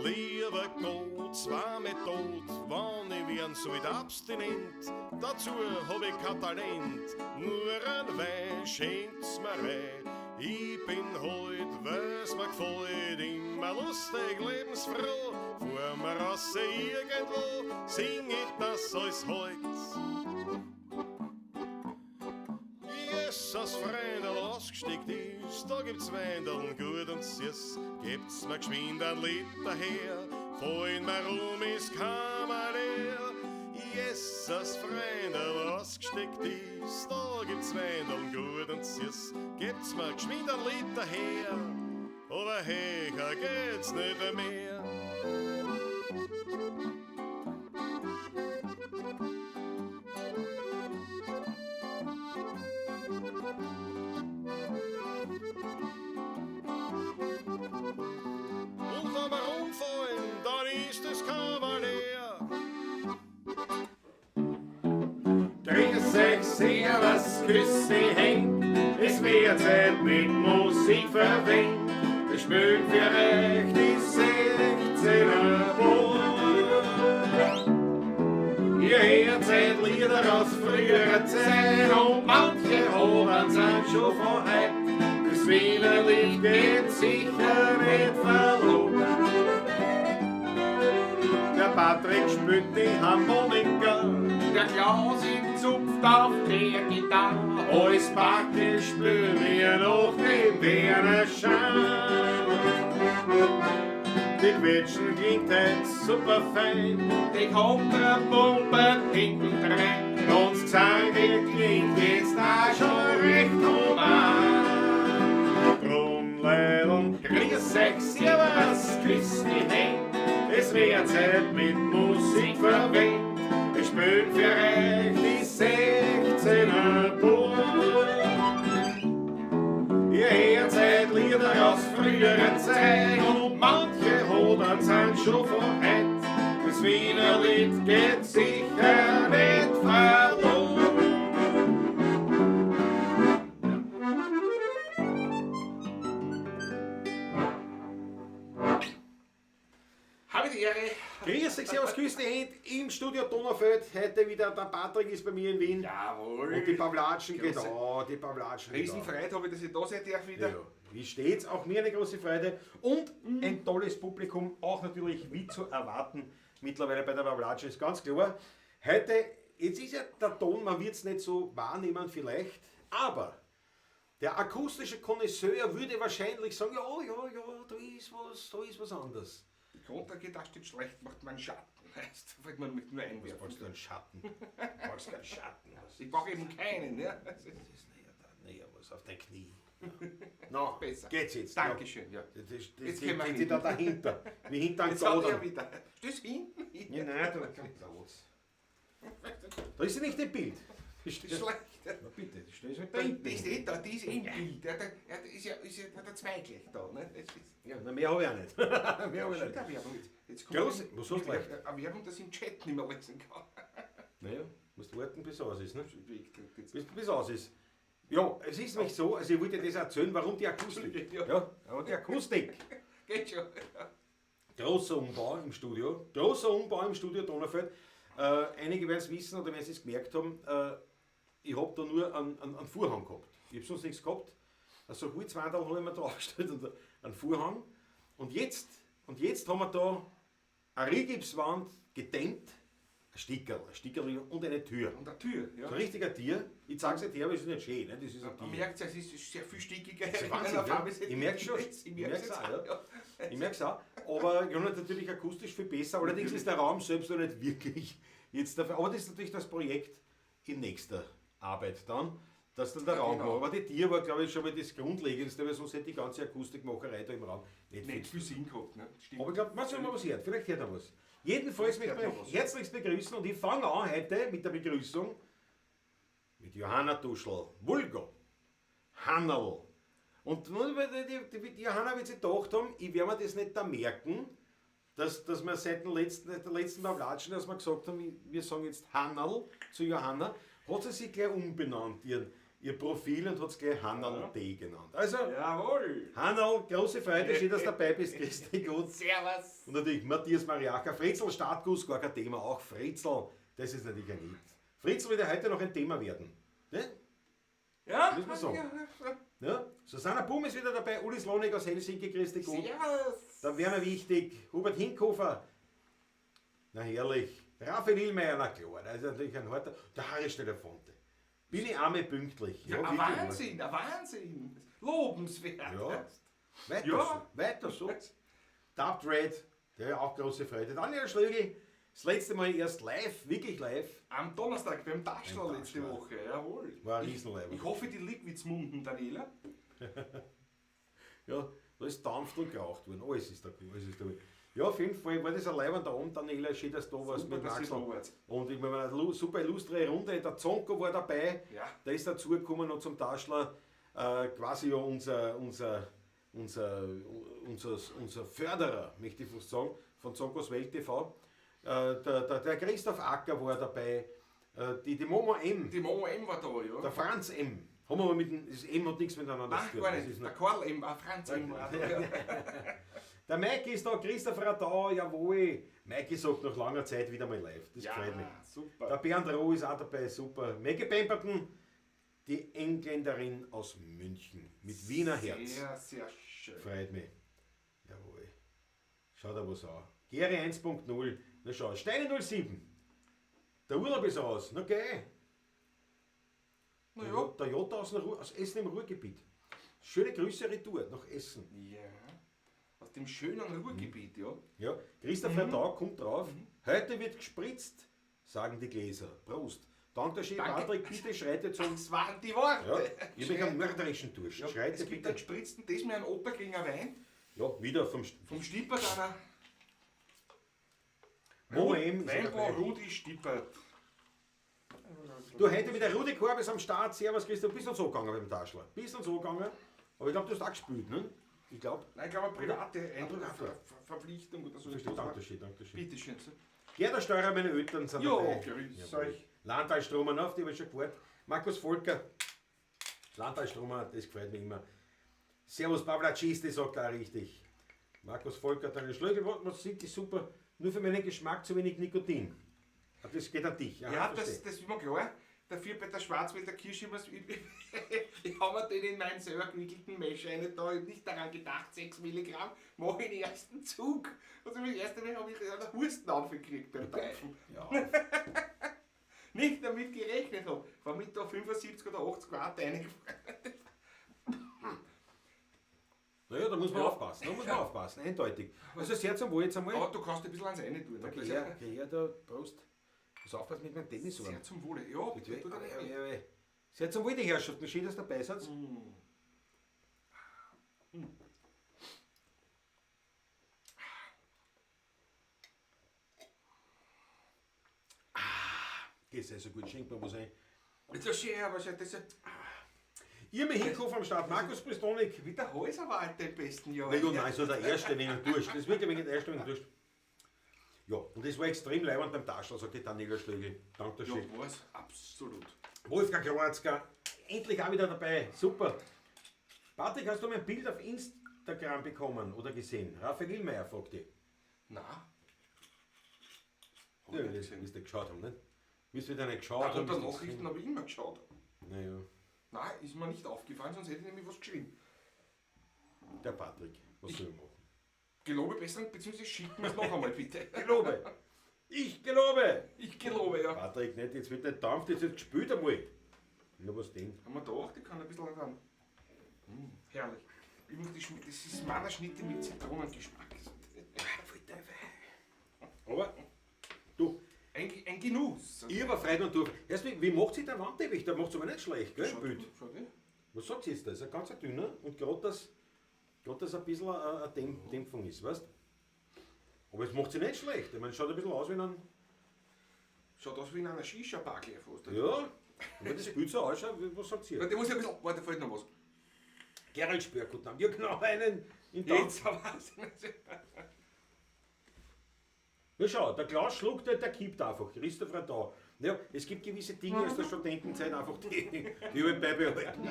Lieber Gott, zwar mit Tod, wann ich werden sollt abstinent, dazu hab ich kein Talent, nur ein Wein schenkt's mir rein. Ich bin heut, weil's mir gefällt, immer lustig, lebensfroh, fahr mir raus irgendwo, sing ich das alles heut. Jesus, Freundl, ausgesteckt ist, da gibt's Weindeln gut und süß, gebt's mir geschwind ein Liter her, fallen mir rum ist Kammer leer. Jesus, Freundl, ausgesteckt ist, da gibt's Weindeln gut und süß, gebt's mir geschwind ein Liter her, aber höher geht's nicht mehr. Und wenn wir umfallen, dann ist das Kammer leer. Grüß euch, servus, grüß Händ. Es wird Zeit mit Musik verwendet. Wir spielen für euch die 16er Ball. Ihr hört seit Lieder aus früherer Zeit und manche Hoden sind schon von heut. Das Wiener Lied geht sicher nicht verloren. Der Patrick spielt die Harmonika, Der Klaus im zupft auf der Gitarre. Alles Backe spülen wir noch den Werner Schein. Die Quetschen klingt heut super fein, Die Kontrapumpe hinten drin. und das Gesang klingt jetzt auch schon recht human. Drum, Leideln, Grüß euch, servus, küss die Hände. es wird Zeit mit Musik verwendet. Wir spielen für euch die 16er Ball. Ihr hört seit Lieder aus früherer Zeit und manche Hodern sind schon von heut. Das Wiener Lied geht sicher nicht verloren. Habe die Ehre. Grüß dich, servus, grüß dich Hand im Studio Donaufeld. Heute wieder der Patrick ist bei mir in Wien. Jawohl. Und die Pavlatschen geht Große- an, die Pavlatschen geht an. Riesenfreude habe ich, dass ich da sein darf wieder. Ja, wie steht's? Auch mir eine große Freude. Und ein tolles Publikum, auch natürlich wie zu erwarten, mittlerweile bei der Pavlatschen, ist ganz klar. Heute, jetzt ist ja der Ton, man wird es nicht so wahrnehmen vielleicht, aber der akustische Connoisseur würde wahrscheinlich sagen, ja, ja, ja, da ist was anderes. Die Kontragitarre steht schlecht, macht man Schatten. Heißt, wollte man mit nur einwerfen. Brauchst du einen Schatten? Brauchst du einen Schatten? Was Ich brauche eben keinen. Ja. Das ist ist näher da, näher was auf dein Knie. Ja. No, besser. geht's jetzt. Dankeschön, ja. Ja. Das Jetzt können wir die reden. da dahinter, wie hinter einem Jetzt hat er Todern. wieder. Stehst du hinten? Ja, nein, da kein Platz. Da ist sie nicht im Bild. Das ist schlecht. Na bitte, die stell halt da Da hinten. hinten ist eh da, die ist im Bild. Der ist ja der zwei gleich da. Ne? Das ist Ja, na, mehr habe ich auch nicht. Mehr habe ich schon nicht. wieder Werbung. Jetzt kommt Große- was hast du leicht? Eine Werbung, dass ich im Chat nicht mehr lesen kann. Naja, musst warten, bis aus ist, ne? Ich krieg jetzt- Bis aus ist. Ja, es ist nämlich so, also ich wollte dir das erzählen, warum die Akustik. Ja. Ja, aber die Akustik. Geht schon. Großer Umbau im Studio. Großer Umbau im Studio Donaufeld. Einige werden es wissen oder werden es gemerkt haben, ich habe da nur einen Vorhang gehabt. Ich habe sonst nichts gehabt. Also Holzwandel habe ich mir draufgestellt und einen Vorhang. Und jetzt haben wir da eine Rigipswand gedämmt, ein Stickerl und eine Tür. Und eine Tür, ja. So ein richtiger Tier. Ich zeig's nicht her, aber es ist nicht schön, ne? Das ist ein Man Tier. merkt es, es ist sehr viel stickiger. Das ist Wahnsinn, ja. Ich merk's schon. Ich merk's auch, auch, ja. Ich merk's auch. Aber ja, natürlich akustisch viel besser. Allerdings ist der Raum selbst noch nicht wirklich jetzt dafür. Aber das ist natürlich das Projekt in nächster Arbeit dann, dass dann der Ja, Raum genau. war. Aber die Tier war, glaube ich, schon mal das Grundlegendste, weil sonst hätte die ganze Akustikmacherei da im Raum nicht Nicht viel viel Sinn gehabt, ne? Stimmt. Aber ich glaube, mal sehen, ob man was hört. Vielleicht hört er was. Jedenfalls möchte Hört ich man euch was. herzlichst begrüßen und ich fange an heute mit der Begrüßung mit Johanna Duschl, Vulgo, Hannerl. Und die Johanna wird sich gedacht haben, ich werde mir das nicht da merken, dass wir seit der letzten Pavlatschen, dass wir gesagt haben, wir sagen jetzt Hannerl zu Johanna, hat sie sich gleich umbenannt, ihren ihr Profil und hat es gleich Hannerl D genannt. Also, Jawohl. Hannerl, große Freude, schön, dass du dabei bist. Grüß dich gut. Servus. Und natürlich Matthias Mariacher, Fritzel, Startguss, gar kein Thema. Auch Fritzel, das ist natürlich ein Hit. Fritzel wird ja heute noch ein Thema werden. Ne? Ja, Muss man sagen. Ja? Susanna Boom ist wieder dabei, Uli Slonik aus Helsinki, grüß dich gut. Servus. Dann Werner Wichtig, Hubert Hinkhofer. Na herrlich. Raphael Illmeier, na klar, das ist natürlich ein harter. Der Harry Stelefonte. Bin ich einmal pünktlich. Ja, ein wirklich, Wahnsinn, ein Wahnsinn. Lobenswert. Ja. Weiter Ja. so, weiter so. Dubbed Red, der ja auch große Freude. Daniel Schlögl, das letzte Mal erst live, wirklich live. Am Donnerstag beim Taschler Beim letzte Taschler. Woche, jawohl. War ein Riesenleiber. Ich hoffe, die Liquids munden, Daniela. Ja, da ist dampft und geraucht worden. Alles ist da gut, alles ist da gut. Ja, auf jeden Fall war das ein leibender Abend, Daniela, schön, dass du da warst Super, mit dass ihr Axel. da wart. Und ich meine, eine super illustre Runde, der Zonko war dabei, Ja. der ist dazugekommen und zum Taschler, quasi ja unser Förderer, möchte ich fast sagen, von Zonkos Welt TV. Der Christoph Acker war dabei, die Momo M, Die Momo M war da, ja. der Franz M. Haben wir aber mit dem, das M hat nichts miteinander Nein, zu tun. gar Das nicht. ist Der noch- Karl M, auch Franz M war da. Ja. Der Mike ist da, Christopher da, jawohl. Mike sagt nach langer Zeit wieder mal live. Das Ja, freut mich. super. Der Bernd Roh ist auch dabei, super. Maggie Pemberton, die Engländerin aus München mit Wiener Herz. Sehr, sehr schön. Freut mich. Jawohl. Schau da was an. Gary 1.0. Na schau, Steine 07. Der Urlaub ist aus. Na geh. Na ja. Der Jota aus Essen im Ruhrgebiet. Schöne Grüße retour nach Essen. Ja. Aus dem schönen Ruhrgebiet, ja. Ja, Christopher Tau kommt drauf. Heute wird gespritzt, sagen die Gläser. Prost. Danke schön, Danke. Patrick, bitte schreite zum. Das waren die Worte. Ja, ich habe einen mörderischen Durst. Ja, Schreite es gibt bitte. einen gespritzten, das mir einen Otterkringer Wein. Ja, wieder vom Vom Stippert einer. Momo M ist Weinbau dabei. Rudi Stippert. Du, heute wieder Rudi Korbes am Start. Servus, Christoph. Bist uns so gegangen beim Taschler. Bist uns so gegangen. Aber ich glaube, du hast auch gespielt, ne? Ich glaube. Nein, ich glaube, eine private privat. Verpflichtung oder so. Danke schön, danke schön. Bitte schön. Gerda Steurer, meine Eltern sind Ja, dabei. grüß Jawohl. euch. Landtal Stromer, auf die habe ich schon gewartet. Markus Volker, Landtal Stromer, das gefällt mir immer. Servus, Pavla Chiste, sagt er auch richtig. Markus Volker, deine Schlögel, was sieht die super. Nur für meinen Geschmack zu wenig Nikotin. Ah, das geht an dich. Aha, Ja, das verstehe. ist immer klar. Dafür bei der Schwarzwälder Kirsche, was, ich habe mir den in meinen selber gewickelten Mesh rein, da ich hab nicht daran gedacht, 6 Milligramm, mache ich den ersten Zug. Also das erste Mal habe ich einen Hustenanfall gekriegt beim Dampfen. Ja, Nicht damit gerechnet habe. War mit da 75 oder 80 Grad reingefahren. naja, da muss man Ja. aufpassen. Da muss man aufpassen, eindeutig. Also sehr zum Wohl jetzt einmal. Aber du kannst ein bisschen ans eine tun. Ne? Geh her, geh her, da, Prost. Muss aufpassen mit meinem Tennisarm. Sehr zum Wohle. Ja, bitte, tut er nicht weh. Sehr zum Wohl, die Herrschaften. Schön, dass ihr dabei seid. Geht sehr so gut, schenkt mir was ein. Das ist ja schön, aber das ist ja Irme Hinkhof am Start, Markus Pristonik. wie der Häuserwald im besten Jahr. Na ja, nein, so der erste wegen Durst. Das ist wirklich wegen der erste wegen Durst. Ja, und das war extrem leibend beim Taschler, sagt die Daniela Schlögl. Danke schön. Ja, war's. Absolut. Wolfgang Kroatzka, endlich auch wieder dabei. Super. Patrick, hast du mein Bild auf Instagram bekommen oder gesehen? Raphael Illmeier fragt dich. Nein. Hab Ja, ich nicht das gesehen. wirst du geschaut haben, nicht? Wirst du wieder nicht geschaut Nein, haben. unter wirst du Nachrichten habe ich immer geschaut. Naja, Nein, ist mir nicht aufgefallen, sonst hätte ich nämlich was geschrieben. der Patrick, was soll ich machen? Gelobe Besserung, beziehungsweise schick mir es noch einmal bitte. Gelobe! Ich gelobe! Ich gelobe, ja. Patrick, nicht, jetzt wird nicht dampft, jetzt wird gespült einmal. Ja, was denn? Haben wir gedacht, ich kann ein bisschen ran. Herrlich. Ich muss die das ist Mannerschnitte mit Zitronengeschmack. Aber, du, Ein Genuss. ich war Freude und durch. Erst, wie macht sich der Wandteppich? Der macht es aber nicht schlecht, gell? Schaut Bild. gut, schaut eh. Was sagt ihr jetzt da? Ist ein ganz dünner und gerade dass, grad, dass ein bisschen eine Dämpfung ist, weißt? Aber es macht sich nicht schlecht. Ich meine, es schaut ein bisschen aus wie ein. Schaut aus wie in einer Shisha-Bar gleich fast. Ja, und wenn das Bild so ausschaut, was sagt ihr? Warte, ich muss ja ein bisschen. Warte, fällt noch was. Gerald Spör, guten Abend. Ja, genau, einen in Tanz. Jetzt aber. Na schau, der Klaus schluckt nicht, der kippt einfach. Christopher da. Ja, es gibt gewisse Dinge aus der Studentenzeit einfach, die ich halt beibehalten.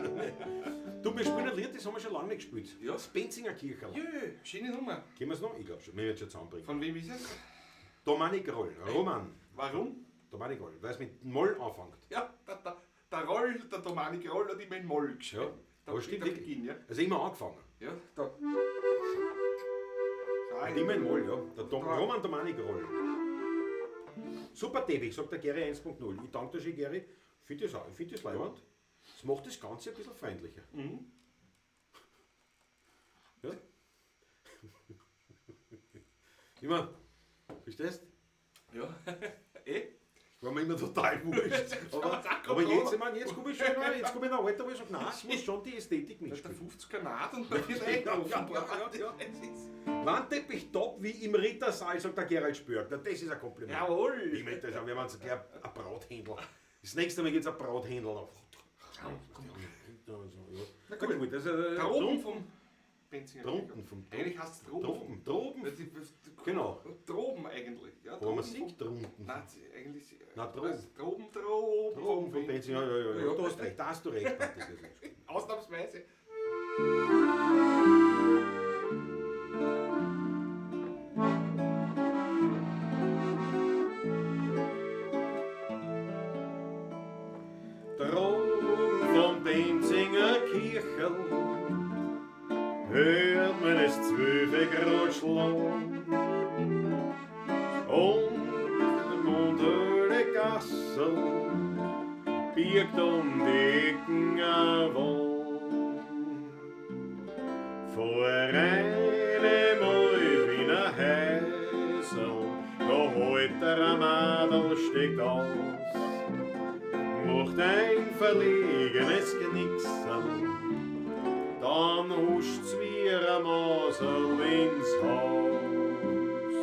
Du, wir spielen ein Lied, das haben wir schon lange nicht gespielt. Ja. Das Benzinger Kircherl. Jö, schöne Nummer. Kennen wir es noch? Ich glaube schon. Wir werden es schon zusammenbringen. Von wem ist es? Dominik Roll, Roman. Warum? Dominik Roll, weil es mit Moll anfängt. Ja, der Roll, der Dominik Roll hat immer in Moll geschrieben. Ja, Da aber stimmt der wirklich. Beginn, ja. Also immer angefangen. Ja, da. Und immer in Moll, ja. Der Da. Roman Dominik Roll. Super Teppich, sagt der Gary 1.0. Ich danke dir schon, Gary. Ich finde das auch. Ich finde das leibend. Das macht das Ganze ein bisschen freundlicher. Mhm. Ja. Immer, verstehst? Ja. Eh? War mir immer total wurscht. Aber jetzt, ich meine, jetzt komme ich schon, jetzt komme ich in ein Alter, wo ich sage, nein, es muss schon die Ästhetik Das ist der mitspielen. 50er Naht und bei dir Ja, ja, ja, ja. Wandteppich top wie im Rittersaal, sagt der Gerald Spörk. Na, das ist ein Kompliment. Jawohl. Im Rittersaal, wir waren so gleich ein Brathändel. Das nächste Mal gibt es ein Brathändel auf. Na Na gut. gut, das ist Droben vom Benzinger. Drunten vom Eigentlich heißt es Droben. Droben, Droben. Genau. Droben eigentlich. Ja, Aber man Droben singt drunten. Nein, eigentlich. Na, Droben. Was? Droben, Droben. Droben vom Benzinger, ja, ja, ja. Ja. Du hast recht, da hast du recht, Patrick. Das ist- Ausnahmsweise. Droben vom Benzinger Kirchel hört man es 12 Grad schlagen und der Mondhöhle Gassel birgt um die Ecken ein Wohn. Vor einem Wiener Häusl, da holt der Madel steckt aus, macht ein verlegenes Genicksel, dann huscht's wie ein Masel ins Haus.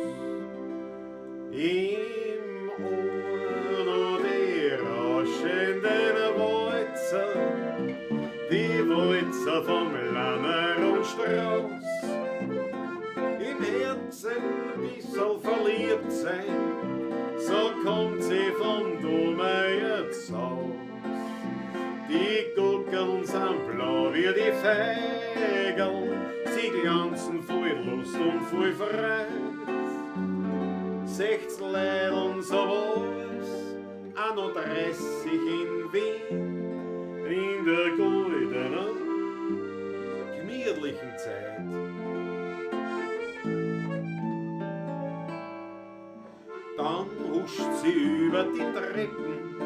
Im Ohr noch die rauschenden Walzer, die Walzer vom Lanner und Strauß. Im Herzen ein bissl verliebt sein, so kommt sie von Domeier's Haus. Die Gurkeln sind blau wie die Feigel, sie glanzen voll Lust und voll Freude. 16 Leideln so war's, 31 in Wien, in der goldenen, gemütlichen Zeit. Dann huscht sie über die Treppen,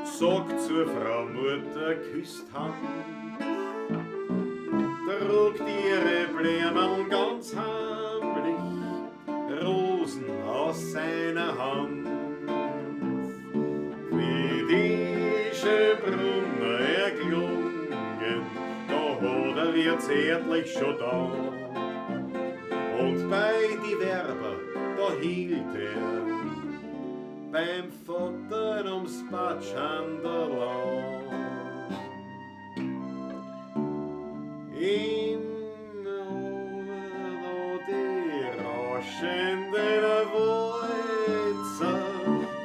sagt zur Frau Mutter, küsst Hand, trugt ihre Blumen ganz heimlich, Rosen aus seiner Hand. Wie die Schönbrunner erklungen, da hat er ihr zärtlich schon da. Und bei die Werber, da hielt er beim Vater ums Batschanderl an. Im Ohr die rauschenden Walzer,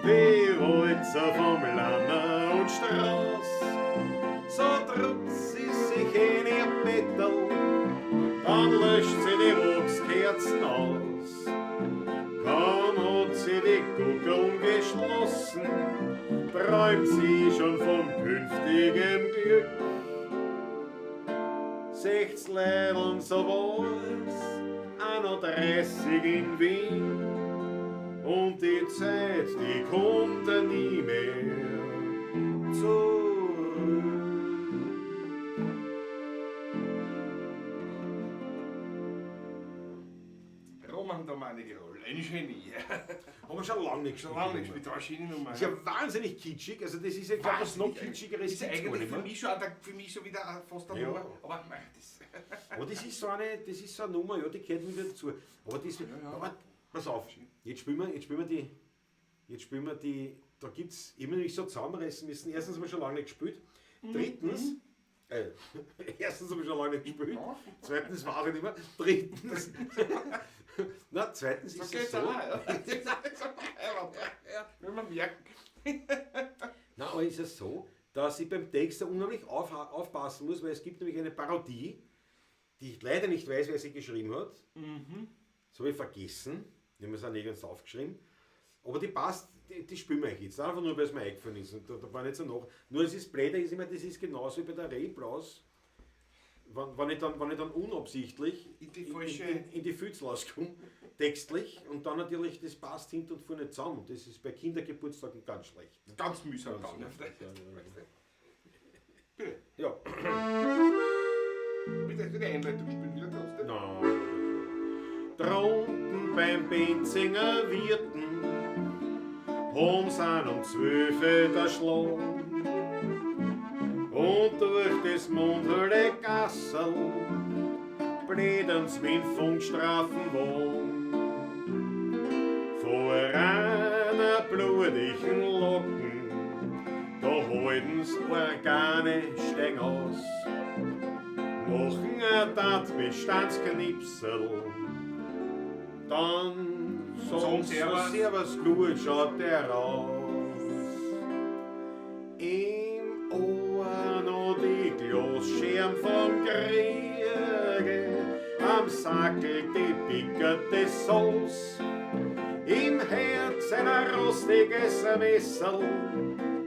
die Walzer vom Lanner und Strauß. So drückt sie sich in ihr Bettel, dann löscht sie die Wachskerzen aus. Kaum hat sie die Guckeln geschlossen, träumt sie schon vom künftigen Glück. 16 Leideln, so war's, 31 in Wien. Und die Zeit, die kommt ja nie mehr zurück. Roman Dominik Roll, ein Genie. Haben wir schon lange nicht Schon gespielt. lange nicht gespielt, war eine schöne Nummer. Ist ja wahnsinnig kitschig, also das ist ja, glaube ich, noch kitschigeres Ist ja gibt's gar eigentlich nicht für mehr. mich schon, für mich schon wieder fast eine Ja. Nummer. Aber mei, das, Aber das ist so eine, das ist so eine Nummer, ja, die gehört wieder dazu. Aber das, ja. aber pass auf, jetzt spielen wir die, da gibt's, ich hab mich nämlich so zusammenreißen müssen. Erstens haben wir schon lange nicht gespielt. Drittens, erstens haben wir schon lange nicht gespielt. Ja. Zweitens weiß ich nicht mehr. Drittens, na, zweitens so ist es geht's so. auch. Ja. Das ist auch, ja, wenn man merkt, Na, aber ist es so, dass ich beim Text da unheimlich aufpassen muss, weil es gibt nämlich eine Parodie, die ich leider nicht weiß, wer sie geschrieben hat. Das habe ich vergessen. Ich habe es auch nirgends aufgeschrieben. Aber die passt, die spielen wir jetzt. Einfach nur, weil es mir eingefallen ist. Und da war nicht so nach. Nur es ist blöd, ist immer, das ist genauso wie bei der Reblaus. Wenn ich dann unabsichtlich In die falsche- in die Füße rauskomme, textlich, und dann natürlich, das passt hinten und vorne zusammen. Und das ist bei Kindergeburtstagen ganz schlecht. Ne? Ganz mühsam Ganz dann. schlecht, ja, ja, ja. Bitte, Ja. bitte, die Einleitung spielen wieder trotzdem. Na. Drunten beim Benzinger Wirten haben sie um 12 der Schlag. Und durch das mundhöhle Gassel blädern's mit Funkstrafenwagen. Vor einer blutigen Locken, da halten's Organe steng aus. Machen ein Tatbestandsknipsel, dann Sagen sagen Servus. Servus, gut schaut der aus. Im Ohr noch die Glasscherben vom Kriege, am Sackel die pickerte Sauce, im Herz ein rostiges Messerl,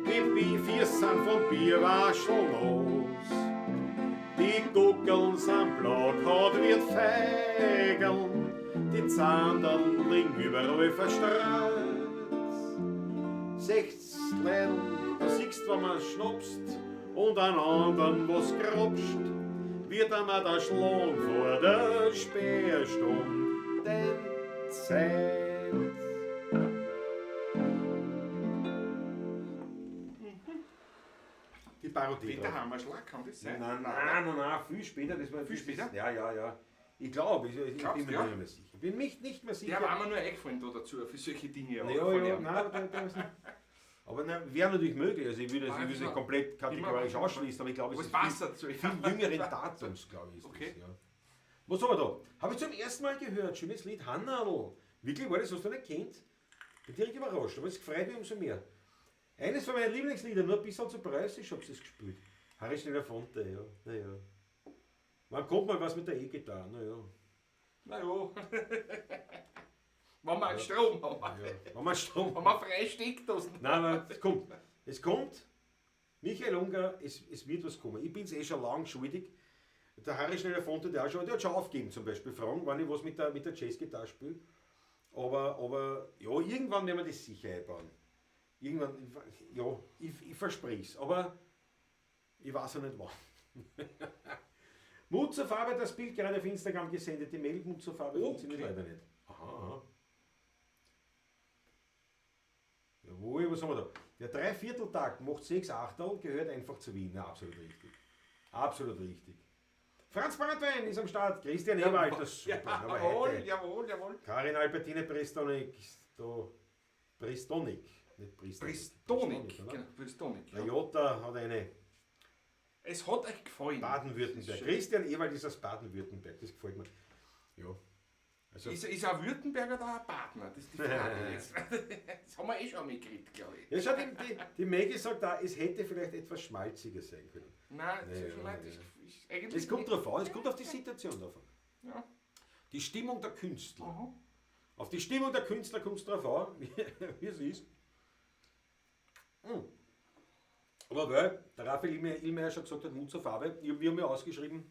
die vier sind vom Bierwaschel los. Die Guckeln sind blau, gehaut wird Feigeln, die Zanderl liegen überall verstreut. 16, da siehst, wenn man schnapst und an anderen was grobst, wird einmal der Schlag vor der Sperrstundenzeit. Die Parodie. Peter drauf. Hammerschlag, kann das sein? Nein, nein, nein, nein, viel später. Das war Viel später? Ja, ja, ja. Ich glaube, ich Glaubst bin mir du, ja? nicht mehr sicher. Bin mich nicht mehr sicher. Der war mir nur eingefallen da dazu, für solche Dinge. auch Ja, von ja, ihm. nein, aber der ist nicht. Aber nein, wäre natürlich möglich. Also ich würde es Ah, ich würde es das nicht komplett kategorisch immer- ausschließen, aber ich glaube, es Was ist passt viel, dazu? viel jüngeren Datums, glaube ich. Ist Okay. Das, ja. Was haben wir da? Habe ich zum ersten Mal gehört. Schönes Lied, Hannerl. Wirklich, war das, hast du nicht kennt? Bin direkt überrascht, aber es freut mich umso mehr. Eines von meinen Lieblingslieder, nur ein bisschen zu preußisch, hab ich es gespielt. Harry Schneller-Fonte, ja. Naja. Wann kommt mal was mit der E-Gitarre? Naja. Na ja. Wenn wir einen Strom haben. Ja. Wenn man Strom Wenn wir freie Steckdosen Nein, nein, es kommt. Es kommt. Michael Unger, es wird was kommen. Ich bin's eh schon lang schuldig. Der Harry Schneller-Fonte, der, der hat schon aufgegeben zum Beispiel, fragen, wann ich was mit der Jazzgitarre spiele. Aber ja, irgendwann werden wir das sicher einbauen. Irgendwann, ja, ich verspreche es, aber ich weiß ja nicht wann. Mut zur Farbe, das Bild gerade auf Instagram gesendet. Die Mail Mut zur Farbe Oh, funktioniert okay. leider nicht. Aha, aha. Jawohl, was haben wir da? Der Dreivierteltakt macht 6 Achtel, gehört einfach zu Wien. Na, absolut richtig. Absolut richtig. Franz Brandwein ist am Start. Christian Ewald, das ist super. aber Jawohl, heute. jawohl, jawohl. Karin Albertine Pristonik, da, Pristonik, nicht Pristonik. Pristonik, oder? genau, Pristonik. Der Ja. Jota hat eine Es hat euch gefallen. Baden-Württemberg. Das ist schön. Christian Ewald ist aus Baden-Württemberg, das gefällt mir. Ja. Also, Ist ein Württemberger oder ein Partner? Das ist die Frage jetzt. Das haben wir eh schon mitgekriegt, glaube ich. ja, schau, die Maggie sagt da, es hätte vielleicht etwas schmalziger sein können. Nein, das Ja, ist, ja, nein, das ja. ist eigentlich. Es kommt drauf an, es kommt auf die Situation drauf an. Ja. Die Stimmung der Künstler. Aha. Auf die Stimmung der Künstler kommt es drauf an, wie es ist. Aber weil der Raphael Illmayer schon gesagt hat, Mut zur Farbe, wir haben ja ausgeschrieben,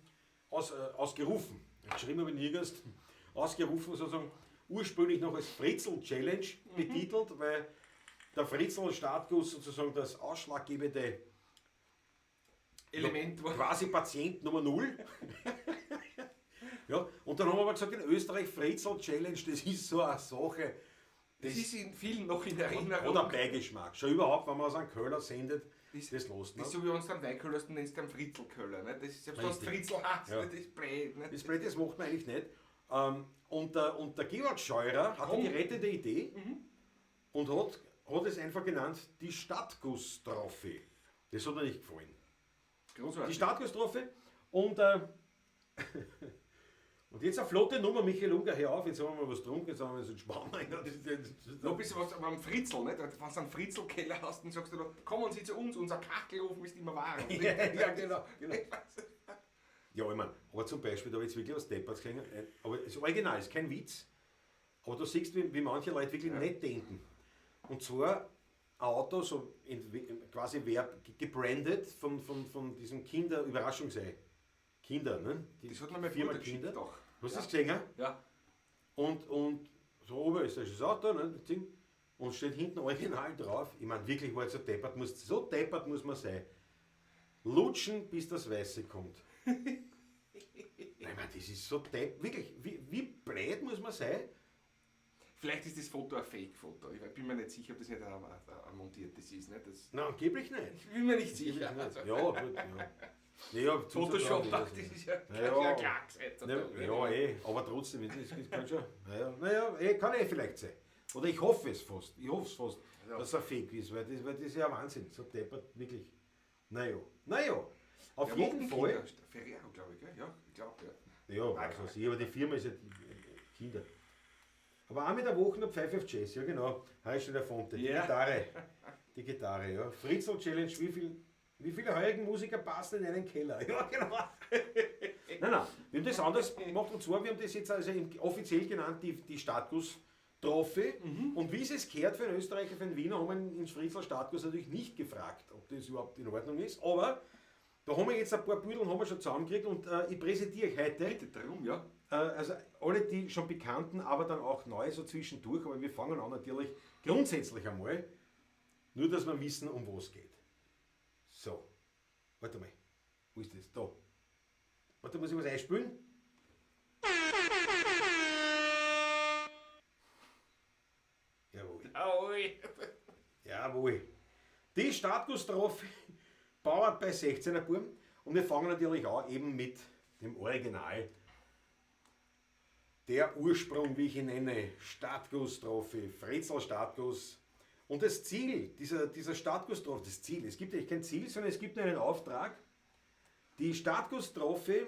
ausgerufen, geschrieben habe ich nirgends, ausgerufen sozusagen, ursprünglich noch als Fritzl-Challenge betitelt, weil der Fritzl-Startguss sozusagen das ausschlaggebende Element war. Quasi Patient Nummer 0. Ja, und dann haben wir aber gesagt, in Österreich Fritzl-Challenge, das ist so eine Sache. Das ist in vielen noch in Erinnerung. Oder Beigeschmack. Schon überhaupt, wenn man aus einem Köller sendet, Das- das lässt Das man. ist so wie uns dann Weiköller nennst, dann Fritzelköller. Ne? Das ist, selbst wenn du Richtig. Fritzel hast, Ja. ne? Das ist blöd. Ne? Das Blöd, das macht man eigentlich nicht. Und der Georg Scheurer hatte Komm. die rettende Idee und hat es einfach genannt, die Stadtguss-Trophy. Das hat mir nicht gefallen. Großartig. Die Stadtguss-Trophy und, Und jetzt eine flotte Nummer, Michael Unger, hör auf, jetzt haben wir mal was getrunken, jetzt haben wir so einen Spanner. Noch ein bisschen was am Fritzl, nicht? Wenn du einen Fritzl-Keller hast, dann sagst du doch, kommen Sie zu uns, unser Kachelofen ist immer warm. Ja, genau. Ja, ich meine, aber zum Beispiel, da habe ich jetzt wirklich was Depperts gesehen, aber das Original ist kein Witz, aber du siehst, wie manche Leute wirklich nicht denken. Und zwar ein Auto, so quasi gebrandet von diesem Kinder-Überraschungsei. Kinder, ne? Die Das hat mir mein Firma Bruder geschickt Kinder. auch. Hast du das gesehen? Ja. Und so oben ist das Auto, ne, das Ding, und steht hinten original drauf. Ich meine, wirklich, war jetzt so deppert, so deppert muss man sein. Lutschen, bis das Weiße kommt. Nein, ich meine, das ist so deppert. Wirklich, wie blöd muss man sein? Vielleicht ist das Foto ein Fake-Foto. Ich bin mir nicht sicher, ob das nicht ein montiertes ist. Ne? Das, Nein, angeblich nicht. ich bin mir nicht sicher. Angeblich nicht. Also, Ja, gut, ja. Ja, Photoshop, Zusatzraum, das ist ja, Ja, ja klar gesetzt. Ja, eh, aber trotzdem, das kann schon. Naja, kann eh vielleicht sein. Oder ich hoffe es fast. Ich hoffe es fast, Ja. dass er fake ist, weil das ist ja Wahnsinn. So deppert, wirklich. Naja, naja. Auf Ja, jeden Wochenkinder. Fall. Ferrero, glaube ich, gell? Ja, ich glaube, ja. Ja, weiß ich, aber die Firma ist ja Kinder. Aber auch mit der Woche noch Pfeife auf Jazz, ja genau. Heute schon der Fonte. Die Ja. Gitarre. Die Gitarre, ja. Fritzl Challenge, wie viele heurigen Musiker passen in einen Keller? Ja, genau. Nein, nein, wir haben das anders gemacht und zwar, wir haben das jetzt also offiziell genannt, die Startguss-Trophy. Und wie es es gehört für einen Österreicher, für einen Wiener, haben wir ins Fritzl Startguss natürlich nicht gefragt, ob das überhaupt in Ordnung ist. Aber da haben wir jetzt ein paar Büdeln haben wir schon zusammengekriegt und ich präsentiere euch heute. Bitte drum, ja. Also alle die schon bekannten, aber dann auch neu so zwischendurch, aber wir fangen an natürlich grundsätzlich einmal, nur dass wir wissen, um was es geht. So, warte mal, wo ist das? Da. Warte, muss ich was einspülen? Jawohl. Jawohl. Jawohl. Die Startguss-Trophy bauert bei 16er Buben und wir fangen natürlich an eben mit dem Original. Der Ursprung, wie ich ihn nenne, Startguss-Trophy, Fritzl Startguss. Und das Ziel dieser Startguss-Trophy, das Ziel, es gibt eigentlich kein Ziel, sondern es gibt nur einen Auftrag. Die Startguss-Trophy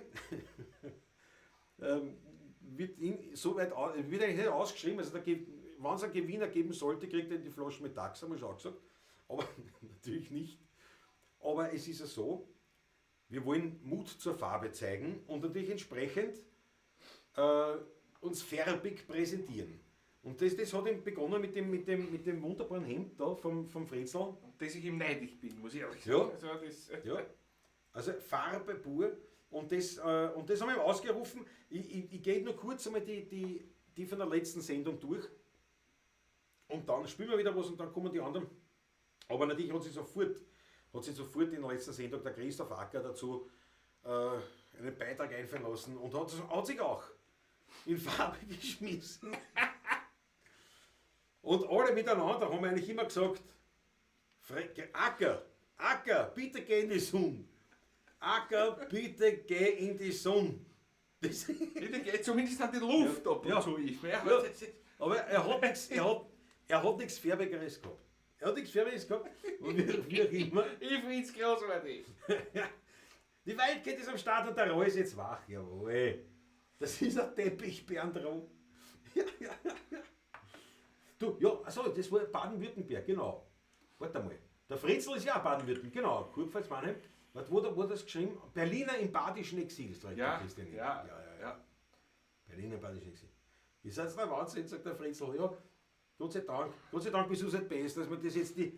wird, wird eigentlich nicht ausgeschrieben, also wenn es einen Gewinner geben sollte, kriegt er die Flasche mit Tax, haben wir schon gesagt. Aber natürlich nicht. Aber es ist ja so, wir wollen Mut zur Farbe zeigen und natürlich entsprechend uns färbig präsentieren. Und das hat eben begonnen mit dem wunderbaren Hemd da vom Fritzl. Und das ich ihm neidisch bin, muss ich ehrlich Ja. sagen. Also, das, Ja. Also Farbe pur. Und das haben wir ihm ausgerufen. Ich gehe nur kurz einmal die von der letzten Sendung durch. Und dann spielen wir wieder was und dann kommen die anderen. Aber natürlich hat sich sofort in der letzten Sendung der Christoph Acker dazu einen Beitrag einfallen lassen und hat sich auch in Farbe geschmissen. Und alle miteinander haben eigentlich immer gesagt, Acker, Acker, bitte geh in die Sonne. Acker, bitte geh in die Sonne. Das Bitte geh zumindest an die Luft ab und Ja. zu. Ich, ja. Ja. Aber er hat nichts, er hat nichts Färbigeres gehabt. Er hat nichts Färbigeres gehabt. Und wie auch immer. Ich find's großartig. Die Wildcat ist am Start und der Roy ist jetzt wach. Jawohl. Das ist ein Teppich, Bernd Roh. Ja, ja, ja. Du, ja, achso, das war Baden-Württemberg, genau. Warte mal. Der Fritzl ist ja auch Baden-Württemberg, genau. Kurpfalz, Mannheim. Warte, wo hat das geschrieben? Berliner im badischen Exil, sagt Ja, der Christian. ja, ja, ja, ja. Berliner im badischen Exil. Ihr seid der Wahnsinn, sagt der Fritzl. Ja, Gott sei Dank. Gott sei Dank bist du seit best, dass man das jetzt die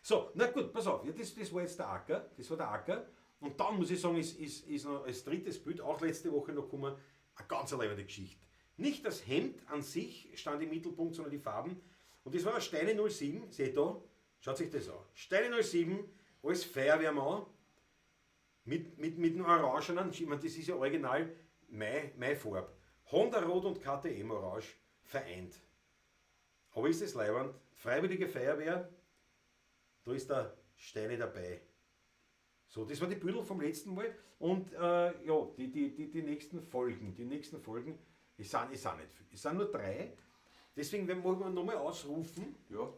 So, na gut, pass auf. Ja, das war jetzt der Acker. Das war der Acker. Und dann muss ich sagen, ist noch als drittes Bild, auch letzte Woche noch gekommen, eine ganz leibende Geschichte. Nicht das Hemd an sich stand im Mittelpunkt, sondern die Farben. Und das war der Steine 07, seht ihr, schaut sich das an. Steine 07 als Feuerwehrmann mit dem Orangenen, ich meine, das ist ja original meine Farbe. Honda Rot und KTM Orange vereint. Aber ist das leibend? Freiwillige Feuerwehr, da ist der Steine dabei. So, das waren die Büdel vom letzten Mal. Und ja, die nächsten Folgen, es sind nicht viel. Es sind nur 3. Deswegen werden wir nochmal ausrufen. Ja.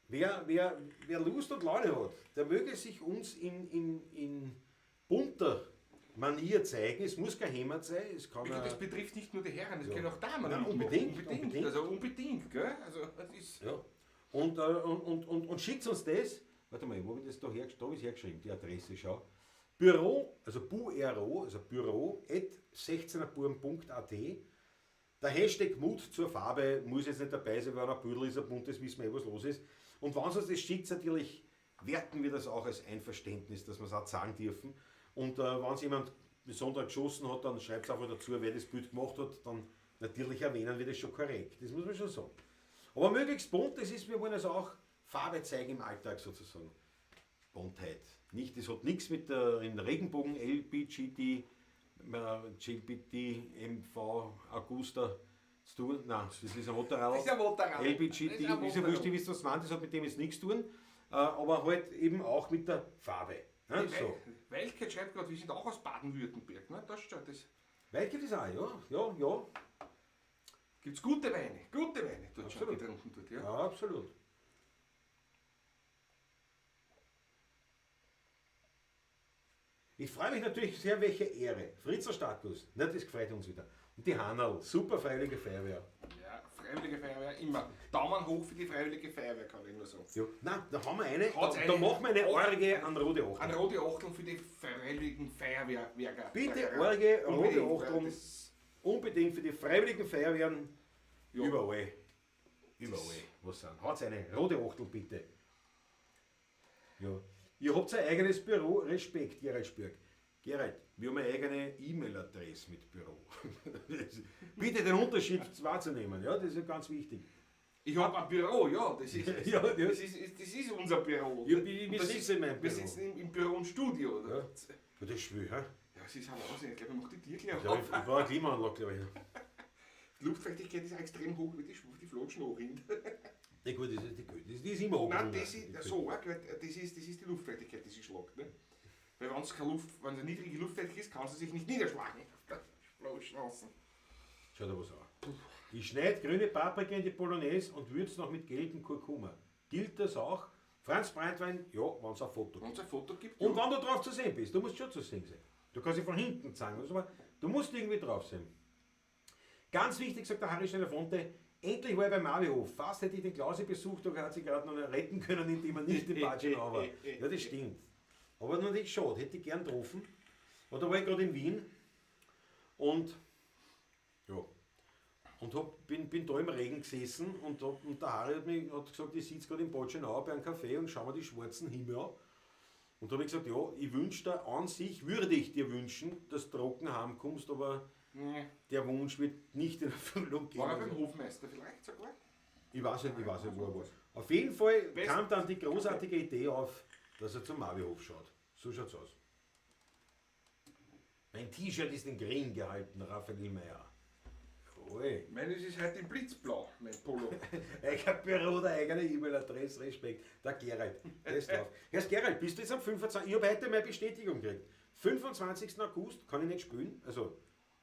Wer Lust und Laune hat, der möge sich uns in bunter Manier zeigen. Es muss kein Hemd sein, es kann Das auch, betrifft nicht nur die Herren, das Ja. können auch Damen Nein, mitmachen. unbedingt, Unbedingt. unbedingt. Also unbedingt, gell? Also das ist. ja. Und schickt uns das. Warte mal, wo habe ich das da hergeschrieben? Da habe ich es hergeschrieben, die Adresse, schau. Büro, also buero, also büro, at 16erbuben.at. Der Hashtag Mut zur Farbe muss jetzt nicht dabei sein, weil ein Büdel ist, ein buntes, wissen wir eh, was los ist. Und wenn uns das schickt, natürlich werten wir das auch als Einverständnis, dass wir es auch sagen dürfen. Und wenn es jemand besonders geschossen hat, dann schreibt es einfach dazu, wer das Bild gemacht hat, dann natürlich erwähnen wir das schon korrekt. Das muss man schon sagen. Aber möglichst bunt, das ist, wir wollen also auch Farbe zeigen im Alltag sozusagen. Buntheit. Nicht, das hat nichts mit der in Regenbogen LBGT, GLBT, MV, Augusta zu tun. Nein, das ist ein Motorrad. Das ist ein Motorrad. LBGT, Das ist ein ist ja wurscht, Motorrad. ihr wisst, was meint, das hat mit dem jetzt nichts zu tun. Aber halt eben auch mit der Farbe. Ne? So. Welke schreibt gerade, wir sind auch aus Baden-Württemberg. Ne? Das stimmt. Das Weit gibt es auch, ja. Ja, ja. gibt's gute Weine. Gute Weine dort schon Absolut. getrunken dort, ja. Ja, absolut. Ich freue mich natürlich sehr, welche Ehre. Fritzer Status, na, das freut uns wieder. Und die Hannerl, super Freiwillige Feuerwehr. Ja, Freiwillige Feuerwehr immer. Daumen hoch für die Freiwillige Feuerwehr, kann ich nur sagen. Ja, na, da haben wir eine, da, Hat's da eine? machen wir eine Orge an Rote Achteln. Eine rote Achteln für die Freiwilligen Feuerwehrwerker. Bitte Orge, rote Unbedingt, weil Achteln, das- unbedingt für die Freiwilligen Feuerwehren Ja. überall. Überall, was sind. Hat's eine rote Achtel, bitte. Ja. Ihr habt ein eigenes Büro, Respekt, Gerald Spürk. Gerald, wir haben eine eigene E-Mail-Adresse mit Büro. Bitte den Unterschied wahrzunehmen, ja, das ist ja ganz wichtig. Ich habe ein Büro, ja, das ist, Ja, ja. Das ist unser Büro. Ja, wir Und das sitzen ist- in meinem Wir Büro. sitzen im Büro und Studio. Oder? Ja. Ja, das ist schwül, hä? Ja, es ist ein Wahnsinn. Ich glaube, ich mache die Tür gleich Ja, auf. ich brauche eine Klimaanlage, glaube ich. Die Luftfeuchtigkeit ist auch extrem hoch, wie die Flatschen hochrinnt. Ja, gut, das ist die, das ist immer Nein, angenommen. das ist so arg, weil das ist die Luftfeuchtigkeit, die sich schlagt. Ne? Weil wenn's keine Luft, wenn es eine niedrige Luftfeuchtigkeit ist, kann sie sich nicht niederschlagen. Flatschen. Schau dir was an. Ich schneide grüne Paprika in die Bolognese und würze noch mit gelbem Kurkuma. Gilt das auch? Franz Breitwein, ja, wenn es ein Foto gibt. Wenn es ein Foto gibt, Und ja. wenn du drauf zu sehen bist, du musst schon zu sehen sein. Du kannst dich von hinten zeigen, also, aber du musst irgendwie drauf sein. Ganz wichtig, sagt der Harry Schneider-Fonte, endlich war ich beim Mavihof. Fast hätte ich den Klausi besucht, doch er hat sich gerade noch retten können, indem er nicht im Batschenau war. Ja, das stimmt. Aber natürlich schade, hätte ich gern getroffen. Aber da war ich gerade in Wien und ja, und bin da im Regen gesessen und der Harry hat gesagt, ich sitze gerade in Batschenau bei einem Café und schau mir die schwarzen Himmel an. Und da habe ich gesagt, ja, ich wünsche dir an sich, würde ich dir wünschen, dass du trocken heimkommst, aber Nee. der Wunsch wird nicht in Erfüllung gehen. War er beim Hofmeister vielleicht sogar? Ich weiß nicht, wo er war. Auf jeden Fall Best- kam dann die großartige Idee auf, dass er zum Mavihof schaut. So schaut's aus. Mein T-Shirt ist in grün gehalten, Raphael Meyer. Jawohl. Meines ist heute in Blitzblau, mein Polo. Eigener Büro, der eigene E-Mail-Adresse, Respekt. Der Gerald, der ist drauf. Herr Gerald, bist du jetzt am 25. Ich habe heute meine Bestätigung gekriegt. 25. August kann ich nicht spielen, also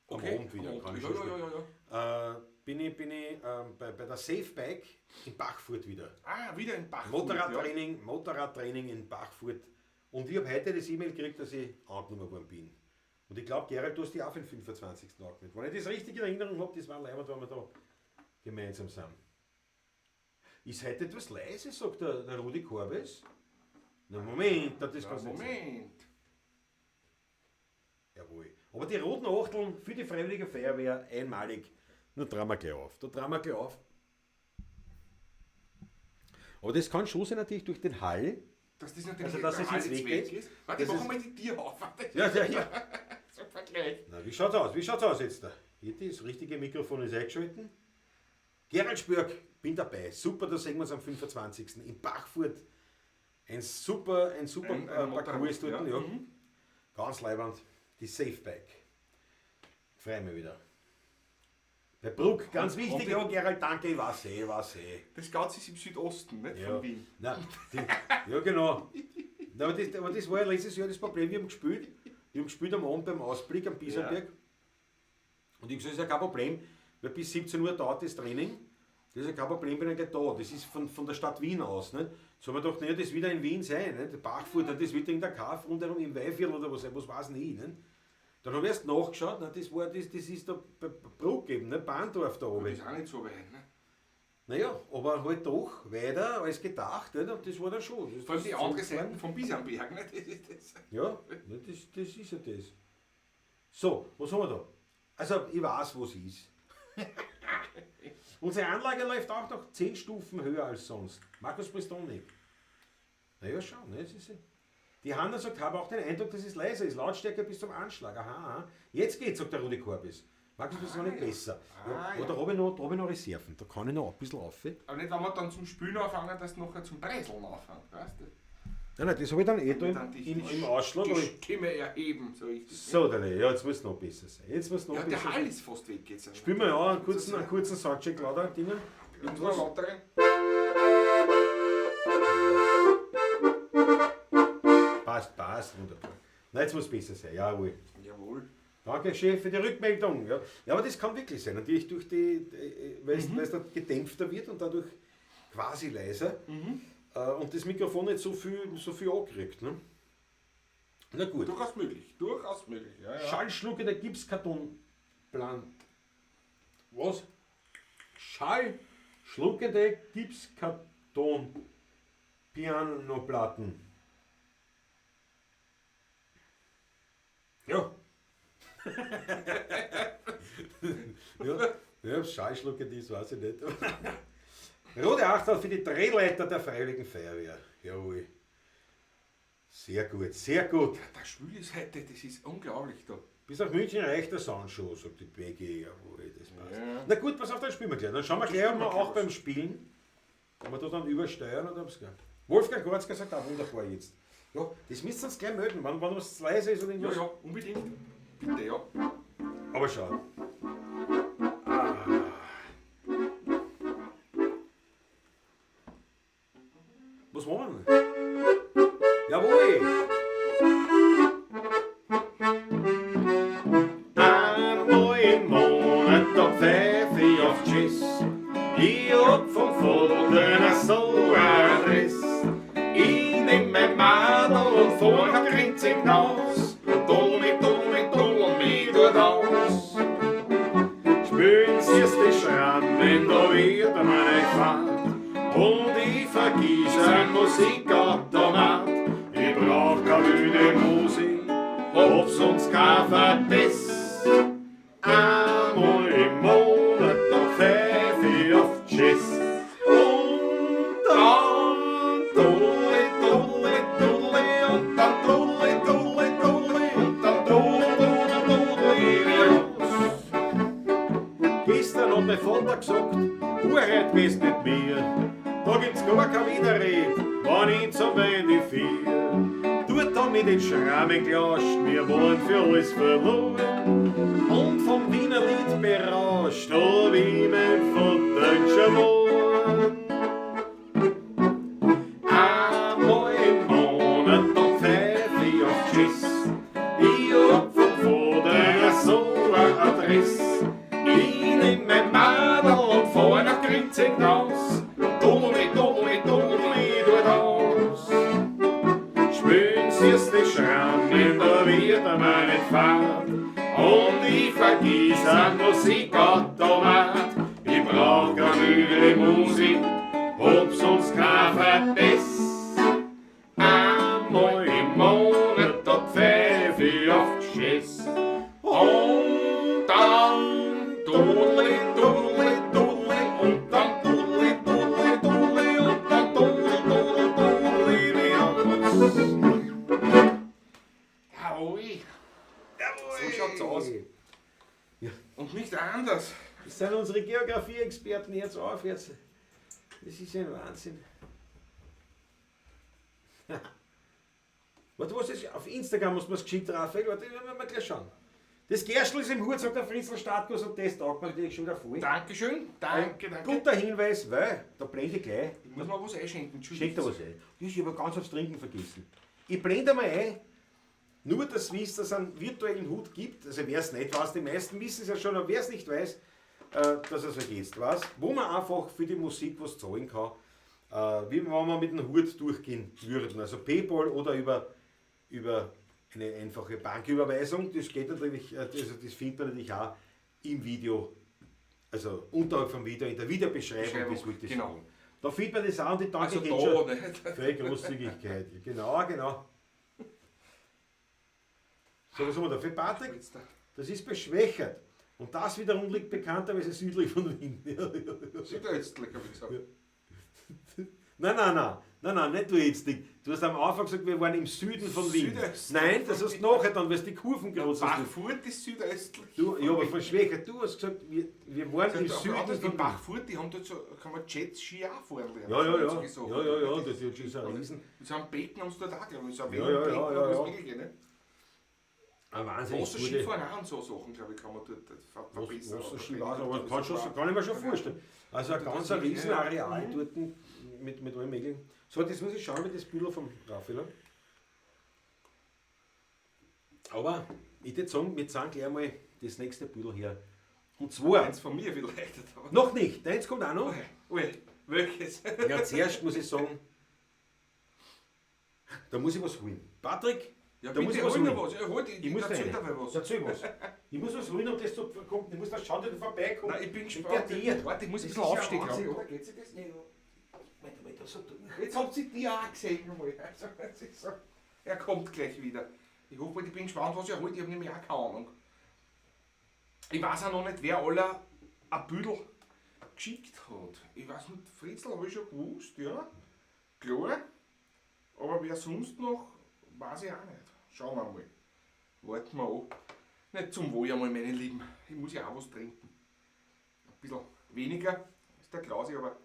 am Abend wieder am kann ich Abend. schon Ja, spielen. ja, ja, ja. Bin ich bei der Safe Bike in Bachfurt wieder. Ah, wieder in Bachfurt. Motorradtraining in Bachfurt. Und ich habe heute das E-Mail gekriegt, dass ich angenommen worden bin. Und ich glaube, Gerald, du hast dich auch für den 25. angemeldet. Wenn ich das richtig in Erinnerung habe, das war leibend, wenn wir da gemeinsam sind. Ist heute etwas leise, sagt der Rudi Korbes. Na Moment, das Ja. kann's nicht sein. Moment. Jawohl. Aber die roten Achteln für die Freiwillige Feuerwehr einmalig. Na, trauen wir gleich auf. Da trauen wir gleich auf. Aber das kann schon sein natürlich durch den Hall. Dass das natürlich Also, dass der es Hall jetzt jetzt weg weg ist. ist. Warte, Das mach ist- mal die Tür auf. Warte. Ja, ja, ja. Zum Vergleich. Na, wie schaut's aus? Wie schaut's aus jetzt da? Hier, das richtige Mikrofon ist eingeschalten. Gerald Spürk, bin dabei. Super, da sehen wir uns am 25. in Bachfurt. Ein super Ein Parcours ist dort. Motorrad, Ja. ja. Mhm. Ganz leibend. Die Safe Bike. Freue mich wieder. Bei Bruck, ganz wichtig, ja, Gerald, danke, ich weiß eh, Das Ganze ist im Südosten, nicht? Ja. Von Wien. Nein, ja, genau. Nein, aber das war ja letztes Jahr das Problem, wir haben gespielt am Abend beim Ausblick am Bisamberg. Ja. Und ich habe gesagt, das ist ja kein Problem, weil bis 17 Uhr dauert das Training. Das ist ja kein Problem, bin ich gleich da. Das ist von der Stadt Wien aus. Nicht? So haben wir gedacht, naja, das wird ja in Wien sein. Nicht? Bachfurt, das wird in der Kaff rundherum im Weihviertel oder was weiß ich. Nicht? Dann habe ich erst nachgeschaut, ne, das, war, das, das ist da bei Bruck eben, ne, Bahndorf da Das oben. ist auch nicht so weit, ne? Naja, aber halt doch weiter als gedacht, nicht? Und das war dann schon. Das, Vor allem die das andere Seite vom Bisamberg, ne? Das ist das. Ja, ne, das ist ja das. So, was haben wir da? Also, ich weiß, was ist. Unsere Anlage läuft auch noch 10 Stufen höher als sonst. Markus Pristonik. Naja, schau, ne, das ist ja. Die Hanna sagt, habe auch den Eindruck, dass es leiser ist. Lautstärke bis zum Anschlag. Aha, aha. Jetzt geht's, sagt der Rudi Korbis. Markus Pristonik Ah, ja. besser. Ah, Ja, ja. aber da hab ich noch Reserven. Da kann ich noch ein bisschen rauf. Aber nicht, wenn wir dann zum Spülen anfangen, dass du nachher zum Preiseln anfängt, weißt du? Nein, nein, das habe ich dann eh da Dann im Ausschlag. Die aber ich- Stimme erheben, so richtig. So, Dani, ja, jetzt muss es noch besser sein. Jetzt muss noch Ja, besser der sein. Hall ist fast weg jetzt. Spielen wir ja auch einen kurzen Soundcheck lauter, Dingen. Und noch lauteren. Passt, passt, wunderbar. Na, jetzt muss es besser sein, jawohl. Jawohl. Danke, Chef, für die Rückmeldung. Ja, ja, aber das kann wirklich sein. Natürlich durch die, weil es dann gedämpfter wird und dadurch quasi leiser. Und das Mikrofon nicht so viel ankriegt. Ne? Na gut. Durchaus möglich, durchaus möglich. Ja, ja. Schallschlucke der Gipskartonplan. Was? Schallschluckende Gipskarton Pianoplatten. Ja. Ja, ja, Schallschlucke, das weiß ich nicht. Rote Achterl für die Drehleiter der Freiwilligen Feuerwehr. Jawohl. Sehr gut, sehr gut. Der Schwül ist heute, das ist unglaublich da. Bis nach München reicht der Sound schon, sagt die BG. Jawohl, das passt. Ja. Na gut, pass auf, dann spielen wir gleich. Dann schauen wir gleich, ob spielen wir wir gleich auch was. beim Spielen, ob wir da dann übersteuern oder ob's geht. Wolfgang Gorzka sagt auch wunderbar jetzt. Ja, das müsst ihr uns gleich melden, wenn was zu leise ist oder Ja, irgendwas. ja, unbedingt. Bitte, ja. Aber schau. Ah. Was machen wir denn? Jawohl! Einmal im Monat, da pfeif ich auf Tschüss. Ich hab vom Vater so ein Riss. Ich nehm mein Madel und fahr nach Grinzing hinaus. Dulli, dulli, dulli, mich dort aus. Spülen sie's die Schrammen, da wird meine Fahrt. Und ich vergiss ein Musikautomat. Ich brauch keine wilde Musik, hab sonst kein Verdiss. Einmal im Monat, da pfeif ich auf Tschüss. Und dann dulli, dulli, dulli, und dann dulli, dulli, dulli, und dann dulli, dulli, dulli, aus. Gestern hat mein Vater gesagt, du heute gehst mit mir. Da gibt's gar kein Widerred, wenn ich zum Wein vier. Dort haben wir den Schrammen gelauscht, wir waren für alles verloren. Und vom Wiener Lied berauscht, hab ich mein Vater schon gewonnen. Einmal im Monat, da pfeif ich auf Tschüss. Ich hab vom Vater so eine Adresse. Ich nehm mein Madel und fahr nach Grinzing raus. Dulli, dulli, dulli, dort aus. Spülen sie's die Schrammen, da wird mir nicht fad. Und ich vergiss an Musikautomat. Ich brauch keine müde Musik, hab sonst kein Verbiss. Einmal im Monat, da pfeif ich auf Schiss. Und dann dudli, dudli, dudli, und dann dudli, dudli, dudli, und dann dudli, dudli, dudli, wie aus. Jawohl. So schaut's aus. Ja. Und nicht anders. Das sind unsere Geografie-Experten jetzt auf. Jetzt. Das ist ein Wahnsinn. Warte, was ist? Auf Instagram muss man es geschickt, Raphael. Warte, wir mal gleich schauen. Das Gerstl ist im Hut, sagt der Fritzl Startguss und das taugt mir natürlich schon wieder voll. Dankeschön. Danke, danke. Guter Hinweis, weil, da blende ich gleich. Ich muss mal was einschenken. Entschuldigung. Schenk da was ein. Ich habe ganz aufs Trinken vergessen. Ich blende mal ein, nur dass wisst, dass es einen virtuellen Hut gibt. Also wer es nicht weiß, die meisten wissen es ja schon, aber wer es nicht weiß, dass er es vergisst, weiß, wo man einfach für die Musik was zahlen kann, wie wenn wir mit dem Hut durchgehen würden. Also PayPal oder über eine einfache Banküberweisung. Das geht natürlich, also das findet man natürlich auch im Video, also unterhalb vom Video, in der Videobeschreibung, das wollte ich genau. sagen. Da findet man das auch und ich danke Also jetzt da, schon nicht? für die Großzügigkeit. Genau, genau. So, was haben wir da? Für Patrick, Jetzt da. das ist bei Schwächert. Und das wiederum liegt bekannterweise südlich von Wien. Südöstlich, habe ich gesagt. Nein, nein, nein. Nein, nein, nicht du jetzt. Dick. Du hast am Anfang gesagt, wir waren im Süden von Wien. Südöstlich Nein, das von hast du nachher dann, weil es die Kurven groß sind. Bachfurt ist südöstlich. Du, ja, aber von Schwächert, du hast gesagt, wir waren im Süden Süden in von Wien. Bachfurt, die haben dort so, kann man Jet-Ski auch fahren lernen. Ja, ja, ja. Solche Sachen. Ja, ja, ja, das ist ein Riesen. Mit so einem Becken haben sie dort auch, glaube ich. So ein Ja, ja, ja, Wellenbecken ja, und alles ja. Mögliche, ne? Ein wahnsinnig gute Wasserskifahren auch und so Sachen, glaube ich, kann man dort verbessern. Wasserski war aber kann, schon, kann ich mir schon vorstellen. Also ein Das ganz ein ist- ja, ja. Riesenareal dort mit allem möglichen. So, das muss ich schauen, wie das Büdel vom Raphael. Aber ich würde sagen, wir zeigen gleich mal das nächste Büdel her. Und zwar, Eins von mir vielleicht. Aber noch nicht, deins kommt auch noch. Ui, welches? Ja, zuerst muss ich sagen, da muss ich was holen. Patrick, Ja, da bitte, muss ich was hol holen. noch was. Ja, hol, Ich muss da erzähl rein. dabei was. Erzähl was. Ich muss was holen, ob das so kommt. Ich muss da schauen, dass ich vorbeikomme. Nein, ich bin Mit gespannt. Der Tier. Warte, ich muss ein Das bisschen ist ja aufstehen, glaube ich. Wahnsinn. Oder geht sich das? Ja, ja. Warte mal, das so durch. Jetzt habt ihr die auch gesehen. Einmal. Also, es ist so. Er kommt gleich wieder. Ich hoffe, ich bin gespannt, was er holt. Ich habe nämlich auch keine Ahnung. Ich weiß auch noch nicht, wer aller ein Büdel geschickt hat. Ich weiß nicht, Fritzl habe ich schon gewusst, ja. Klar. Aber wer sonst noch, weiß ich auch nicht. Schauen wir mal. Warten wir an. Nicht zum Wohl einmal, meine Lieben. Ich muss ja auch was trinken. Ein bisschen weniger ist der Klausi, aber.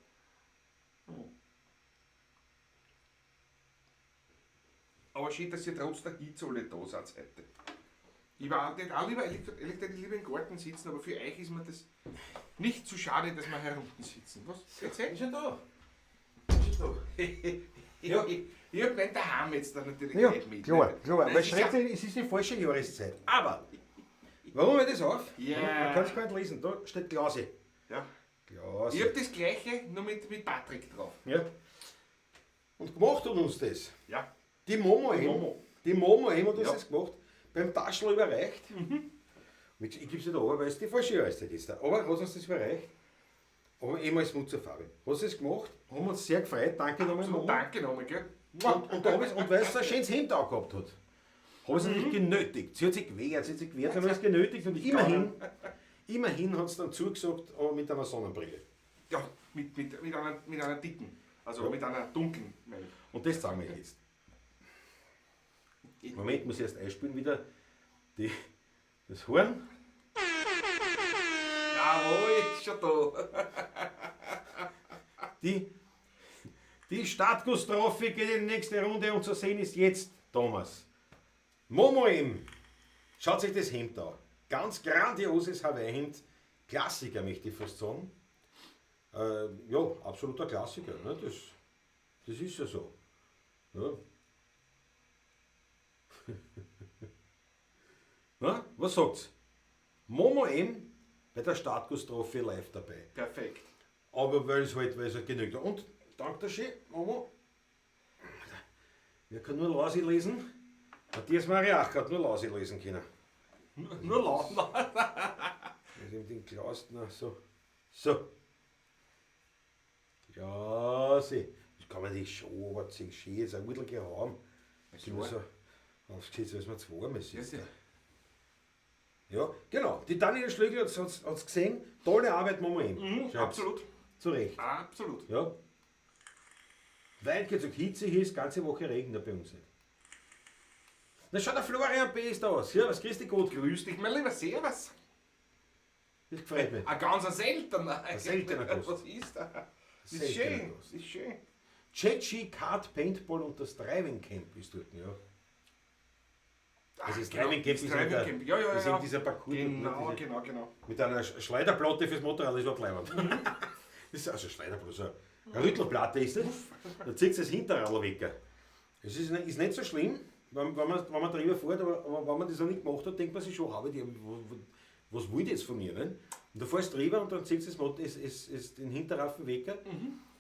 Aber schön, dass ihr trotz der Hitze alle da seid heute. Ich war auch lieber, ehrlich gesagt, ehrlich gesagt, lieber im Garten sitzen, aber für euch ist mir das nicht zu schade, dass wir herunten sitzen. Was? Erzähl. Ist schon da. Ist schon da. Ja. Ich hab meinen daheim jetzt da natürlich Ja, nicht mit. klar, ne? klar. Nein, Weil es ist ja- schrecklich, es ist die falsche Jahreszeit. Aber, warum ich das auf? Ja. Man kann es gar nicht lesen. Da steht Klause. Ja. Klause. Ich hab das gleiche, nur mit Patrick drauf. Ja. Und gemacht hat uns das. Ja. Die Momo Die eben. Momo. Die Momo eben hat uns Ja. das gemacht. Beim Taschel überreicht. Ich gebe es nicht an, weil es die falsche Jahreszeit ist. Aber hat uns das überreicht. Aber eben als Mutzerfarbe. Hat sie es gemacht, haben wir uns sehr gefreut. Danke nochmal, So, Momo. danke nochmal, gell? Und, da hab ich's- und weil sie ein schönes Hemd auch gehabt hat, habe ich sie natürlich genötigt. Sie hat sich gewehrt, sie hat sich gewehrt, haben wir es genötigt. Und immerhin hat sie dann zugesagt, aber mit einer Sonnenbrille. Ja, mit einer dicken. Also Ja. mit einer dunklen, meine ich. Und das zeigen wir jetzt. Moment, muss ich erst einspielen wieder das Horn. Jawohl, ist schon da. Die Startguss-Trophy geht in die nächste Runde und zu sehen ist jetzt Thomas. Momo M. Schaut sich das Hemd an. Ganz grandioses Hawaii-Hemd. Klassiker, möchte ich fast sagen. Ja, absoluter Klassiker. Ne? Das ist ja so. Ja. Na, was sagt's? Momo M bei der Startguss-Trophy live dabei. Perfekt. Aber weil es halt, genügt. Und danke dir schön, Momo. Wer kann nur Lausi lesen? Matthias Mariach hat nur Lausi lesen können. Nur laut. Also mit den Klaus, na, so. So. Klausi. Das kann man nicht schon überziehen. Schön, ist ein gutes Raum. Das ist so aufgesetzt, als man zu warm ist. jetzt Ja, da. Ja, genau. Die Daniela Schlögl hat's gesehen. Tolle Arbeit, Momo M. Mhm, Schreibt's. absolut. Zu Recht. Absolut. Ja. Weit geht's, Hitze hier ist, ganze Woche Regen da bei uns nicht. Na schau, der Florian B. ist da. Servus, grüß dich Gott. Grüß dich, mein Lieber. Servus. Das gefreut mich. Ein ganz seltener. Ein seltener Gast. Was ist da? Das ist Seltener schön. Gast. Das ist schön. Jetski, Kart, Paintball und das Driving Camp ist dort, ja. Also das Genau, Driving Camp das ist Driving eben der- Camp. Ja, ja, ist ja. eben dieser Parcours dort, ne, Genau, diese- genau, genau. Mit einer Schleuderplatte fürs Motorrad, das ist überhaupt leibend. Das ist also Schleuderplatte, so eine Rüttelplatte ist das. Da zieht das Hinterrad weg. Es ist nicht so schlimm, wenn man drüber fährt, aber wenn man das noch nicht gemacht hat, denkt man sich schon, habe ich die, was will die jetzt von mir? Ne? Und da fährst du drüber und dann ziehst du den Hinterreifen weg.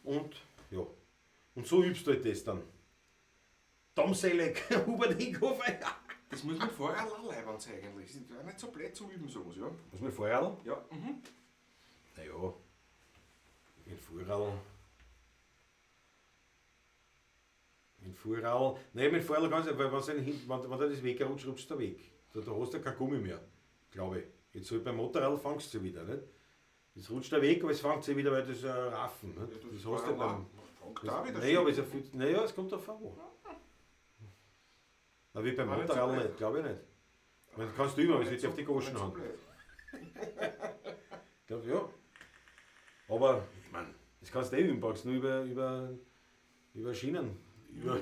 Und ja, und so übst du halt das dann. Tom Selleck, Hubert Inhofe. Das muss man vorher auch leibend sein eigentlich. Das ist auch nicht so blöd zum Üben sowas, ja. Was mit Fahrradl? Ja, mhm. Naja, mit Fahrradl. Mit Fahrradl. Nein, mit Fahrradl kannst du, weil wenn da das wegrutscht, rutscht der weg. Da hast du kein Gummi mehr, glaube ich. Jetzt halt beim Motorrad fangst du wieder, nicht? Jetzt rutscht er weg, aber es fängt sich wieder, weil das ist ein Raffen. Nicht? Ja, Das hast du beim. Fängt da wieder Naja, aber es ist ja viel, naja, es kommt drauf an. Na, wie beim War nicht so Motorrad blöd. nicht, glaube ich nicht. Ich meine, kannst du immer, aber es wird dir auf die Goschen Nicht so hauen. blöd. Ich glaub, ja. Aber, ich meine, das kannst du eh üben, brauchst nur über Schienen. Über,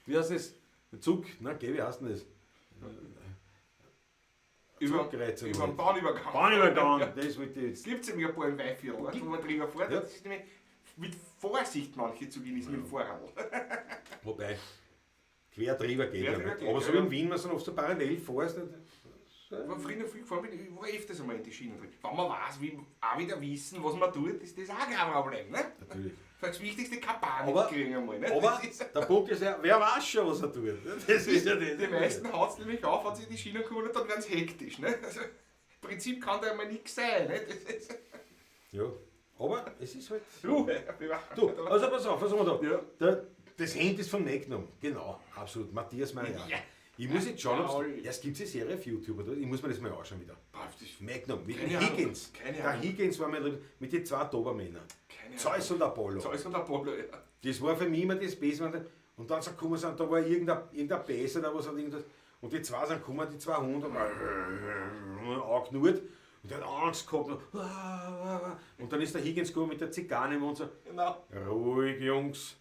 wie heißt das? Der Zug, na, geh, wie heißt denn das? Zugkreuzung Über den halt. Bahnübergang. Bahnübergang, Ja. das wollte ich jetzt. Es gibt nämlich ein paar im Weinviertel, weißt du, wo man drüber fährt. Ja. Das ist nämlich mit Vorsicht manche zu genießen, mit dem Fahrrad. Wobei, quer drüber geht Quer ja drüber nicht. geht, Aber so ja, wie ja. in Wien, man sind oft so parallel fährst. Nicht? Wenn früher viel gefahren bin, ich war öfters einmal in die Schienen drin. Wenn man weiß, wie, auch wieder wissen, was man tut, ist das auch kein Problem. Ne? Natürlich. Das Wichtigste, keine Panik Aber- kriegen einmal. Ne? Aber Das ist, der Punkt ist ja, wer weiß schon, was er tut. Das ist ja das. die meisten haut es nämlich auf, wenn sie in die Schienen kommen und dann werden sie hektisch. Ne? Also, im Prinzip kann da einmal nichts sein. Ne? Das ist Ja, aber es ist halt. Ruhe. Du, also pass auf, was haben wir da? Ja. Das Hand ist von Magnum. Genau, absolut. Matthias Meyer. Ja. Ich muss jetzt schauen, ob's, Jawohl. ja, es gibt eine Serie auf YouTube, oder? Ich muss mir das mal anschauen wieder. Boah, das- Magnum, mit Keine dem Ahnung. Higgins. Keine Der Ahnung. Higgins war mein Lieb- mit den zwei Dobermännern. Keine Zeus und Apollo. Zeus und Apollo, ja. Das war für mich immer das Beste. Und dann sind gekommen sind, da war irgendein Beißer, da was hat irgendwas. Und die zwei sind gekommen, die zwei Hunde, und angenurrt. Und der hat Angst gehabt. Und dann ist der Higgins gekommen mit der Zigarre im Mund und so, Genau. ruhig, Jungs.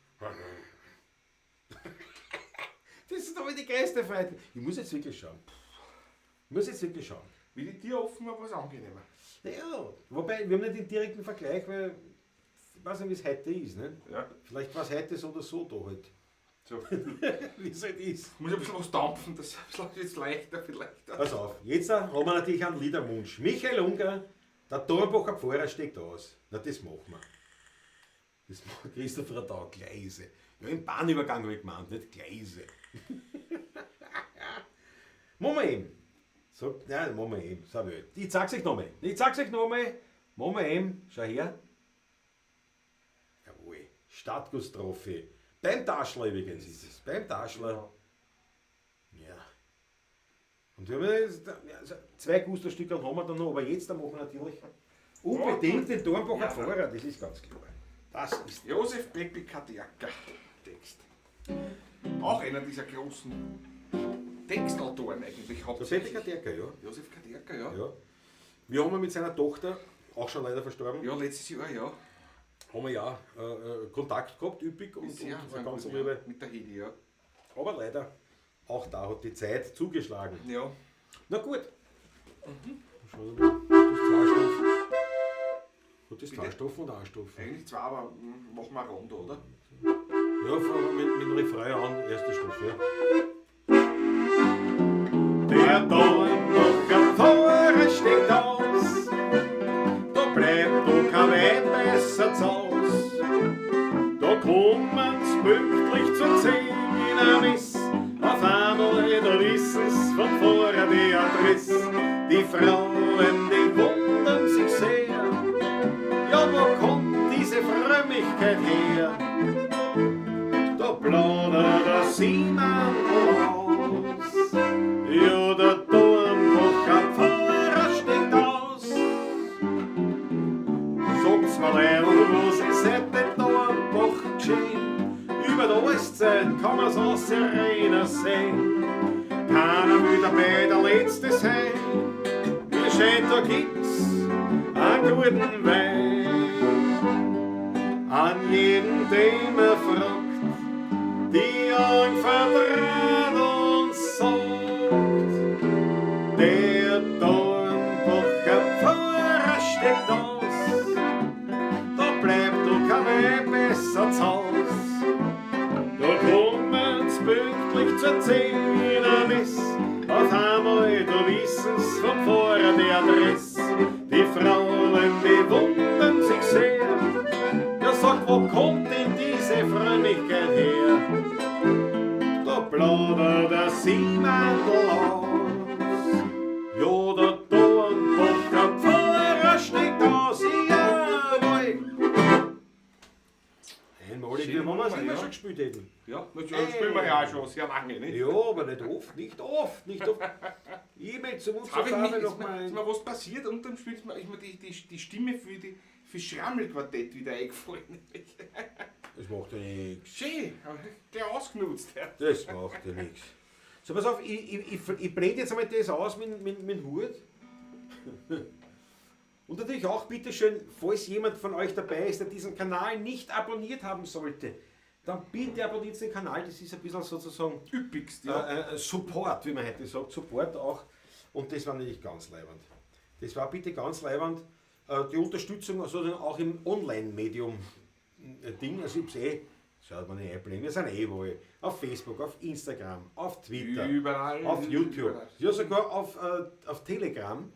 Das ist doch die größte Freude. Ich muss jetzt wirklich schauen. Ich muss jetzt wirklich schauen. Wie die Tür offen war, war es angenehmer. Ja, wobei, wir haben nicht den direkten Vergleich, weil ich weiß nicht, wie es heute ist. Ne? Ja. Vielleicht war es heute so oder so da halt. So. Wie es halt ist. Muss ein bisschen was dampfen, das ist jetzt leichter vielleicht. Pass auf, jetzt haben wir natürlich einen Liederwunsch. Michael Unger, der Dornbacher Pfarrer steckt aus. Na, das machen wir. Das macht Christopher da, Gleise. Ja, im Bahnübergang habe ich gemeint, nicht Gleise. Machen wir eben. So, nein, machen wir eben. Sag ich. Ich zeig's euch nochmal. Ich zeig's euch nochmal. Machen wir eben. Schau her. Jawohl. Stadtgustrophe. Beim Taschler übrigens ist es. Beim Taschler. Ja. Und wir haben jetzt, also zwei Gusterstücke haben wir dann noch, aber jetzt da machen wir natürlich unbedingt den Dornbacher Ja. Pfarrer, das ist ganz klar. Das ist Josef Pepi Kaderka, Text. Auch einer dieser großen Textautoren eigentlich. der Hauptsächlich. Pepi Kaderka, ja. Josef Kaderka, ja. Ja. Wir haben ja mit seiner Tochter, auch schon leider verstorben, Ja, letztes Jahr, ja. haben wir ja Kontakt gehabt, üppig und Sehr, und sehr eine ganz gut, liebe. ja. Mit der Hedi, ja. Aber leider, auch da hat die Zeit zugeschlagen. Ja. Na gut. Schau mal, das zwei Strophen. Hat das zwei Bitte? Strophen oder eine Strophe? Eigentlich zwei, aber machen wir eine Runde, oder? Ja, fangen wir mit dem Refrain an, erste Strophe. Ja. Der Dornbacher Pfarrer steht aus, da bleibt doch kein Weib besser zu Haus. Da kommen's pünktlich zur 10 Miss, auf einmal, da wissen's vom Pfarrer die Adresse. Die Frauen, die wundern sich sehr, ja, wo kommt diese Frömmigkeit her? Da plaudert der Simon aus, ja, der Dornbacher Pfarrer steht aus. Sagt's mir leider, was ist seit dem Dornbach geschehen? Über der Allszeit kann man's aus Serena sehen. Keiner will dabei der Letzte sein. Mir scheint, da gibt's einen guten Wein. An jeden, den man fragt, die Augen verdreht und sagt, der Dornbacher Pfarrer steckt aus, da bleibt doch kein Weib besser zu Haus. Da kommen's pünktlich zur 10 Miss, auf einmal, da wissen's vom Pfarrer die Adresse. Die Frauen, die wundern sich sehr, ja sagt, wo kommt denn diese Frömmigkeit her? Da plaudert der Simon Wie wenn wir es Nummer, immer ja. schon gespielt hätten. Ja, natürlich spielen wir ja auch schon sehr lange, nicht? Ja, aber nicht oft, nicht oft, nicht oft. E-Mail zum Jetzt hab ich mich, Farbe ist nochmal. mir, ist mir was passiert unter dem Spiel, ist mir die Stimme für Schrammelquartett wieder eingefallen. Das macht ja nichts. Schön, aber der ausgenutzt. Ja. Das macht ja nichts. So, pass auf, ich blende jetzt einmal das aus mit dem Hut. Und natürlich auch, bitteschön, falls jemand von euch dabei ist, der diesen Kanal nicht abonniert haben sollte, dann bitte abonniert den Kanal. Das ist ein bisschen sozusagen Üppigst, ja. Support, wie man heute sagt, Support auch. Und das war natürlich ganz leiwand. Das war bitte ganz leiwand. Die Unterstützung also auch im Online-Medium Ding, also ich hab's eh, schaut man nicht einblenden, wir sind eh wohl auf Facebook, auf Instagram, auf Twitter, Überall, auf YouTube, überall. ja sogar auf Telegram.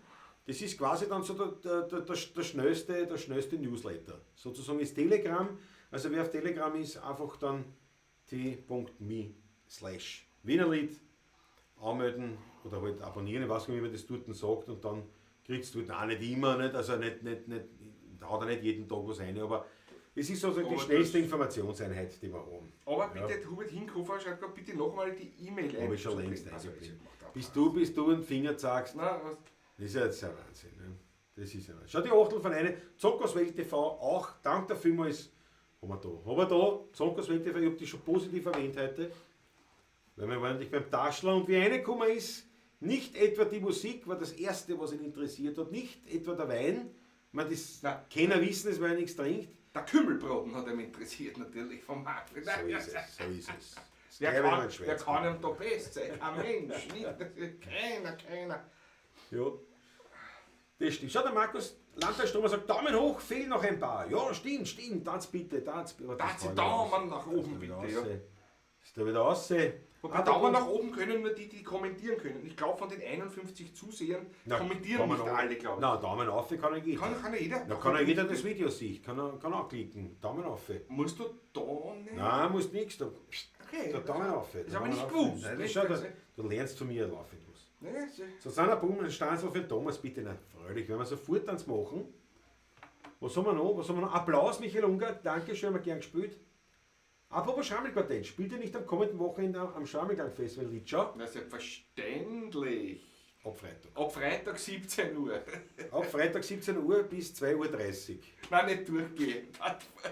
Das ist quasi dann so der schnellste Newsletter. Sozusagen ist Telegram, also wer auf Telegram ist, einfach dann t.me/Wienerlied anmelden oder halt abonnieren, ich weiß gar nicht, wie man das dort sagt, und dann kriegst du auch nicht immer, nicht, also nicht, nicht, nicht, da haut er nicht jeden Tag was rein, aber es ist sozusagen die Aber schnellste das- Informationseinheit, die wir haben. Aber Ja. bitte, Hubert Hinkofer schreibt gerade bitte nochmal die E-Mail Habe ich schon längst einzublenden. Also, eingeblendet. ich mach da- Bis du einen Finger zeigst, Nein, was? das ist ja jetzt ein Wahnsinn. Ne? Das ist ja Wahnsinn. Schau, die Achtel von einer, Zonkerswelt TV, auch dank der vielmals, haben wir da. Haben wir da, Zonkerswelt TV, ich hab die schon positiv erwähnt heute, weil wir waren natürlich beim Taschler und wie reingekommen ist, nicht etwa die Musik war das Erste, was ihn interessiert hat, nicht etwa der Wein, ich meine, das Nein. keiner wissen, es, weil er nichts trinkt. Der Kümmelbraten hat ihn interessiert natürlich vom Manfred. So ist es, so ist es. Das Wer gleiche, wenn kann, man wer Schweiz kann ihm da best sein? Kein Mensch, nicht? Keiner, keiner. Ja. Das stimmt. Schau, der Markus Landtagstromer sagt, Daumen hoch, fehlen noch ein paar. Ja, stimmt, stimmt, tanz bitte, tanz bitte. Tanz die Daumen nach oben, bitte, ja. Ist da wieder raus. Wobei Daumen nach oben können nur die, die kommentieren können. Ich glaube, von den 51 Zusehern kommentieren nicht alle, glaube ich. Nein, Daumen auf kann ja jeder. Kann ja jeder. Na, kann ja jeder das Video sieht, kann auch klicken. Daumen auf. Musst du da nicht? Nein, musst nichts. Da, Okay. da Daumen auf. Das habe ich nicht gewusst. Nein, das Nicht? schau, da, du lernst von mir laufend was. Ja, so. Susanna Bum, ein Stanzl für Thomas, bitte. Na, fröhlich, wenn wir sofort tanz machen. Was haben wir noch? Was haben wir noch? Applaus, Michael Unger, danke schön, haben wir gern gespielt. Apropos Schrammelquartett, spielt ihr nicht am kommenden Wochenende am Schrammelgang-Festival Litschau? Na, selbstverständlich. Ab Freitag. Ab Freitag 17 Uhr. Ab Freitag 17 Uhr bis 2:30 Uhr. Nein, nicht durchgehen.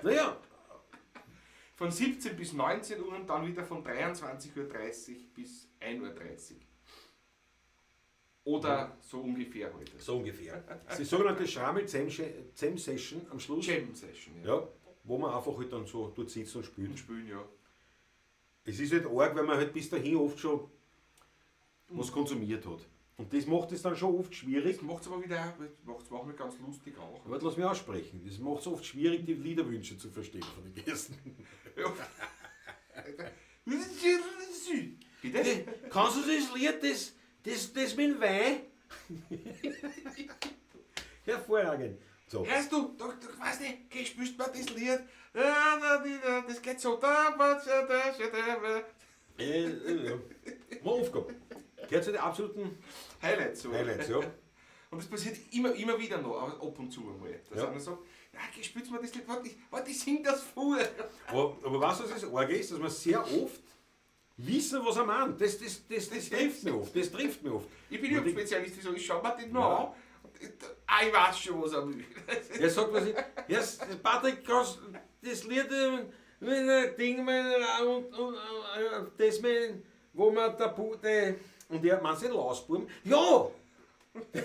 Naja. Von 17 bis 19 Uhr und dann wieder von 23:30 Uhr bis 1:30 Uhr. Oder so ungefähr heute. So ungefähr. Das ist die sogenannte Schrammel-Jam-Session am Schluss. Jam-Session, ja. Ja, wo man einfach halt dann so dort sitzt und spielt. Und spielen, ja. Es ist halt arg, weil man halt bis dahin oft schon was konsumiert hat. Und das macht es dann schon oft schwierig. Das macht's aber wieder, macht's manchmal ganz lustig auch. Aber lass mich aussprechen. Das macht's oft schwierig, die Liederwünsche zu verstehen von den Gästen. Ja. Bitte? Kannst du das Lied, das mit dem Wein? Hervorragend. So. Hörst du, du, du weißt nicht, geh, spielst mal das Lied. Das geht so. Da, da, Ja. Mal Aufgabe. Gehört zu den absoluten Highlights. So. Highlights, ja. Und das passiert immer, immer wieder noch, aber ab und zu einmal. Dass Ja. einer sagt, na, geh, spielst mal das Lied, warte, ich sing das vor. Aber weißt du, was das Arge ist? Dass wir sehr oft wissen, was er meint. Das trifft mich oft. Das trifft mich oft. Ich bin ja Und Spezialist, ich sag, ich schau mir den noch Ja. an. Und ich weiß schon, was er will. Er sagt, was ich. Ja, Patrick, kannst das Lied mit einem Ding und das mit, wo man der Bude. Und er meint den Lausbuben? Ja! Das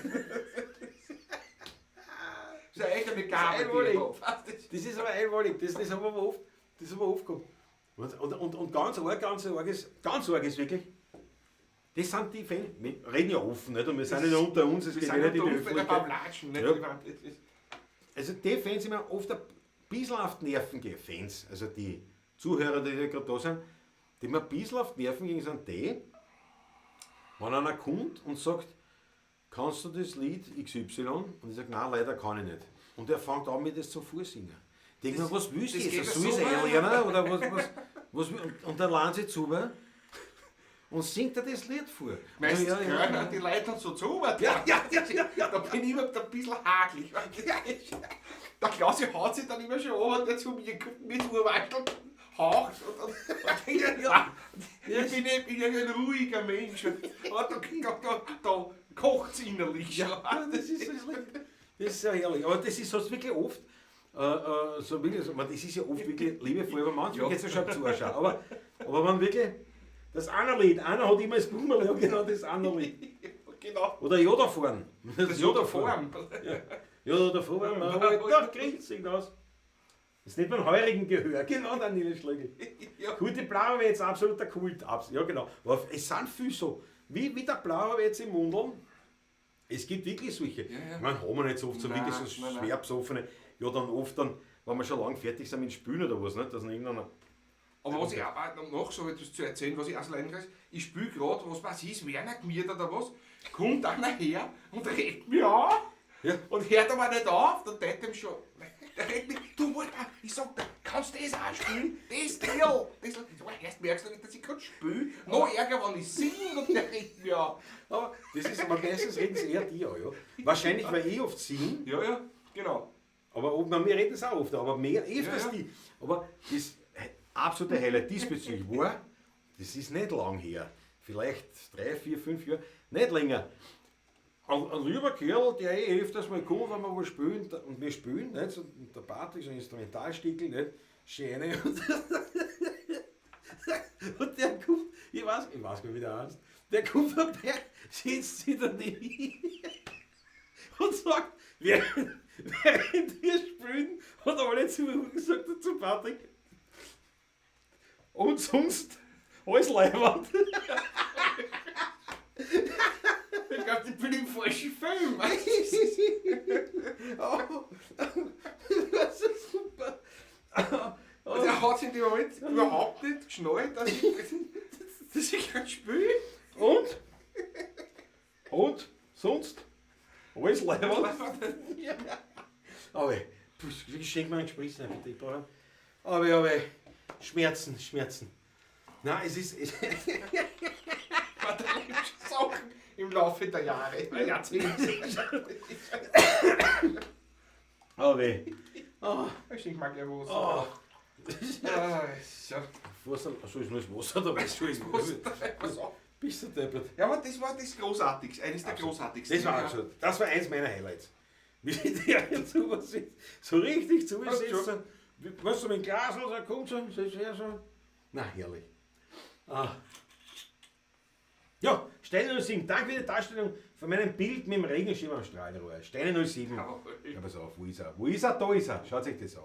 ist ja echt eine Gabe, die Einmalig. ich hab. Das ist aber einmalig, das haben wir aber oft, das haben wir oft gehabt. Und ganz arg, ganz arg ist wirklich, das sind die Fans, wir reden ja offen, nicht? Und wir sind ja unter uns, es Wir geht sind ja nicht in unter die uns bei der Öffentlichkeit. Pavlatschen, nicht? Ja. Ich meine, das ist- Also die Fans, die mir oft ein bisschen auf die Nerven gehen, Fans, also die Zuhörer, die ja gerade da sind, die mir ein bisschen auf die Nerven gehen, sind die, wenn einer kommt und sagt, kannst du das Lied XY? Und ich sage, nein, leider kann ich nicht. Und er fängt an, mir das zum Vorsingen. Denk mir, was willst du das jetzt? geht Soll ja ich so es weit. einlernen? Oder was und dann lernt sie zu und singt er das Lied vor. Meistens ja, ja, hören die Leute dann so zu. Ja, ja, ja, ja, ja. Da bin ich immer ein bisschen hakelig. Der Klausi haut sich dann immer schon an, der zu mir kommt mit Urwaschel. haucht und ja, ich bin ja ein ruhiger Mensch. Aber da kocht es innerlich schon. Ja, das ist ja herrlich. Aber das ist sonst wirklich oft, so wirklich, so, man, das ist ja oft wirklich liebevoll, aber manchmal geht es ja schon zuschauen. Aber man wirklich, das eine Lied, einer hat immer das Bummerl, ja genau, das eine Lied. Genau. Oder Joda fahren. Das Joda fahren. Ja. Joda fahren, man holt doch Grinzing aus. Das ist nicht beim heurigen Gehör, genau, Daniele Schlegel. Ja. Gute Blauer jetzt absoluter Kult. Ja, genau. Aber es sind viele so. Wie der Blauer jetzt im Mundeln. Es gibt wirklich solche. Ja, ja. Ich meine, haben wir nicht so oft so Nein, wirklich so nein, nein. schwer besoffene. Ja, dann oft dann, wenn wir schon lange fertig sind mit Spülen oder was, nicht? Dass dann irgendeiner. Aber was ich auch noch so etwas zu erzählen, was ich auch so leiden kann, ich spiele gerade, was weiß ich, Werner Gmiert oder was, kommt einer her und redet mich an. Ja. Und hört aber nicht auf, dann tät ihm schon. Der redet mich, du Walter, ich sag dir, kannst du das auch spielen? Das Teil! Das, so, erst merkst du nicht, dass ich gerade spiele. Noch ärger, wenn ich singe und der redet mich an. Aber das ist, aber meistens reden sie eher die an, ja. Wahrscheinlich, weil ich oft singe. Ja, ja, genau. Aber ob, wir reden es auch oft, aber mehr öfters Ja, ja. die. Aber das absolute Highlight diesbezüglich war, das ist nicht lang her, vielleicht 3, 4, 5 Jahre, nicht länger. Ein lieber Kerl, der eh öfters mal kommt, wenn wir wo spielen, und wir spielen, nicht? So, und der Patrick, so ein Instrumentalstickel, nicht? Schöne. Und der kommt, ich weiß gar nicht, wie der heißt, der kommt vorbei, sitzt sich daneben und sagt, während wir spielen, hat alle zu mir gesagt zu Patrick, und sonst alles leiwand. Ich glaube, ich bin im falschen Film. Oh, das ist super. Und er hat sich in dem Moment überhaupt nicht geschnallt, dass ich gerade spiele. Und? Und? Sonst? Alles leiwand. Ja. Aber, schenk mir einen Spritz rein, bitte. Ich brauche. Aber, Schmerzen, Schmerzen. Nein, es ist. Es Man erlebt schon Sachen im Laufe der Jahre, Jahrzehnte. Oh weh. Oh. Ich schenk mal gleich was. Oh. Ah, so. Wasser, achso, ist nur das Wasser dabei. Pass auf. Bist du deppert. Ja, aber das war das Großartigste, eines der Absolut. großartigsten. Das war ja. absolut. Das war eins meiner Highlights. Wie der jetzt sitzt, so richtig zu Passt sitzt, schon. so, weißt du, mit dem Glas so, kommt so, sitzt her so. Na, herrlich. Ah. Ja, Steine 07, danke für die Darstellung von meinem Bild mit dem Regenschirm am Strahlrohr. Steine 07. Jawohl. Ja, pass auf, wo ist er? Wo ist er? Da ist er. Schaut sich das an.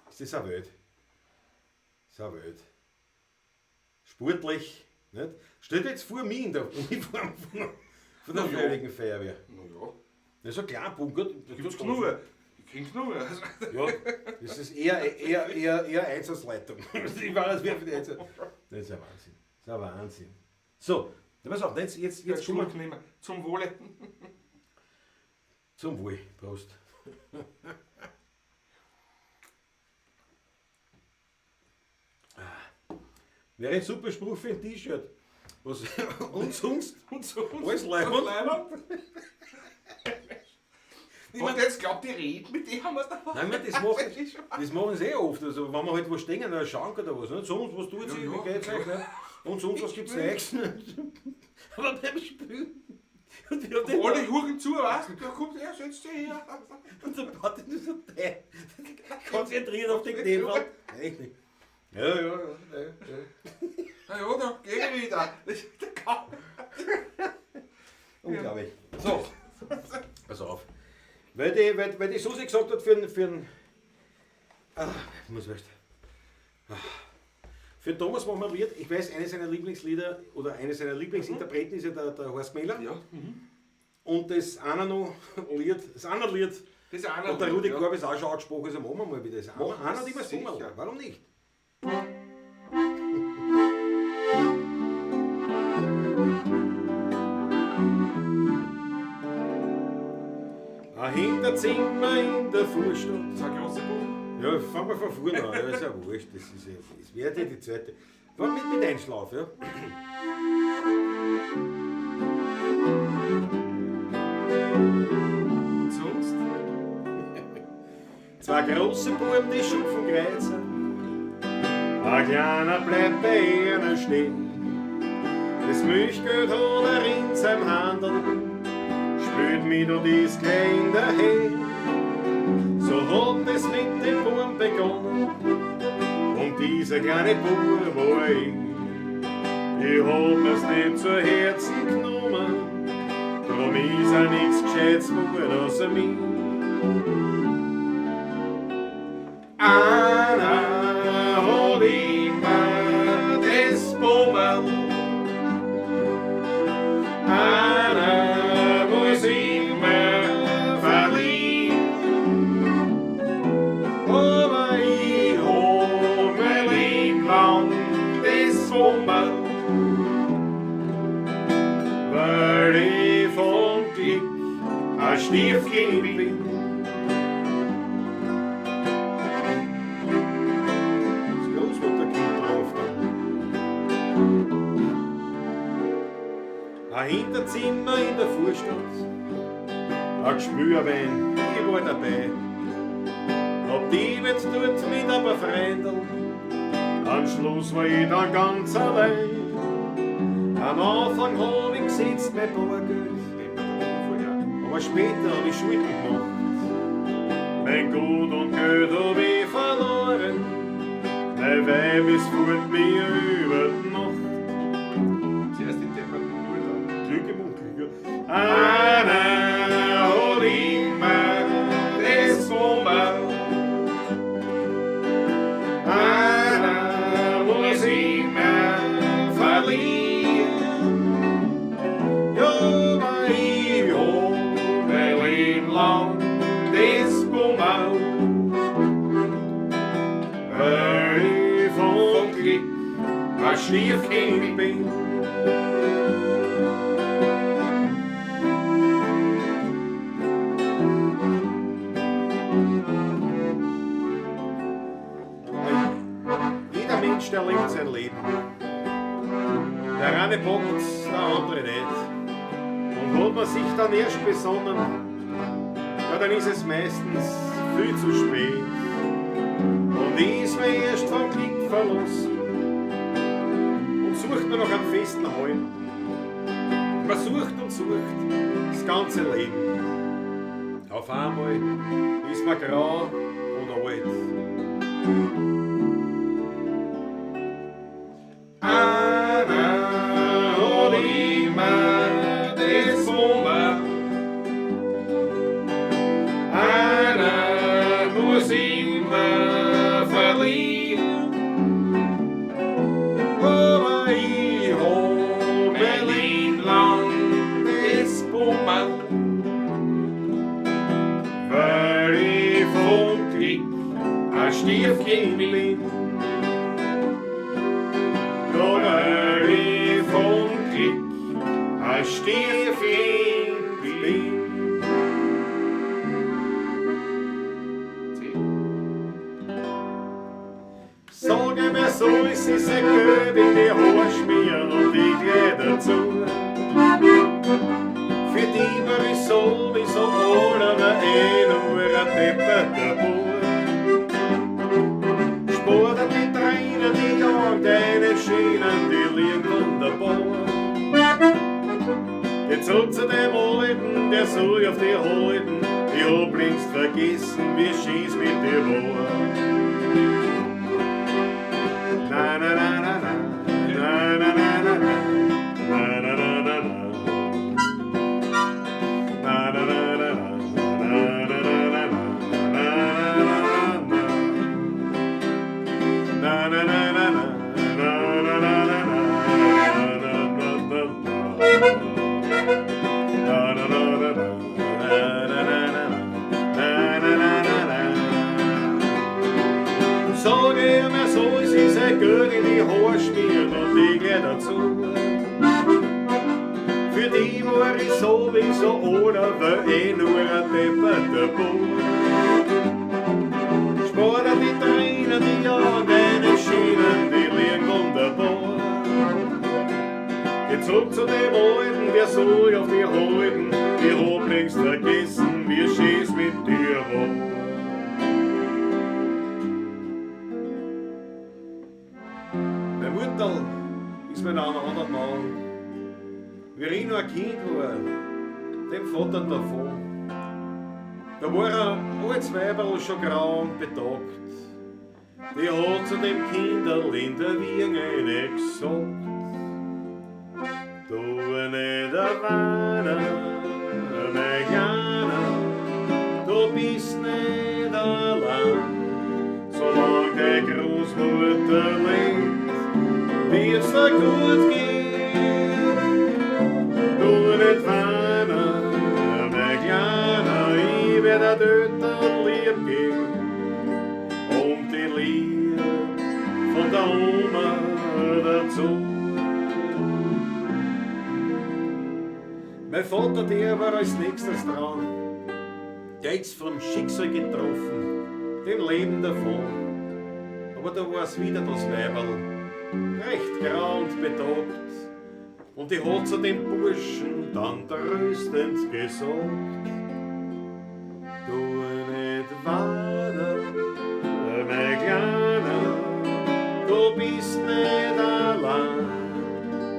Ist das eine Welt? Ist eine Welt. Sportlich. Nicht? Steht jetzt vor mir in der Uniform von der Na ja. Freiwilligen Feuerwehr. Na ja, Das ist ein kleiner Bunker. Das gibt's tut genug. Ich krieg genug. Ja, das ist eher Einsatzleitung. Ich war das wäre für die Einsatz. Das ist ein Wahnsinn. Das ist ein Wahnsinn. So, na, pass auf, jetzt Jetzt kommen wir Schluck nehmen. Zum Wohle. zum Wohl. Prost. Wäre ein super Spruch für ein T-Shirt. Was, und sonst? Und so. Alles leibend. Leibend. Und jetzt glaubt die Rede mit dem haben wir da. Nein, ich meine, das machen sie eh oft. Also, wenn wir halt wo stehen, in einer Schanke oder was. Nicht? Sonst, was tut sie? Ja, ja. Wie geht's euch? Nicht? Und sonst, was gibt's Neues? Aber beim Spülen. Und wir haben den Alle huren zu, weißt du? Da kommt er, setzt sich her. Und der Martin ist so konzentriert auf den Knebel. Echt nicht. Ja, ja, ja, ja, ja. Na ja, da geh ich wieder. Das ist der Kampf. Unglaublich. So, pass auf. Weil die Susi gesagt hat, für ich muss recht. Für den Thomas machen wir ein Lied. Ich weiß, eines seiner Lieblingslieder oder eines seiner Lieblingsinterpreten ist ja der Horst Gmeller. Ja. Und das eine noch Lied, das andere Lied, Das ist einer. und der Rudi ja. Korb ist auch schon angesprochen, also machen wir mal wieder. Das Machen wir einer, die wir sicher. singen. Warum nicht? Ein Hinterzimmer in der Vorstadt. Das ist ein großer Buch. Ja, fangen wir von vorne an. Ja, ist ja wurscht. Das ist ja, das wäre ja die zweite. Fang mit Einschlaf, ja. Und sonst? Zwei große Buben, die schupfen Kreuzer. Ein kleiner bleibt bei ihnen stehen. Das Milchgeld hat er in seinem Handel, spült mir da dies gleich in der Hand. So hat es mit dem Buben begonnen, und dieser kleine Bub war ich. Ich hab mir's nicht zu Herzen genommen, drum ist auch nix Gescheites geworden aus mir. Einer hat immer das Bummerl, einer muss immer verlieren, aber ich hab mein Leben lang das Bummerl, weil ich vom Glück ein Stiefkind bin. Das Großmutterkind drauf dann. Ein Hinterzimmer in der Vorstadt, ein Gespürwein, ich war dabei. Hab die Welt dort mit ein paar Freunden, am Schluss war ich dann ganz allein. Am Anfang hab ich gesetzt mein Bargeld, aber später hab ich Schulden gemacht. Mein Gut und Geld hab ich verloren, mein Weib ist fort mir über die Nacht. Zuerst den depperten Bub da. Glück im Unglück. Ja. Einer hat immer das Bummerl, einer muss immer verlieren. Ja, aber ich hab mein Leben lang das Bummerl, weil ich vom Glück ein Stiefkind bin. Jeder Mensch, der lebt sein Leben. Der eine packt's, der andere nicht. Und hat man sich dann erst besonnen, ja, dann ist es meistens viel zu spät. Und ist man erst vom Glück verlassen und sucht man noch einen festen Halt. Man sucht und sucht das ganze Leben. Auf einmal ist man grau und alt. Einer hat immer das Bummerl, einer muss immer verlieren, aber ich hab mein Leben lang das Bummerl, weil ich vom Glück ein Stiefkind bin. Ja, weil ich vom Glück ein Stiefkind bin. C. Sag mir so, es ist ein Geld in die Haare schmieren und die Kleider zu. Für die war ich sowieso aber eh nur ein depperter Bub. Sport die Tränen, die jagen deine Schienen, die liegen wunderbar. Geh zurück zu dem Alten, der soll auf dir halten. Ich hab längst vergessen, wie schön's mit dir war. Na na na na na, na na na na na, na na na na na. Na na na na na, na na na na na, na na na. Na na na na na, na na na na na, na na na na. Na na na na na, na na na na, na na na na na. Sag ich mir so, es ist ein Geld in die Haare schmieren und die Kleider zu. Für die war ich sowieso oder weil eh nur ein depperter Bub. Spar dir die Tränen, die jagen deine Schienen, die liegen wunderbar. Geh zurück zu dem Alten, der soll auf die halten. Ich hab längst vergessen, wie schön's mit dir war. Kinderl ist mit einem anderen Mann. Wie ich noch ein Kind war, dem Vater davon. Da war er altes Weiberl schon grau und betagt. Die hat zu dem Kinderl in der Wiege gesagt: Du nicht weinen, mein Kleiner, du bist nicht allein. Solange die Großmutter lebt, wird's dir gut gehen. Du nicht weinen, mein Kleiner, ich werd dir dort lieb gehen. Und die Liebe von der Oma dazu. Mein Vater, der war als nächstes dran, der ist vom Schicksal getroffen, dem Leben davon. Aber da war's wieder das Weiberl, recht grau und betagt, und die hat zu dem Burschen dann tröstend gesagt: Du nicht weinen, mein Kleiner, du bist nicht allein.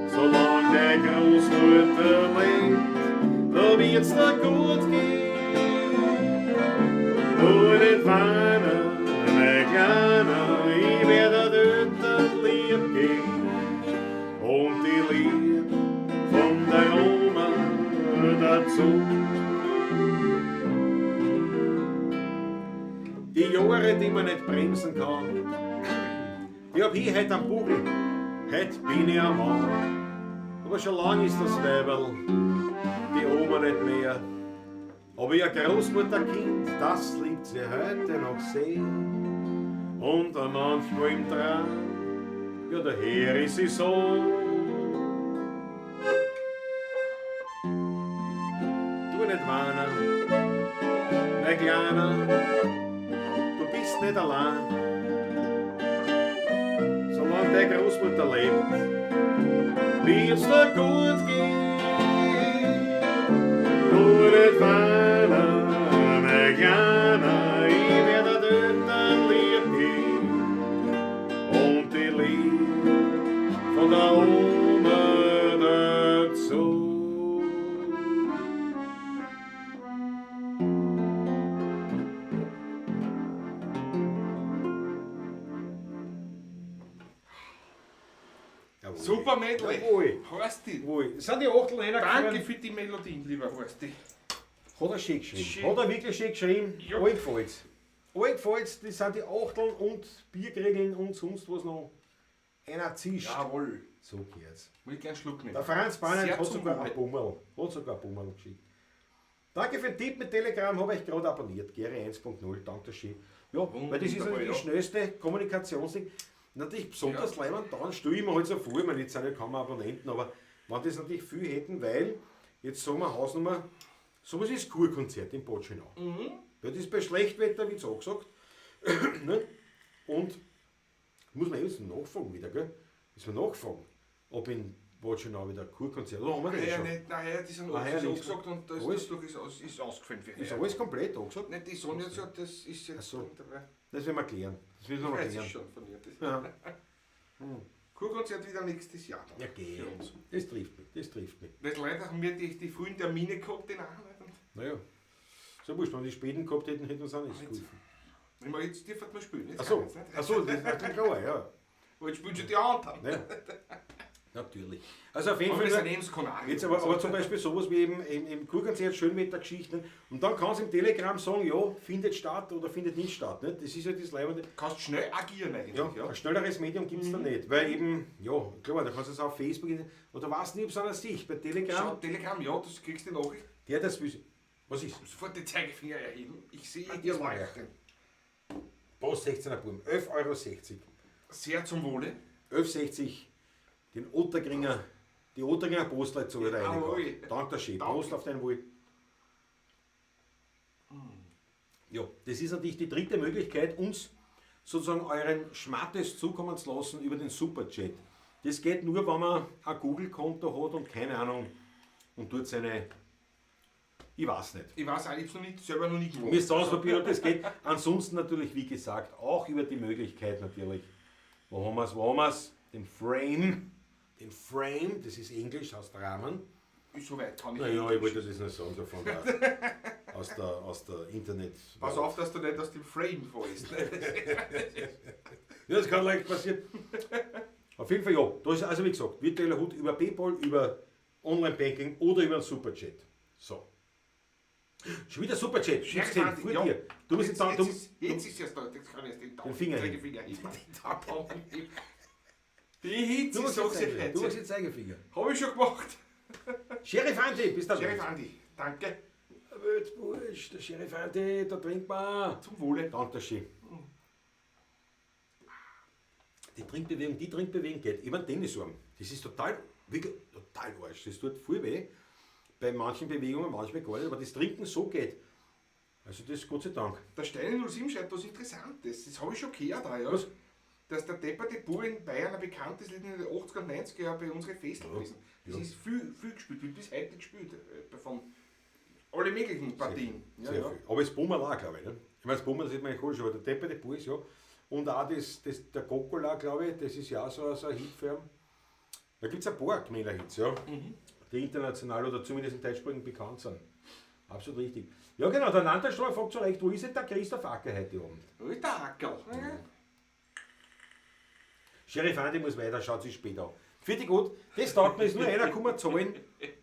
Solange die Großmutter lebt, da wird's dir gut gehen. Du nicht weinen, mein Kleiner, ich werd dir dort lieb gehen. Und die Liebe von der Oma dazu. Die Jahre, die man nicht bremsen kann, die hab ich heut am Bugel, heut bin ich am Mann. Aber schon lang ist das Weiberl, die Oma nicht mehr. Aber ihr Großmutterkind, das liebt sie heute noch sehr. Und manchmal im Traum, ja, daher ist sie so. Du nicht weinen, mein Kleiner, du bist nicht allein. Solange deine Großmutter lebt, wird's dir gut gehen. Du nicht weinen, mein Kleiner, ich werd dir dort lieb gehen. Und die Liebe von der Oma dazu. Jawohl. Super Medley. Jawohl. Horsti. Jawohl. Sind die Achtel reingefahren? Danke für die Melodien, lieber Horsti. Hat er schön geschrieben. Schön. Hat er wirklich schön geschrieben. Ja. Allen gefällt's. Allen gefällt's. Das sind die Achteln und Bierkriegeln und sonst was noch. Einer zischt. Jawohl. So geht's. Will ich gern einen Schluck nehmen. Der Franz Bahnen Sehr hat zum sogar Wohle. ein Bummerl. Hat sogar ein Bummerl geschickt. Danke für den Tipp mit Telegram, habe ich gerade abonniert. Gary 1.0, danke schön. Ja, weil das ist Wunderbar, natürlich das ja. schnellste Kommunikationsding. Natürlich besonders Ja. leibend, dann stelle ich mir halt so vor, ich meine, jetzt sind ja kaum Abonnenten, aber wenn das natürlich viel hätten, weil, jetzt sagen wir Hausnummer, sowas ist Kurkonzert in Bad Schönau. Weil das ist bei Schlechtwetter, wie es angesagt. Ne? Und muss man eh jetzt nachfragen wieder, gell? Müssen wir nachfragen, ob in Bad Schönau wieder ein Kurkonzert, oder haben wir das Ja, schon? nicht, nein, ja, die sind Ah, ja, alles nichts. angesagt und das, Alles? dadurch ist ausgefallen für Ist heuer. alles komplett angesagt? Nicht, die Sonja hat gesagt, das ist jetzt Ach so. dabei. Das werden wir klären. Das müssen wir mal Ich weiß es klären. schon von ihr. Das Ja. Kurkonzert wieder nächstes Jahr dann. Ja, geh. Für uns. Das trifft mich, das trifft mich. Weil leider haben wir die frühen Termine gehabt, den auch nicht. Naja. So wurscht, wenn die späten gehabt hätten, hätten wir uns auch nichts Jetzt. geholfen. Ich meine, jetzt dürfen wir spielen. Jetzt Ach so, kann ich's nicht. ach so, das ist natürlich klar, ja. Aber jetzt spielen schon die anderen. Naja. Natürlich. Also auf jeden Aber Fall. wir sind eben Kanarier. Jetzt aber zum Beispiel sowas wie eben im Kurkonzert schön mit der Geschichte. Und dann kannst du im Telegram sagen, ja, findet statt oder findet nicht statt. Nicht? Das ist ja das Leibende. Kannst schnell agieren eigentlich. Ja, Ja. ein schnelleres Medium gibt es da nicht. Weil eben, ja, klar, da kannst du es auf Facebook oder weißt nicht, ob es einer sieht. Bei Telegram, Schau, Telegram, ja, das kriegst du die Nachricht. der das will. Was ist? Sofort die Zeigefinger erheben. Ich sehe Ah, dir das war leuchten. Post 16er Buben, 11,60 Euro. Sehr zum Wohle. 11,60 den Otterkringer, die Otterkringer Postleitzahl da Jawohl. reingekauft. Danke schön. Danke. Prost auf dein Wohl. Ja, das ist natürlich die dritte Möglichkeit, uns sozusagen euren Schmattes zukommen zu lassen über den Superchat. Das geht nur, wenn man ein Google-Konto hat und keine Ahnung und dort seine, ich weiß nicht. Ich weiß auch, ich hab's noch nicht, selber noch nie gemacht. Mir ist ausprobiert, ob das geht. Ansonsten natürlich, wie gesagt, auch über die Möglichkeit natürlich. Wo haben wir's, wo haben wir's? dem Frame, den Frame, das ist Englisch, heißt Rahmen. Soweit kann ich Naja, ich wollte das nicht sagen, so von der, aus der Internet. Pass auf, dass du nicht aus dem Frame fällst. Ja, das kann leicht passieren. Auf jeden Fall, ja. Da ist also wie gesagt, virtueller Hut über PayPal, über Online-Banking oder über einen Superchat. So. Schon wieder Superchat. Sheriff 15, Andi, vor ja. dir. Du musst Jetzt, jetzt, jetzt, ist, jetzt ist erst da, jetzt kann ich erst den Daumen, Den Finger heben. Zeigefinger heben. Den Daumen heben. Die Hitze, du ich sag's dir du machst jetzt. jetzt Zeigefinger. Hab ich schon gemacht. Sheriff Andi, bist du da? Sheriff Andi, danke. Weltbursch, der Sheriff Andi, da trinkt man. Zum Wohle. Danke schön. Die Trinkbewegung geht über den Tennisarm. Das ist total, wirklich total arsch. Das tut voll weh. Bei manchen Bewegungen, manchmal gar nicht, aber das Trinken so geht. Also das Gott sei Dank. Der Steine 07 schreibt was Interessantes. Das habe ich schon gehört auch, ja. Was? Dass der Depperte Bub in Bayern ein bekanntes Lied in den 80er und 90er Jahren bei unseren Festeln Ja, gewesen. Das ja. ist viel, viel gespielt, wird bis heute gespielt. Von alle möglichen Partien. Ja, Sehr ja. viel. Aber das Bummerl auch, glaube ich. Ne? Ich meine, das Bummerl sieht man eigentlich schon, aber der Depperte Bub ist ja. Und auch der Coccola, glaube ich, das ist ja auch so ein Hit für ihn. Da gibt es ein paar Gmeiner-Hits, ja, die international oder zumindest im deutschsprachigen bekannt sind. Absolut richtig. Ja, genau, der Nanterstreuer fragt zu Recht, wo ist denn der Christoph Acker heute Abend? Wo ist der Ackerl? Ja. Sheriff Andi muss weiter, schaut sich später an. Vierte gut, das taugt mir, ist nur einer gekommen, zahlen,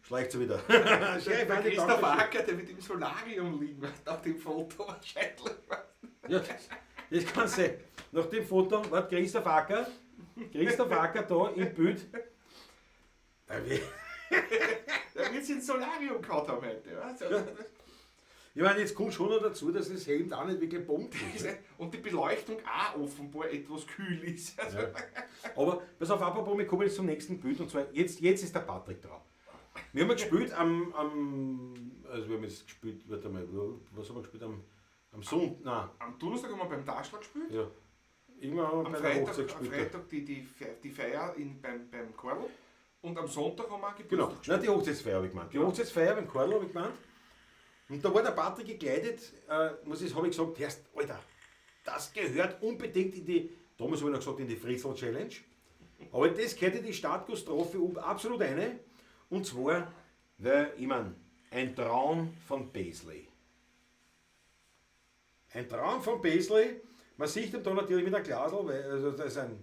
schleicht sie wieder. Sheriff Der Andi, Christoph danke schön. Acker, der wird im Solarium liegen, nach dem Foto wahrscheinlich. Ja, das kann sein. Nach dem Foto war Christoph Acker da im Bild. Der wird sich ins Solarium gehabt haben heute. Ja? So, Ja. Ich meine, jetzt kommt schon noch dazu, dass das Hemd auch nicht wirklich bombt ist. Und die Beleuchtung auch offenbar etwas kühl ist. Also, Ja. Aber pass auf, apropos, wir kommen jetzt zum nächsten Bild und zwar, jetzt ist der Patrick dran. Wir haben ja gespielt also wir haben jetzt gespielt, warte mal, was haben wir gespielt? Am Sonntag, nein, Am Donnerstag haben wir beim Taschler gespielt. ja. Irgendwann haben wir Am bei der Freitag, Hochzeit am gespielt. Freitag die Feier beim Karl. Und am Sonntag haben wir auch Genau, Geburtstag nein, die Hochzeitsfeier habe ich gemeint. Die Hochzeitsfeier beim Karl habe ich gemeint. Und da war der Patrick gekleidet, habe ich gesagt, Herrst, Alter, das gehört unbedingt in die, damals habe ich noch gesagt, in die Fritzl Challenge. Aber das gehört in die Startgastrophe absolut eine. Und zwar, weil, ich mein, ein Traum von Paisley. Ein Traum von Paisley. Man sieht ihn da natürlich mit einem Glasl, weil also das ist ein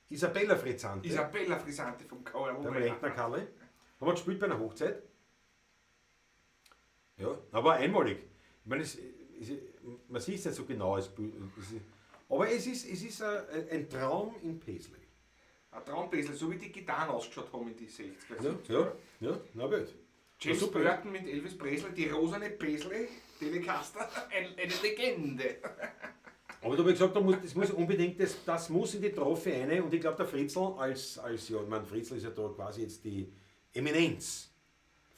Isabella Frizzante. Isabella Frisante vom Karl. Beim Rentner Karle. Haben wir gespielt bei einer Hochzeit. Ja, aber einmalig. Ich meine, man sieht es nicht so genau. Aber es ist ein Traum in Paisley. Ein Traum Paisley, so wie die Gitarren ausgeschaut haben in die 60er. Ja, ja, ja, na gut. James Ja, super. Burton mit Elvis Presley, die rosane Paisley, Telecaster, eine Legende. Aber da habe ich gesagt, das muss unbedingt, das muss in die Trophy rein. Und ich glaube, der Fritzl als ja, ich meine, Fritzl ist ja da quasi jetzt die Eminenz.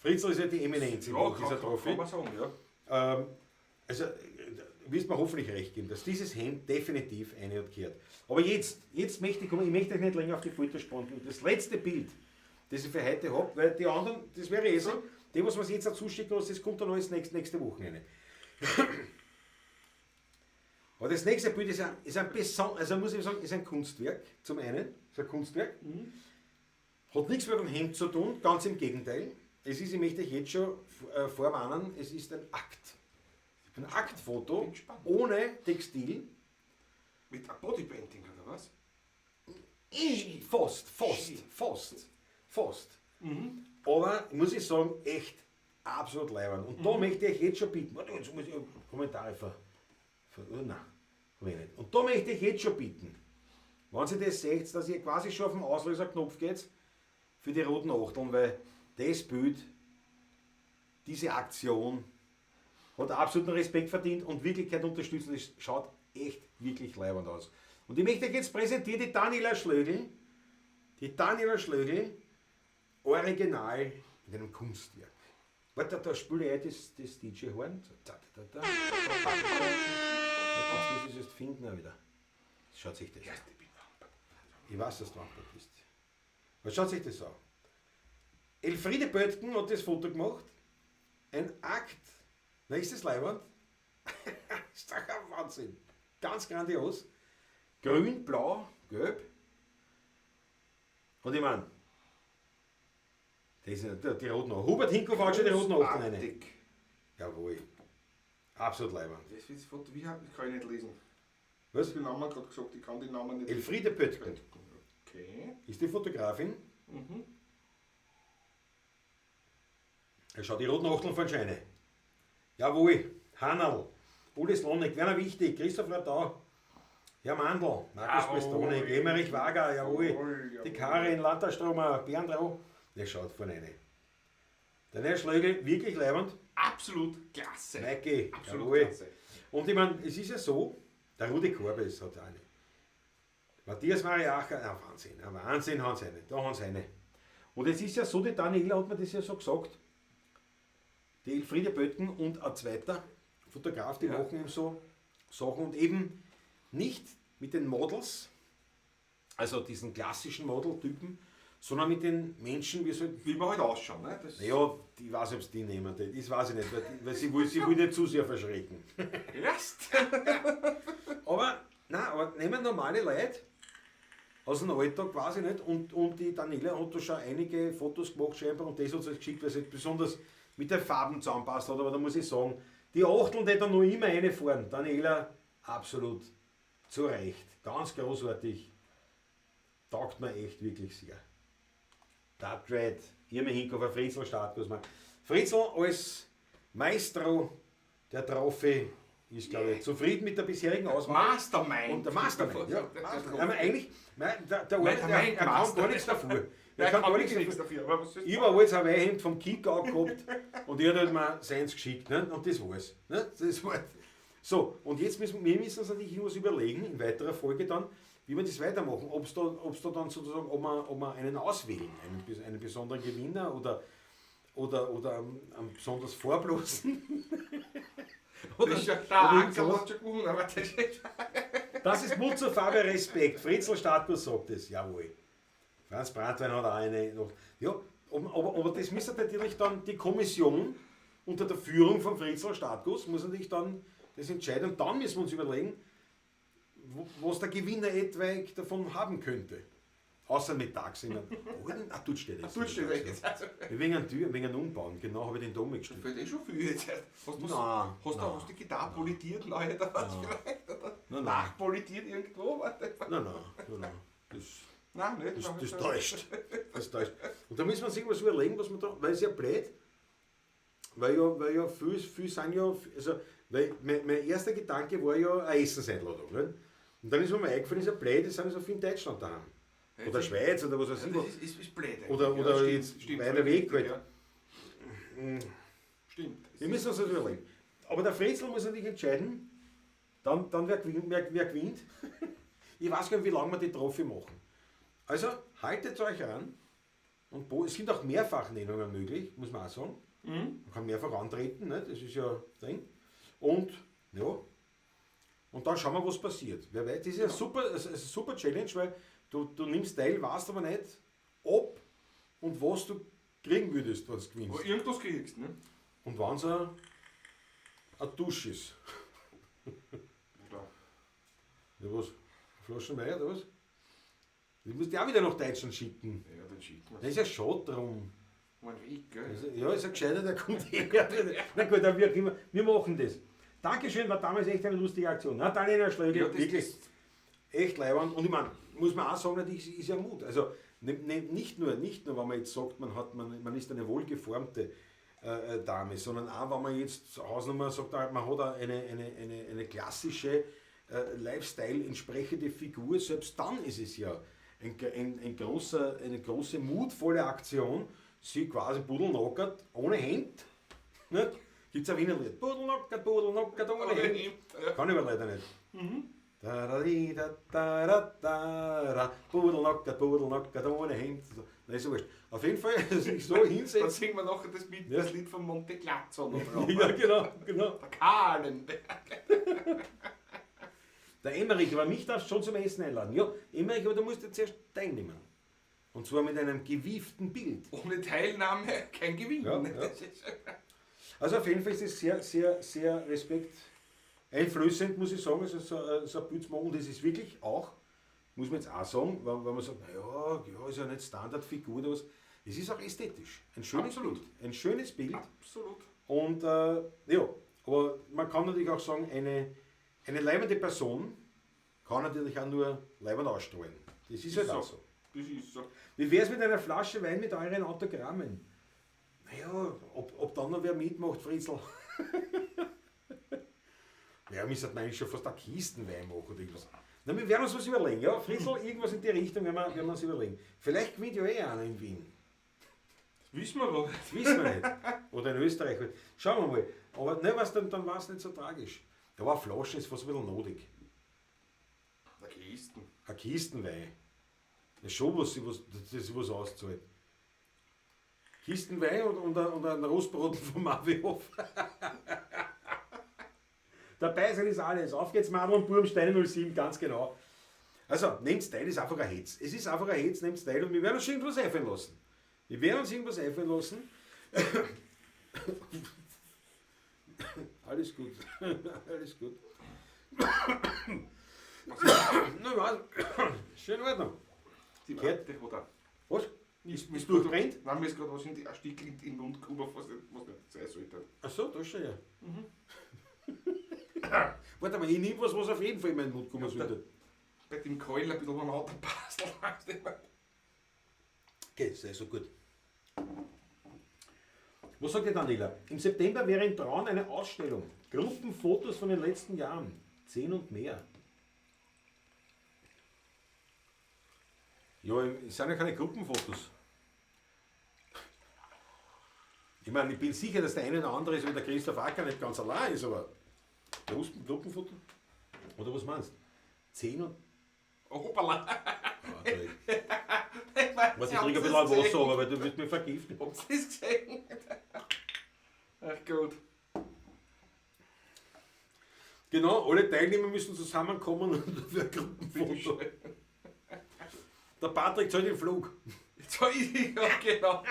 Fritzl ist ja die Eminenz in Ja, dieser Trophy. kann man sagen, ja. Also, wirst mir hoffentlich recht geben, dass dieses Hemd definitiv eine hat gehört. Aber jetzt möchte ich kommen, ich möchte euch nicht länger auf die Folter spannen. Das letzte Bild, das ich für heute habe, weil die anderen, das wäre eh so, die, was wir jetzt dazu schicken, das kommt dann alles nächste Woche rein. Aber das nächste Bild ist ein also muss ich sagen, ist ein Kunstwerk, zum einen, ist ein Kunstwerk. Hat nichts mit dem Hemd zu tun, ganz im Gegenteil. Es ist, ich möchte euch jetzt schon vorwarnen, es ist ein Akt. Ein Aktfoto Bin gespannt. ohne Textil. Mit einem Bodypainting oder was? Fast, fast, Schön. fast, fast. Aber, muss ich sagen, echt absolut leibend. Und da möchte ich jetzt schon bitten, warte, jetzt muss ich Kommentare oh, nein, hab ich nicht. Und da möchte ich jetzt schon bitten, wenn ihr das seht, dass ihr quasi schon auf den Auslöserknopf geht für die roten Achteln, weil das Bild, diese Aktion hat absoluten Respekt verdient und Wirklichkeit unterstützen. Das schaut echt wirklich leibend aus. Und ich möchte euch jetzt präsentieren die Daniela Schlögl. Die Daniela Schlögl, original in einem Kunstwerk. Warte, da spüle ich das DJ-Horn. So, da, da, da, da. Warte, jetzt muss ich es erst finden auch wieder. Schaut sich das an. Ich weiß, dass du Wampert bist. Was schaut sich das an? Elfriede Böttgen hat das Foto gemacht. Ein Akt. Na, ist das leibend? Ist doch ein Wahnsinn. Ganz grandios. Grün, blau, gelb. Und ich meine, das sind die roten Augen. Hubert Hinkoff hat schon die roten Augen rein. Jawohl. Absolut leibend. Das ist Foto, wie kann ich nicht lesen. Was? Ich habe den Namen gerade gesagt, ich kann den Namen nicht Elfriede Pöttgen. Okay. Ist die Fotografin. Mhm. Er schaut die roten Achteln von Scheine. Jawohl. Hannerl. Uli Slonik, Werner Wichtig, Christoph Radau, Herr Mandl, Markus Pestonik, Emmerich Wager, jawohl, Jawohl, die Karin Landerstromer, Bernd Rau, der schaut vorne rein. Der Herr Schlögl, wirklich leibend. Absolut klasse. Maike, Absolut jawohl. klasse. Und ich meine, es ist ja so, der Rudi Korbes hat eine. Matthias Mariacher, ah, Wahnsinn, ah, Wahnsinn haben sie eine, da haben sie eine. Und es ist ja so, die Daniela hat mir das ja so gesagt, die Elfriede Böttgen und ein zweiter Fotograf, die Ja. machen eben so Sachen und eben nicht mit den Models, also diesen klassischen Modeltypen, sondern mit den Menschen, wie sie Wie wir halt ausschauen, ne? Das naja, ich weiß nicht, ob sie die nehmen, das weiß ich nicht, weil sie will nicht zu sehr verschrecken. Erst. Aber, nein, aber nehmen normale Leute aus dem Alltag quasi nicht und die Daniela hat da schon einige Fotos gemacht scheinbar und das hat sie geschickt, weil sie besonders mit den Farben zusammenpasst hat, aber da muss ich sagen, die Achteln, die da noch immer reinfahren, Daniela, absolut zu Recht, ganz großartig, taugt mir echt wirklich sehr. Der Dread, Irmi Hinkofer, Fritzl Startkurs. Fritzl als Maestro der Trophy ist, glaube ich, zufrieden mit der bisherigen Auswahl. Mastermind. Und der Mastermind, ja. Mastermind. Aber eigentlich, der Nein, Arne, der der, er kann Master. gar nichts dafür. Er Er kann gar nichts nichts dafür. dafür. Aber was ist Ich war alles Hawaii-Hemd vom Kick gehabt und ich hat halt mir seins geschickt. Ne? Und das war's. Ne? Das war so, und jetzt müssen wir müssen uns natürlich irgendwas überlegen, in weiterer Folge dann, wie wir das weitermachen. Ob es da, ob's da dann sozusagen, ob wir einen auswählen, einen besonderen Gewinner oder einen besonders Vorblosen. Das ist ja, der oder Axel irgendwas. hat schon gewonnen, aber das ist Das ist Mut zur Farbe, Respekt. Fritzl Startgut sagt es, jawohl. Franz Brandwein hat auch eine noch. Ja, aber das müsste natürlich dann die Kommission unter der Führung von Fritzl Startguss muss natürlich dann das entscheiden. Und dann müssen wir uns überlegen, was der Gewinner etwaig davon haben könnte. Außer mit Tags immer. Wo denn? Ah, dort steht es. Dort steht er jetzt. Also, Wegen einem Tür, wegen einem Umbauen, genau, habe ich den Dom gestellt. fällt eh schon viel jetzt. Hast du Nein, hast nein. du die Gitarre poliert neu oder was vielleicht? Oder Nein, nein. nachpolitiert irgendwo? Warte. Nein, nein, nein, nein. Das, Nein, nicht. Das täuscht. Das täuscht. Und da müssen wir uns irgendwas überlegen, was man da, weil es ja blöd, weil ja viel sind ja, also, weil mein erster Gedanke war ja eine Essenseinladung. Nicht? Und dann ist mir mal eingefallen, ist ja blöd, das sind so viel in Deutschland daheim. Oder Schweiz oder was weiß ich. Ja, was. das ist blöd. eigentlich. Oder- Ja, oder stimmt, jetzt stimmt, weiter weg halt. Ja. Stimmt. Wir müssen uns das überlegen. Aber der Fritzl muss natürlich entscheiden, dann wer gewinnt. Ich weiß gar nicht, wie lange wir die Trophy machen. Also haltet euch an. Und es sind auch Mehrfachnennungen möglich, muss man auch sagen. Mhm. Man kann mehrfach antreten, ne? Das ist ja Ding. Und ja, und dann schauen wir, was passiert. Wer weiß, das ist ja super, es ist eine super Challenge, weil du nimmst teil, weißt aber nicht, ob und was du kriegen würdest, wenn du gewinnst. Aber irgendwas kriegst du, ne? Und wenn es eine Dusche ist. Oder? Ja, was? Eine Flasche Wein oder was? Ich muss die auch wieder nach Deutschland schicken. Ja, dann schicken wir Das ist ja schade drum. Mein Weg, gell? Also, ja, ist ja gescheiter, der kommt her. Na gut, dann wie auch immer. Wir machen das. Dankeschön, war damals echt eine lustige Aktion. Na, Daniela Schlögl, Ja, das wirklich ist- echt leiwand. Und ich meine, muss man auch sagen, natürlich ist ja Mut. Also nicht nur, wenn man jetzt sagt, man ist eine wohlgeformte Dame, sondern auch, wenn man jetzt Hausnummer sagt, man hat auch eine klassische Lifestyle entsprechende Figur, selbst dann ist es ja eine große, mutvolle Aktion, sie quasi pudelnackert, ohne Hemd. Nicht? Gibt es ein Wiener Lied. Pudelnackert, pudelnackert, ohne Ohne Hemd. Hemd, ja. Kann ich aber leider nicht. Da, da, di, da, da, da, da, da. Pudelnackert, pudelnackert, ohne Hemd. So. Nein, ist ja wurscht. Auf jeden Fall, dass ich so Dann hinsetze. singen wir nachher das, Ja. das Lied von Monte Glazzo noch drauf. Ja, genau. Der Kahlenberg. Der Emmerich, aber mich darfst du schon zum Essen einladen. Ja, Emmerich, aber du musst jetzt zuerst teilnehmen. Und zwar mit einem gewieften Bild. Ohne Teilnahme kein Gewinn. Ja, ja. Das ist, Also auf jeden Fall ist es sehr, sehr, sehr respekteinflößend, muss ich sagen, also so ein Bild zu machen. Und es ist wirklich auch Muss man jetzt auch sagen, wenn man sagt, naja, ja, ist ja nicht Standardfigur oder was. Es ist auch ästhetisch. Ein schönes Absolut. Bild. Ein schönes Bild. Absolut. Und ja, aber man kann natürlich auch sagen, eine leibende Person kann natürlich auch nur leibend ausstrahlen. Das ist halt so. auch so. Das ist so. Wie wär's mit einer Flasche Wein mit euren Autogrammen? Naja, ob dann noch wer mitmacht, Fritzl. Ja, wir sollten eigentlich schon fast eine Kistenwein machen oder irgendwas. Na, wir werden uns was überlegen, ja? Fritzl, irgendwas in die Richtung werden wir uns überlegen. Vielleicht gewinnt ja eh einer in Wien. Das wissen wir aber nicht. Das wissen wir nicht. Oder in Österreich. Schauen wir mal. Aber ne, was, dann war's nicht so tragisch. Da war Flaschen, ist fast ein bisschen nodig. Eine Kisten. Ein Kistenwein. Das ist schon was, das was auszahlt. Kistenwein und ein Rostbraten vom Avihof. Dabei sein ist alles. Auf geht's, Madl und Burm, Steine 07, ganz genau. Also, nehmt teil, ist einfach ein Hetz. Es ist einfach ein Hetz, nehmt teil und wir werden uns schon irgendwas einfallen lassen. Wir werden uns irgendwas einfallen lassen. Alles gut. Alles gut. Na was? Schön in Ordnung. Die Gehört. Warte, oder? Was? Ist, Ist durchbrennt? Nein, mir ist gerade was in die ein Stickel in den Mund gekommen, was nicht sein sollte. Ach so, da schon ja. Warte mal, ich nehme was, was auf jeden Fall in meinen Mund kommen Ja, sollte. Bei dem Keul ein bisschen am passt. Okay, sehr so gut. Was sagt die Daniela? Im September wäre in Traun eine Ausstellung. Gruppenfotos von den letzten Jahren. 10 und mehr. Ja, es sind ja keine Gruppenfotos. Ich meine, ich bin sicher, dass der eine oder andere, so wie der Christoph Acker, nicht ganz allein ist, aber Gruppenfoto? Oder was meinst du? 10 und... Hoppala. Ah, Dreck. Warte, ich trinke ein bisschen Wasser, aber weil du wirst mich vergiften. Habt ihr das gesehen? Ach gut. Genau, alle Teilnehmer müssen zusammenkommen und für ein Gruppenfoto. Der Patrick zahlt den Flug. Jetzt hab ich, ja genau.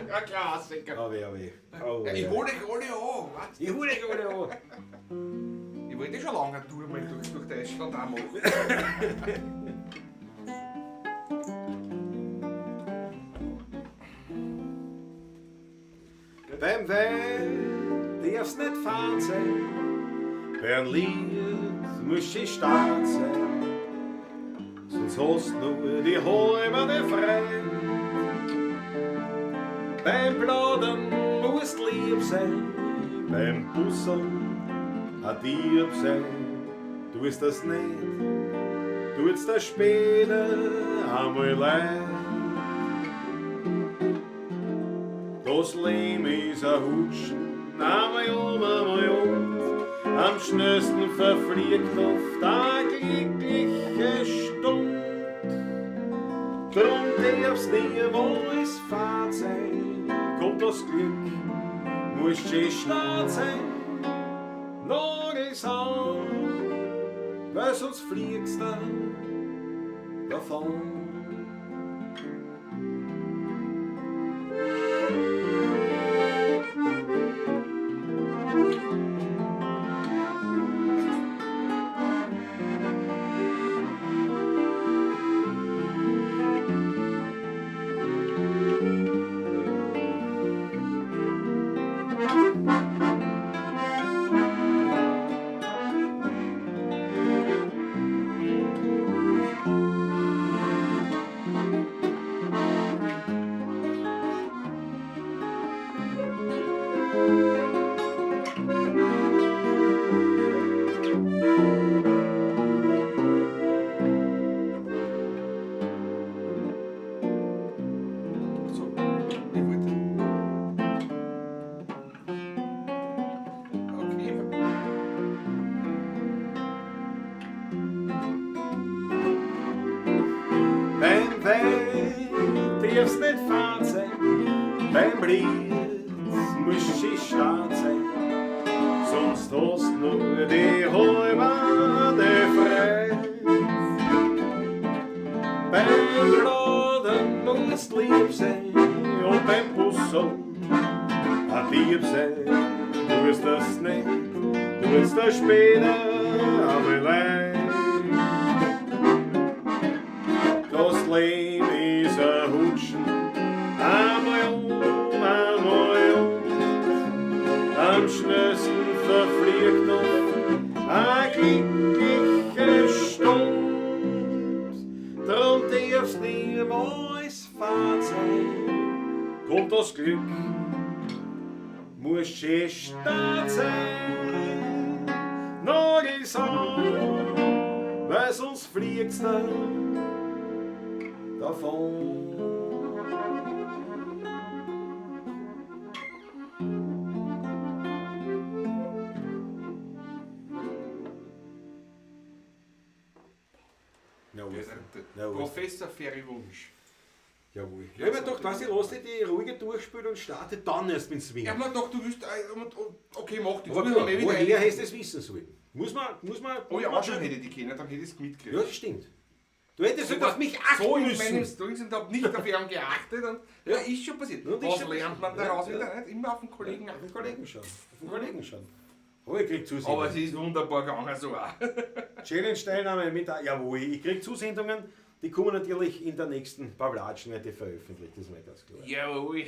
Ja, Klassiker. Oh weh, oh weh. Oh weh. Ja, ich hole euch alle an, weißt Ich hole euch alle an. du? Ich wollte schon lange eine Tour mal durch Deutschland auch machen. Beim Wein darf's nicht fahren sein, beim Lied muss ich stark sein, sonst hast nur die halbe frei. Beim Plaudern musst lieb sein, beim Busseln a Dieb sein. Du ist das nicht, tut's das später einmal leid. Das Leben ist ein Hutschen, einmal um, einmal um. Am schnellsten verfliegt oft eine glückliche Stund. Drum darf's niemals fad sein, kommt das Glück, muss schön stark sein. Nagels an, weil sonst fliegst du davon. So, ich wollte. Okay. Beim Wein darf's nicht fahren sein, beim Blitz muss ich stark sein, sonst hast nur die halbe frei. Beim Laden musst lieb sein und beim Busseln ein Dieb sein. Du wirst das nicht, du wirst das später einmal leid. hast Glück, musst schön stark sein, Nagel sein, weil sonst fliegst du davon. Professor Ferry Wunsch. Jawohl. Ja, ich hab mir gedacht, weißt du, lass dich die ruhige durchspielen und starte dann erst mit dem Swing. Ich hab mir gedacht, du willst, okay, mach das. Aber klar, woher hättest du das wissen sollen? Muss man. Oh ja, auch schon hätte ich die kennen, dann hätte ich es mitgekriegt. Ja, das stimmt. Du hättest halt auf mich achten so müssen. So in meinem Strings und hab nicht auf ihn geachtet. Und, ja, ist schon passiert. Und Was schon lernt man daraus wieder? Nicht? Immer auf den Kollegen achten. Auf den Kollegen schauen. Auf den Kollegen schauen. Aber ich krieg Zusendungen. Aber es ist wunderbar gegangen so auch. Challenge-Teilnahme mit, jawohl, ich krieg Zusendungen. Die kommen natürlich in der nächsten Pawlatschen, werde ich veröffentlicht, das ist mir ganz klar. Jawohl.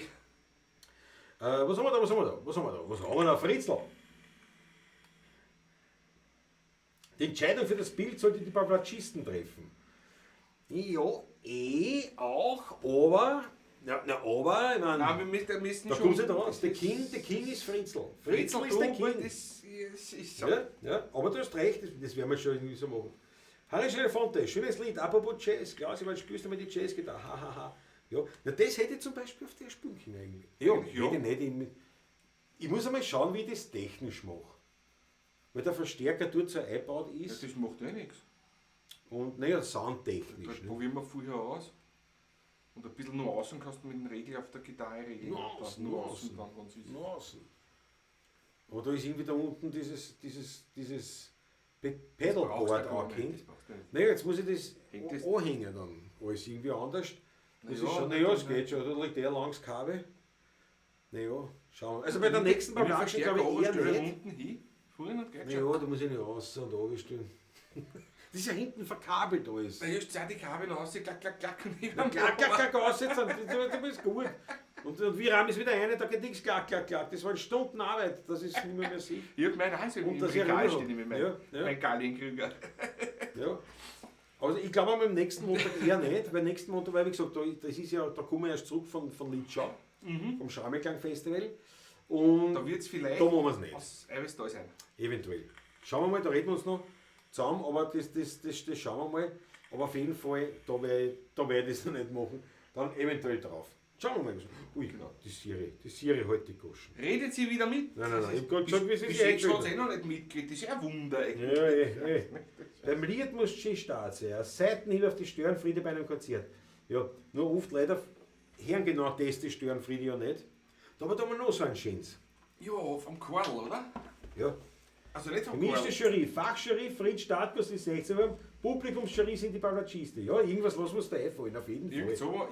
Was haben wir da, was haben wir da, was haben wir da, was haben wir da, Fritzl? Die Entscheidung für das Bild sollte die Pawlatschisten treffen. Ja, auch, aber, na, aber, ich meine, nein, wir müssen da schon. kommt es nicht raus. Der King ist Fritzl. Fritzl ist der King. Das ist so. Ja, ja, aber du hast recht, das werden wir schon irgendwie so machen. Harry Belafonte, schönes Lied, apropos Jazz, Klaus, ich meine, spielst du mal die Jazzgitarre, hahaha. Ja, na, das hätte ich zum Beispiel auf der spielen können eigentlich. Ja, ja. Hätte ich nicht. Ich muss einmal schauen, wie ich das technisch mache. Weil der Verstärker dort so eingebaut ist. Ja, das macht eh nichts. Und naja, soundtechnisch. Das probieren wir vorher aus. Und ein bisschen nur außen kannst du mit dem Regel auf der Gitarre regeln. Nur außen, nur außen. Aber da ist irgendwie da unten dieses Pedalboard angehängt. Naja, jetzt muss ich das anhängen dann. Alles irgendwie anders. Das ist schon, naja, es geht schon. Da liegt eher langs Kabel. Naja, schauen wir. Also bei der nächsten Pawlatschen glaube ich eher nicht. Unten hin, vorhin und geht schon. Naja, da muss ich nicht raus und runterstellen. Das ist ja hinten verkabelt alles. Da ist die Kabel raus, klack, klack, klack. Klack, klack, klack, aussetzen. Das ist gut. Und wie rahm ist wieder eine, da geht nichts, klack, klack, klack. Das waren Stunden Arbeit, das ist nicht mehr sicher. Ich hab mein Eis im Regal steht nämlich mein Gallenkrüger. Ja. Also ich glaube am nächsten Montag eher nicht, weil nächsten Montag, weil wie gesagt, da, das ist ja, da kommen wir erst zurück von Litschau, vom Schrammelklang-Festival. Und da wird es vielleicht da machen wir es nicht. Aus Eiweiß da sein. Eventuell. Schauen wir mal, da reden wir uns noch zusammen, aber das schauen wir mal. Aber auf jeden Fall, da werde ich das noch nicht machen. Dann eventuell drauf. Schauen wir mal. Ui, genau, die Siri heute die Goschen. Redet sie wieder mit? Nein, nein, nein. Ich hab gerade gesagt, wie sie sich eingeschaltet hat eh noch nicht mitgekriegt. Das ist ja ein Wunder eigentlich. Ja, eh. Beim Lied musst du schön stark sein. Ein Seitenhieb auf die Störenfriede bei einem Konzert. Ja, nur oft leider hören genau das die Störenfriede ja nicht. Da haben wir da mal noch so ein schönes. Ja, vom Karl, oder? Ja. Also nicht vom Karl. Gemischte Jury, Fachjury, Fritz Startkus ist 16 Uhr, Publikumsjury sind die Pawlatschisten. Ja, irgendwas lassen wir uns da einfallen, auf jeden Fall. Irgend so.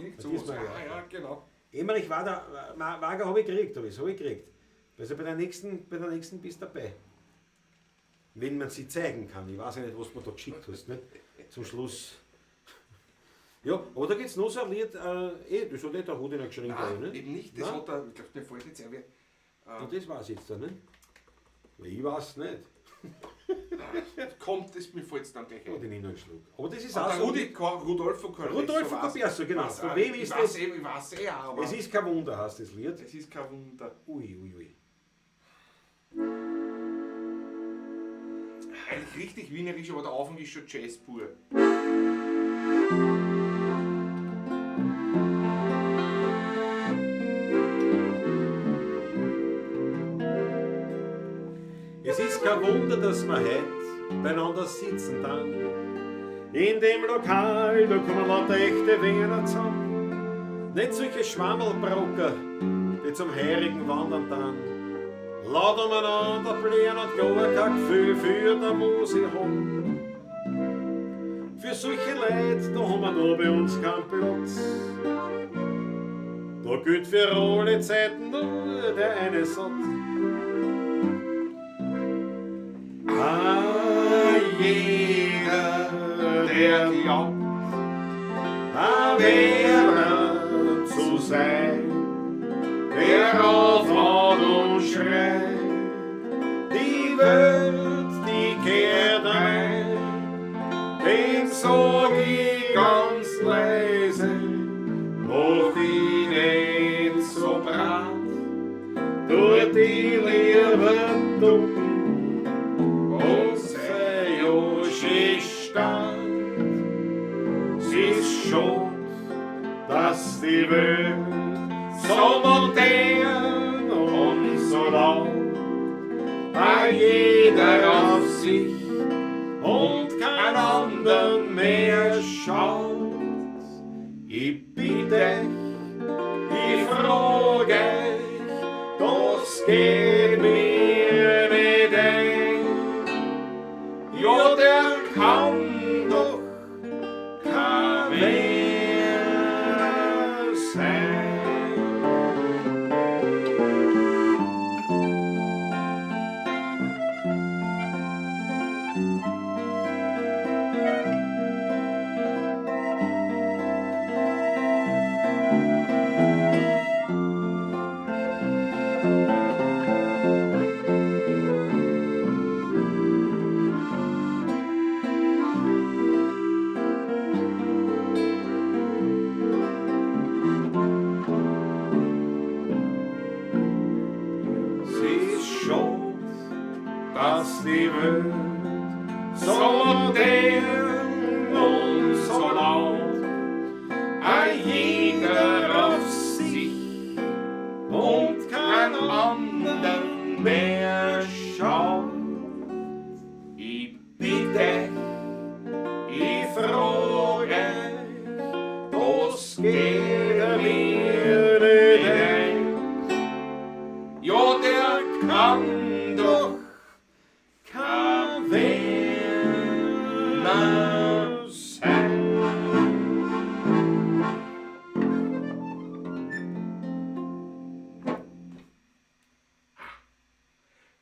Ja, genau. Emmerich Wager habe ich gekriegt, habe ich gekriegt. Also bei der nächsten bist du dabei. Wenn man sie zeigen kann. Ich weiß ja nicht, was du mir da geschickt hast, ne? Zum Schluss. Ja, aber da geht es noch so ein Lied, das hat nicht der Rudi noch geschrieben, nein, ne? Eben nicht, das hat er, ich glaube, mir fällt jetzt ein. Und das weiß ich jetzt da, ne? Ich weiß nicht. Kommt es, mir fällt es dann gleich ein. Oh, den einen Schluck. Aber das ist auch so. Rudolfo Carpesso. Rudolfo Carpesso, genau. Von wem ist das? Ich weiß eh, aber. Es ist kein Wunder, heißt das Lied. Es ist kein Wunder. Ui, ui, ui. Eigentlich richtig wienerisch, aber der Anfang ist schon Jazz pur. Es ist kein Wunder, dass wir heute beieinander sitzen dann. In dem Lokal, da kommen lauter echte Wiener zusammen. Nicht solche Schwammelbrocker, die zum Heirigen wandern dann. Laut umeinander blähen und gar kein Gefühl für die Musik haben. Für solche Leute, da haben wir da bei uns keinen Platz. Da gilt für alle Zeiten nur der eine Satz. Ah, jeder, der glaubt, ein Wiener zu sein, der aufhaut und schreit, die Welt, die kehrt ein, dem sag ich ganz leise, mach dich nicht so breit. Dumpen und sei ja schön stand. Sie ist schuld, dass die Welt so modern und so laut, da jeder auf sich und kein anderen mehr schaut. Ich bitte, ich frage euch, das geht mir nicht ein. Ja, der kann doch kein Werner sein. Sie ist schuld, dass die Welt so modern und so laut, a jeder auf sich und kein anderen mehr schaut. Ich bitte, ich frage, das geht mir nicht ein. Ja, der kann doch kein Werner sein.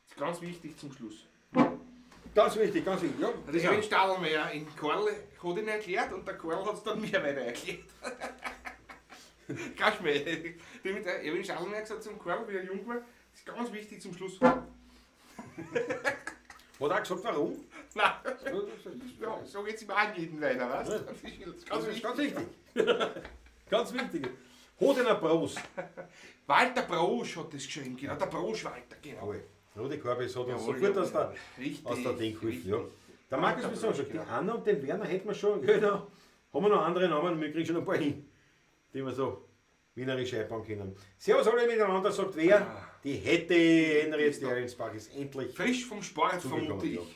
Das ist ganz wichtig zum Schluss. Ganz wichtig, ganz wichtig. Ja, Der Erwin Stadelmeier in Karl hat ihn erklärt und der Karl hat es dann mir weiter erklärt. Kein Schmäh. Der Erwin Stadelmeier gesagt zum Karl, wie er jung war, das ist ganz wichtig zum Schluss. Hat er auch gesagt, warum? Nein, ja, so geht es ihm auch an jeden weiter, weißt du? Das ist ganz Das ist wichtig. ganz wichtig. Ganz wichtig. Hodener Bros. Walter Brosch hat das geschrieben, genau. Der Brosch Walter, genau. Jawohl. Rudi Korbis hat uns Jawohl, sofort jawohl, Richtig, aus der Ding geholfen. richtig. Ja. Der Markus Walter muss sagen, Brosch, die genau. Anna und den Werner hätten wir schon, genau. Haben wir noch andere Namen, wir kriegen schon ein paar hin, die wir so wienerisch einbauen können. Servus alle miteinander, sagt wer? Die hätte Henriette Ehrensbach ist endlich Frisch vom Sport, zugekommen, vermute ich. ja. Ja.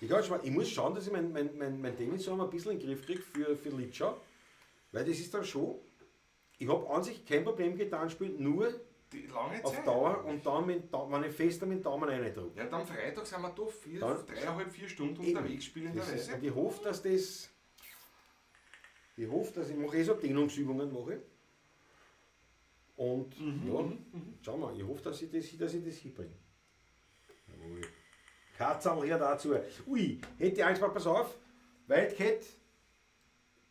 Ich, kann schon mal, ich muss schauen, dass ich mein Tennis so ein bisschen in den Griff kriege für Litschau, weil das ist dann schon, ich habe an sich kein Problem getan, spielt nur Die lange auf Zeit. Dauer und dann, wenn ich fester mit dem Daumen reindrücke. Ja, dann am Freitag sind wir da Dann- 3,5, 4 Stunden Eben. unterwegs spielenderweise. Und ich hoffe, dass das. Ich hoffe, dass ich mache eh so Dehnungsübungen mache. Und ja, schauen wir, ich hoffe, dass ich das hinbringe. Jawohl. Katzerl her dazu. Ui, hätte ich Angst, pass auf, Wildcat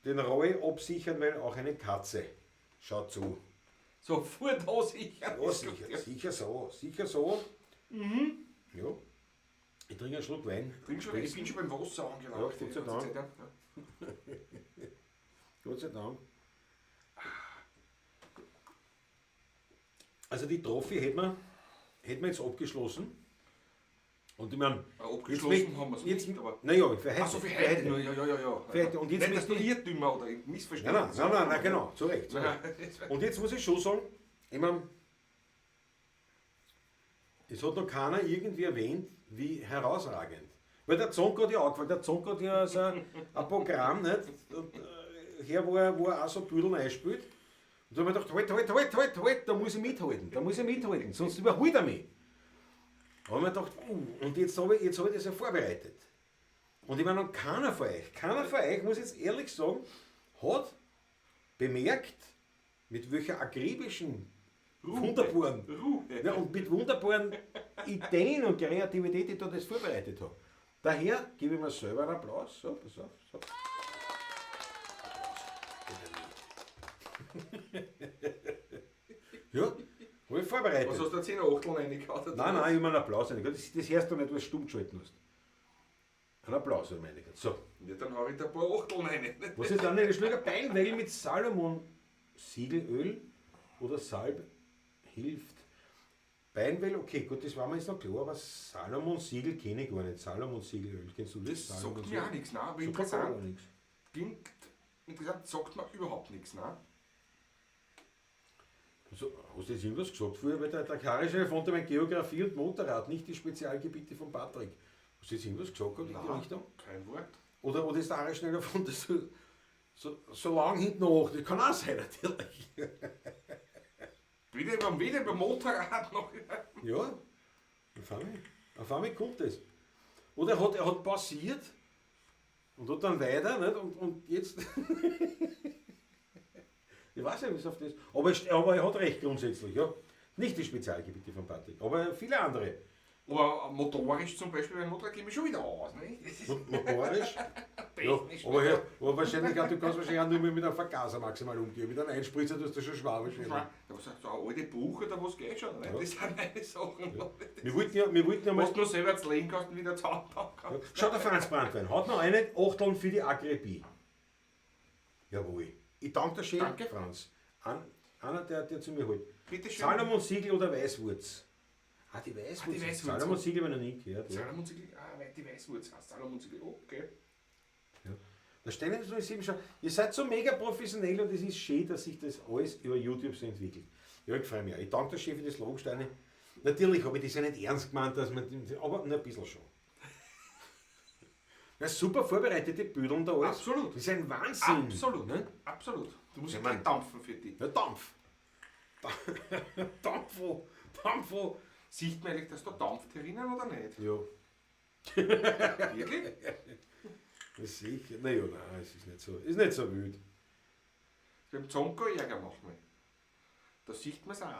den Roy absichern, weil auch eine Katze schaut zu. Sofort sicher. Ja, sicher, sicher so, sicher so. Ja. Ich trinke einen Schluck Wein. Trink schon, ich bin schon beim Wasser angelangt. Ja, Gott sei Die ganze Dank. Zeit, ja. Gott sei Dank. Also die Trophy hätten wir jetzt abgeschlossen. Und ich meine, Ja, abgeschlossen haben wir's jetzt, nicht, aber- Naja, für heute. Ach so, für heute nur, ja. Für heute. Und jetzt nicht, dass möchte du ich- Irrtümer oder Nein, Missverständnisse nein, genau, zu Recht. Zu Recht. Und jetzt muss ich schon sagen, ich meine, es hat noch keiner irgendwie erwähnt, wie herausragend. Weil der Zonk hat ja angefangen, der Zonk hat ja so ein Programm, nicht? Und, her, wo er auch so Büdeln einspielt. Und da habe ich mir gedacht, halt, da muss ich mithalten, sonst überholt er mich. Da habe ich mir gedacht, und jetzt habe ich das ja vorbereitet. Und ich meine, und keiner von euch, muss ich jetzt ehrlich sagen, hat bemerkt, mit welcher akribischen, wunderbaren, Ruhe. ja, und mit wunderbaren Ideen und Kreativität, ich da das vorbereitet habe. Daher gebe ich mir selber einen Applaus. So, pass auf. So. Ja, habe ich vorbereitet. Was hast du da 10 Achteln reingehauen? Nein, nein, ich habe einen Applaus reingehauen. Das hörst du nicht, weil du stumm geschalten hast. Einen Applaus habe ich reingehauen. So. Ja, dann hau ich da ein paar Achteln rein. Was ist dann eine Schlüger Beinwell mit Salomon Siegelöl oder Salb hilft? Beinwell, okay, gut, das war mir jetzt noch klar, aber Salomon Siegel kenne ich gar nicht. Salomon Siegelöl, kennst du das? Das sagt mir auch nichts, nein, aber Sagt mir interessant. auch nichts. Klingt interessant, sagt mir überhaupt nichts, nein. So, hast du jetzt irgendwas gesagt vorher? Weil der Karische fand mein Geografie und Motorrad, nicht die Spezialgebiete von Patrick. Hast du jetzt irgendwas gesagt gehabt in die Nein, Richtung? kein Wort. Oder ist der Harry schneller von das so lang hinten hoch? Das kann auch sein, natürlich. Weder über Motorrad noch über. Ja, auf einmal kommt das. Oder er hat passiert und hat dann weiter, nicht? Und jetzt. Ich weiß nicht, wie es auf das. Aber er hat recht grundsätzlich, ja. Nicht die Spezialgebiete von Patrick, aber viele andere. Aber motorisch zum Beispiel, beim Motorrad gehen wir schon wieder aus, nicht? Das ist Motorisch? Ja, technisch. aber, ja, aber wahrscheinlich auch, du kannst wahrscheinlich auch nur mehr mit einem Vergaser maximal umgehen. Mit einem Einspritzer tust du schon schwer wahrscheinlich. Da was sagt so eine alte Buche, da was geht schon, nicht? Ja. Das sind meine Sachen. Ja. Wir wollten ja mal. Was du nur selber zu legen kannst und wieder zusammenbauen kannst. Ja. Schau, der Franz Brandwein hat noch eine Achteln für die Akribie. Jawohl. Ich danke dir schön, Danke. Franz. Einer, der zu mir holt. Bitte schön. Salomon Siegel oder Weißwurz? Ah, die Weißwurz. Ah, die Weißwurz. Salomon Siegel habe ich noch nie gehört. Ja. Salomon Siegel, ah, die Weißwurz heißt Salomon Siegel, okay. Ja. Da stellen Sie sich schon, ihr seid so mega professionell und es ist schön, dass sich das alles über YouTube so entwickelt. Ja, ich freue mich auch. Ich danke der Chef für das Lobsteine. Natürlich habe ich das ja nicht ernst gemeint, dass man, aber nur ein bisschen schon. Na, super vorbereitete Büdeln da alles. Absolut. Das ist ein Wahnsinn. Absolut, Ne? Absolut. Du musst Ja, ja Mann. gleich dampfen für die. Ja, Dampf. Dampfo, Dampfo. Sieht man eigentlich, dass da dampft herinnen oder nicht? Ja, Wirklich? das sicher. Naja, nein, es ist nicht so, ist nicht so wild. Beim Zonko Ärger machen wir. Da sieht man es auch.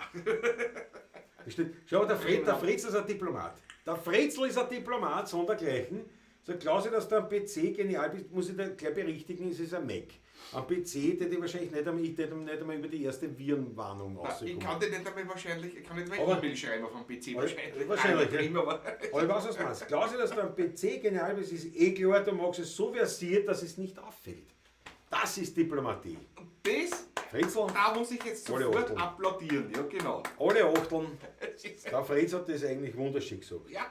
Da steht, schau, der Fretzel ist ein Diplomat. Der Fretzel ist ein Diplomat, sondergleichen. Sagt Klausi, dass du am PC genial bist, muss ich dir gleich berichtigen, es ist ein Mac. Am PC hätte ich wahrscheinlich nicht einmal, ich hätte nicht einmal über die erste Virenwarnung Nein, ich rausgekommen. kann dir nicht einmal wahrscheinlich, ich kann nicht einmal Aber- E-Mail schreiben auf dem PC wahrscheinlich. Wahrscheinlich, Nein, ja. aber Aber ich weiß, was du meinst. Klausi, dass du am PC genial bist, ist eh klar, du magst es so versiert, dass es nicht auffällt. Das ist Diplomatie. das, Fretzel, da muss ich jetzt Alle sofort Achteln. applaudieren. Ja, genau. alle Achteln. Es ist, Der Fretz hat das eigentlich wunderschön gesagt. ja,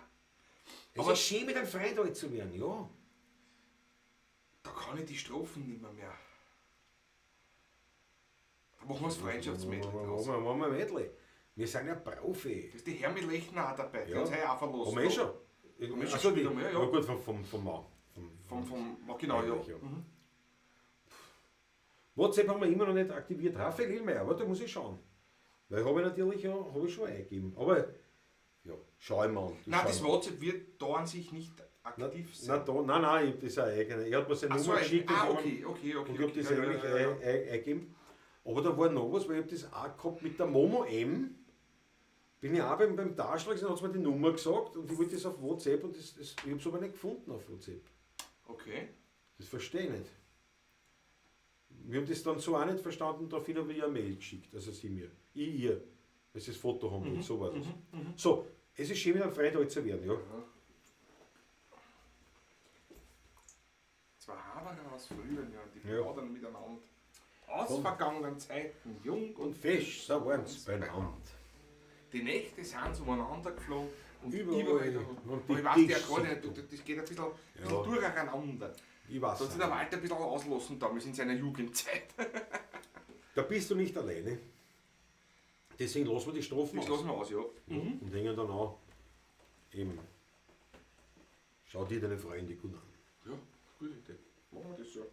Es Aber- ist schön, mit einem Freund alt zu werden, ja. da kann ich die Strophen nicht mehr. Da machen wir das Freundschaftsmädel draus. Machen wir ein Mädel. Wir sind ja Profi. Da ist die Hermi Lechner auch dabei, die Ja. hat heuer auch verlassen. Haben wir eh schon. Haben wir schon Ach so, gespielt, die, haben wir, ja. Na gut, vom Mann. Vom, genau, ja. Eigentlich, ja. WhatsApp haben wir immer noch nicht aktiviert. Raphael Illmeier, aber da muss ich schauen. Weil habe ich natürlich ja, habe ich schon eingegeben. Aber ja, schau ich mal an. Nein, das schau ich mal. WhatsApp wird da an sich nicht aktiv sein. Nein, da, nein, nein, ich hab das eine eigene. Er hat mir seine Ach so, Nummer geschickt und ah, ich hab okay, okay, okay. Und ich habe okay. das Ja, eigentlich ja, ja, ja. eingegeben. Aber da war noch was, weil ich hab das auch gehabt mit der Momo M. Bin ich auch beim Darschlag gewesen, hat sie mir die Nummer gesagt und ich wollte das auf WhatsApp und ich habe es aber nicht gefunden auf WhatsApp. Okay. Das verstehe ich nicht. Wir haben das dann so auch nicht verstanden, daraufhin habe ich ihr eine Mail geschickt, also sie mir. Ich ihr, weil sie das Foto haben wollte, so war das. So, es ist schön, mit einem Freund alt zu werden, ja. Zwei Haberer aus früheren Jahren, die Ja. plaudern miteinander. Aus vergangenen Zeiten, jung und Und fesch, so waren's beieinander. Die Nächte sind umeinander geflogen und Überall. überall. Und die Aber ich weiß ja Tisch gerade sind nicht, das geht ein bisschen, Ja. bisschen durcheinander. Ich weiß Da hat sich der nicht. Walter ein bisschen auslassen damals in seiner Jugendzeit. Da bist du nicht alleine. Deswegen lassen wir die Strophen Das aus. lassen wir aus, ja. Und hängen dann auch eben. Schau dir deine Freunde gut an. Ja, gute Idee. Machen wir das so.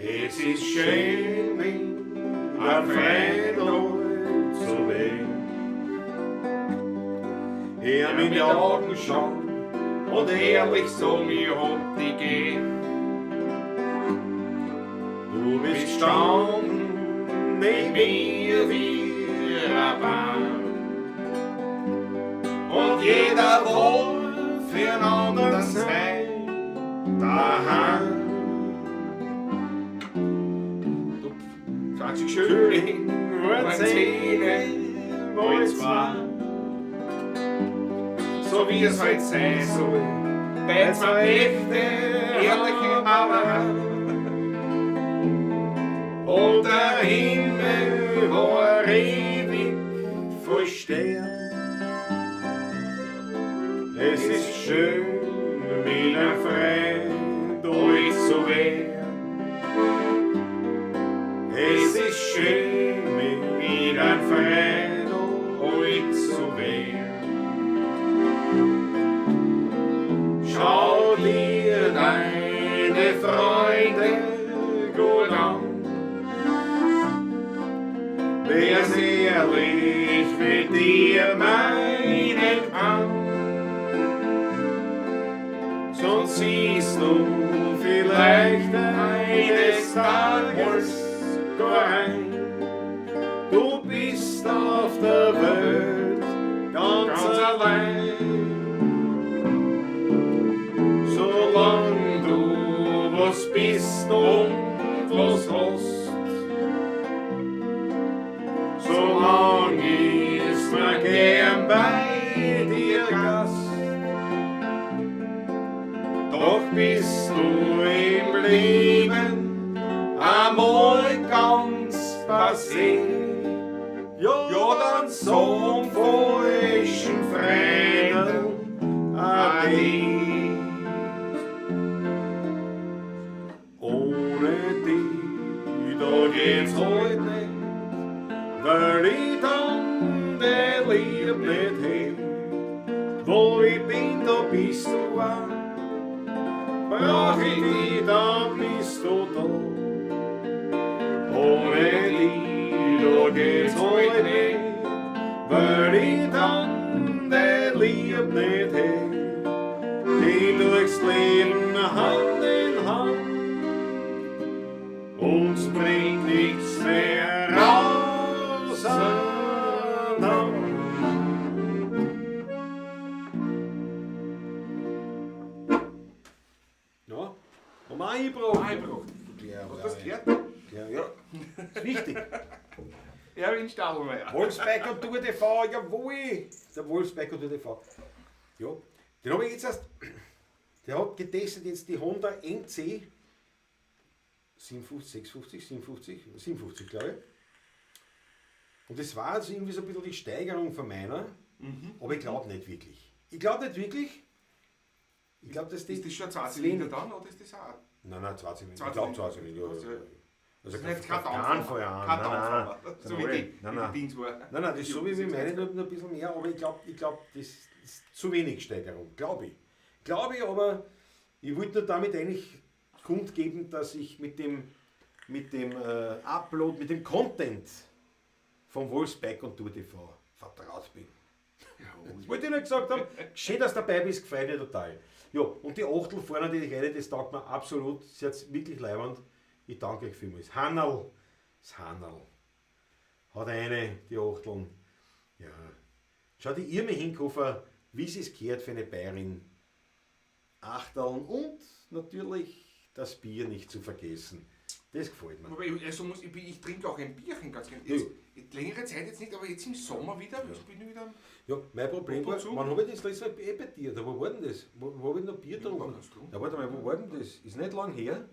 Es ist schön, mit einem Freund alt zu werden. Er mir in die Augen schaut und ehrlich sagen, ich hab die gern. Du bist gestanden neben mir wie ein Baum. Und jeder wohl für einen anderen sein daheim. Du 20 Schöne, Nur 10, mal zwei. So wie es halt sein soll, Bei zwei Nächte, ehrliche Haberei. Und der Himmel war ewig voll Stern. Es ist schön, mit einem Freund alt zu werden. Es ist schön, mit einem Freund alt zu werden. Schau dir deine Freunde gut an. Wer's ehrlich mit dir meinen kann, sonst siehst du vielleicht eines Tages gar ein. Du bist auf der Welt ganz allein. Solang du was bist und was hast, solang ist man gern bei dir Gast. Doch bist du im Leben einmal ganz passé, ja, dann zum falschen Freunden ade. Ohne dich, da geht's heut nicht, weil ich dann dein Lieb nicht hätt. Wo ich bin, da bist du auch. Brauch ich dich, dann bist du da. Ohne dich, da geht's heut nicht, weil ich dann dein Lieb nicht hätt. Geh durchs Leben Hand in Hand, uns bringt nichts mehr auseinander. Ja, haben wir auch eingebracht. Eingebracht. Ja, Hast du das gehört? Ja, ja. Das ist wichtig. Erwin Stadelmeier. Wolfsbiker und Tour TV, jawohl! Der Wolfsbiker Tour TV. Ja, den habe ich jetzt erst. Der hat getestet jetzt die Honda NC 57, 56, 57, 57, glaube ich. Und das war also irgendwie so ein bisschen die Steigerung von meiner, aber ich glaube nicht wirklich. Ich glaube nicht wirklich. Ich glaube, dass die. Ist das schon 2 zu Zylinder wenig. dann oder ist das auch? Nein, nein, 2 Zylinder. Zwei Ich glaube 2 Zylinder. Zylinder. Ja, ja. Also, Also das ist nicht kein kein Dampfer. Fall an. Kein Nein, nein. Dampfer. Sind So wie alle- die, nein, wie nein. die Dings war. Nein, nein, das ist so wie mit meinen, nur ein bisschen mehr, aber ich glaube, das ist zu wenig Steigerung, glaube ich. Glaube ich, aber ich wollte nur damit eigentlich kundgeben, dass ich mit dem Upload, mit dem Content vom Wolfsbike und Tour TV vertraut bin. Das wollte ich nur gesagt haben. Schön, dass du dabei bist, gefreut mich total. Ja, und die Achtel vorne natürlich rein, das taugt mir absolut. Sie hat wirklich leibend. Ich danke euch vielmals. Hannerl, das Hannerl. Hat eine, die Achteln. Ja. Schau die Irme Hinkofer, wie sie es gehört für eine Bayerin. Achteln und natürlich das Bier nicht zu vergessen. Das gefällt mir. Aber ich, also muss, ich trinke auch ein Bierchen ganz gerne. Ja. Jetzt, längere Zeit jetzt nicht, aber jetzt im Sommer wieder. Ich bin wieder. Ja, mein Problem Ab und war, zu. wann habe ich das letzte Mal bei dir? Da, wo war denn das? Wo habe ich noch Bier Ja, war getrunken? ganz trunken. Ja, warte mal, wo war denn das? Ist nicht lang her.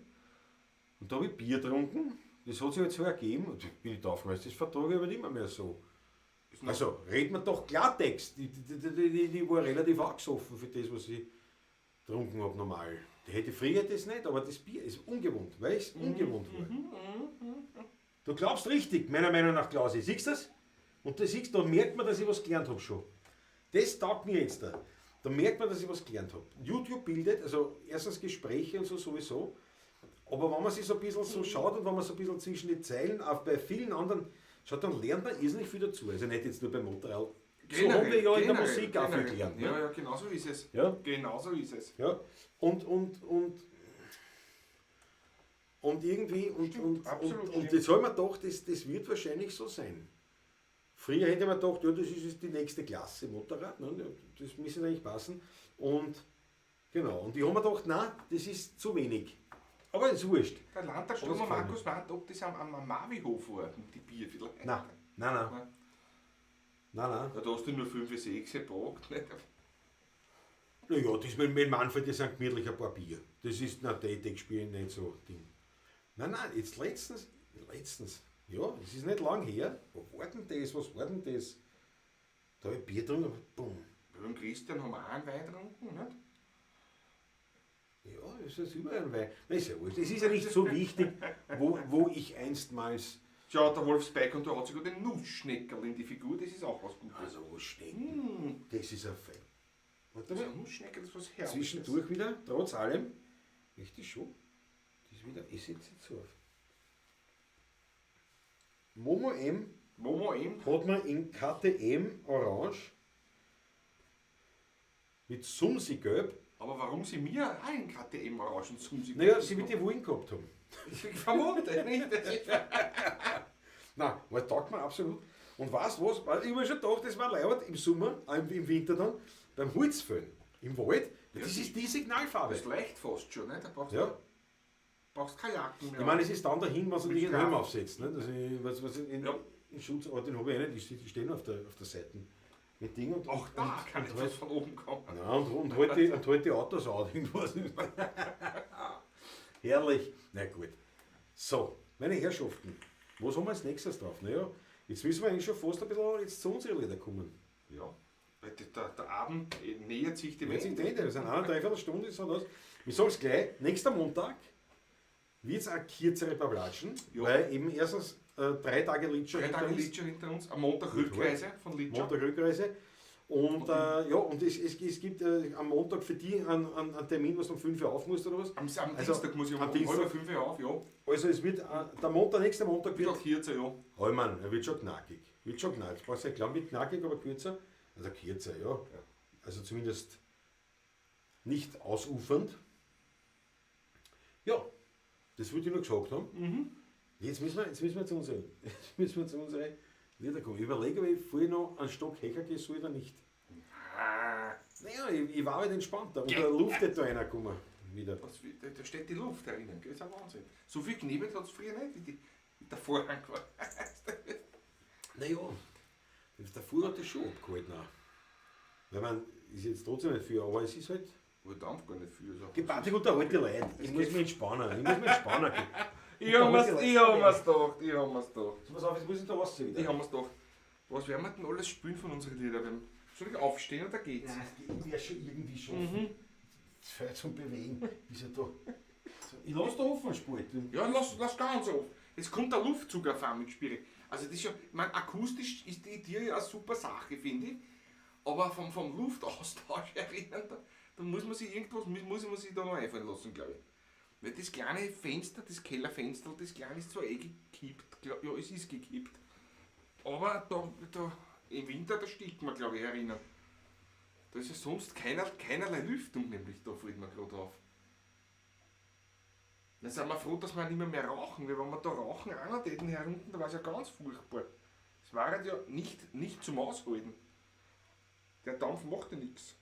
Und da habe ich Bier getrunken. Das hat sich jetzt so ergeben. Und bin ich drauf gekommen, das vertrage ich aber nicht mehr so. Ist noch- Also, reden wir doch Klartext. Die war relativ angesoffen für das, was ich getrunken habe normal. Die hätte früher das nicht, aber das Bier ist ungewohnt, weil es ungewohnt war. Du glaubst richtig, meiner Meinung nach, Klausi. Siehst du das? Und das siehst du, da merkt man, dass ich was gelernt habe schon. Das taugt mir jetzt da. Da merkt man, dass ich was gelernt habe. YouTube bildet, also erstens Gespräche und so sowieso, aber wenn man sich so ein bisschen so schaut und wenn man so ein bisschen zwischen die Zeilen, auch bei vielen anderen schaut, dann lernt man irrsinnig viel dazu. Also nicht jetzt nur beim Motorrad. So haben wir ja in der Musik auch viel gelernt. Ne? Ja, ja, genau so ist es. Ja. Genau so ist es. Ja, und irgendwie, Stimmt, absolut, und jetzt habe ich mir gedacht, das wird wahrscheinlich so sein. Früher hätte man gedacht, ja, das ist jetzt die nächste Klasse Motorrad, ne? Das müsste eigentlich passen. Und genau, und ich habe mir gedacht, nein, das ist zu wenig. Aber ist wurscht. Der Landtag Aber das Sturmer gefällt mir. Markus meint, ob das am Mavihof war, die Bier vielleicht. Nein, nein, nein. Nein. Nein, nein. Ja, da hast du nur 5, 6 gebraucht. Nicht? Naja, das mit Manfred, das sind gemütlich ein paar Bier. Das ist, na, die spielen nicht so Ding. Nein, nein, jetzt letztens, ja, es ist nicht lang her. Wo war denn das? Was war denn das? Da habe ich Bier getrunken, bumm. Beim Christian haben wir auch einen Wein getrunken, nicht? Ja, es ist überall ein Wein. Nein, ist ja wurscht. Es ist ja nicht so wichtig, wo ich einstmals. Schau, der Wolf Spike und der hat sogar den Nussschneckerl in die Figur, das ist auch was Gutes. Also, Schnecken, das ist ein Fein. Warte Das mal. ist ein Nussschneckerl, das ist was Herrliches. Zwischendurch wieder, trotz allem, richtig schon. Das ist wieder, ich setze jetzt auf. Momo M Momo M. hat man in KTM Orange mit Sumsi-Gelb. Aber warum sie mir auch in KTM Orange und Sumsi? Naja, sie wird die Wollen gehabt haben. Ich vermute, nicht? Das ist Nein, weil taugt mir absolut. Und weißt du was? Weil ich mir schon gedacht, das war leibend im Sommer, im Winter dann, beim Holzfällen im Wald. Das ist die Signalfarbe. Das ist leicht fast schon, nicht? Da brauchst Ja. brauchst keine Jacken mehr. Ich meine, es ist dann dahin, was du Mit dich einen Helm Strafe. aufsetzt. Ne? Das ich, was in, Ja. in Schutz, aber den habe ich eh nicht, die stehen auf der Seite. Mit Ding und, auch da und, kann und etwas halt, von oben kommen. nein, und halt die, und halt die Autos an, irgendwas. Herrlich. Na gut. So, meine Herrschaften, was haben wir als nächstes drauf? Naja, jetzt müssen wir eigentlich schon fast ein bisschen jetzt zu unseren Lieder kommen. Ja. Weil der Abend nähert sich dem Jetzt sind die Ende, das sind eine Dreiviertelstunde, so das. Ich sag's gleich, nächster Montag wird es eine kürzere Bablatschen, Ja. weil eben erstens 3 Tage Litscher 3 Tage hinter uns, Litscher hinter uns, am Montag Gut, Rückreise von Litscher. Montag Rückreise. Und, ja, und es gibt am Montag für die einen Termin, was du um 5 Uhr auf musst oder was. Am Also, Dienstag muss ich um am Dienstag. 4:30 auf, ja. Also es wird, der Montag, nächste Montag Wird wird... auch kürzer, ja. Oh Mann, er wird schon knackig. Wird schon knackig. Brauchst du nicht glauben, wird knackig, aber kürzer. Also kürzer, ja. Also zumindest nicht ausufernd. Ja, das wollte ich nur gesagt haben. Mhm. Jetzt müssen wir zu unseren, jetzt müssen wir zu unseren Lieder kommen. Ich überlege, ob ich vorher noch einen Stock höher gehen soll oder nicht. Ah, Naja, ich war halt entspannter. Und der Luft hätte da einer kommen. Wieder. was, da steht die Luft herinnen, gell? Das ist ein Wahnsinn. So viel knebelt hat es früher nicht, wie der Vorhang war. Naja, der Fuhr hat das schon abgehalten auch. Weil man ist jetzt trotzdem nicht viel, aber es ist halt. Wo Dampf gar nicht viel. Also. Die Party unterhalte die Leute. Ich muss mich entspannen. Ich muss mich entspannen. Ich hab mir's gedacht, ich hab mir's gedacht. Pass auf, jetzt muss ich da was wieder. Ich hab mir's gedacht. Was werden wir denn alles spielen von unseren Liedern? Soll ich aufstehen oder geht's? Nein, ich werde schon irgendwie schaffen. Das fällt zum Bewegen. Ist ja da. So, ich lass da offen, Spalt. Ja, lass ganz auf. Es kommt der Luftzug auf einmal mit. Also das ist ja, ich mein, akustisch ist die Idee ja eine super Sache, finde ich. Aber vom Luftaustausch erinnern, da muss man sich irgendwas, muss man sich da noch einfallen lassen, glaube ich. Weil das kleine Fenster, das Kellerfenster, das kleine ist zwar eh gekippt, glaub, ja, es ist gekippt. Aber da im Winter, da stickt man, glaube ich, herinnen. Da ist ja sonst keinerlei Lüftung, nämlich, da fällt mir gerade auf. Dann sind wir froh, dass wir nicht mehr rauchen, weil wenn wir da rauchen, einer täten herunten, da war es ja ganz furchtbar. Es war halt ja nicht zum Aushalten. Der Dampf macht ja nichts.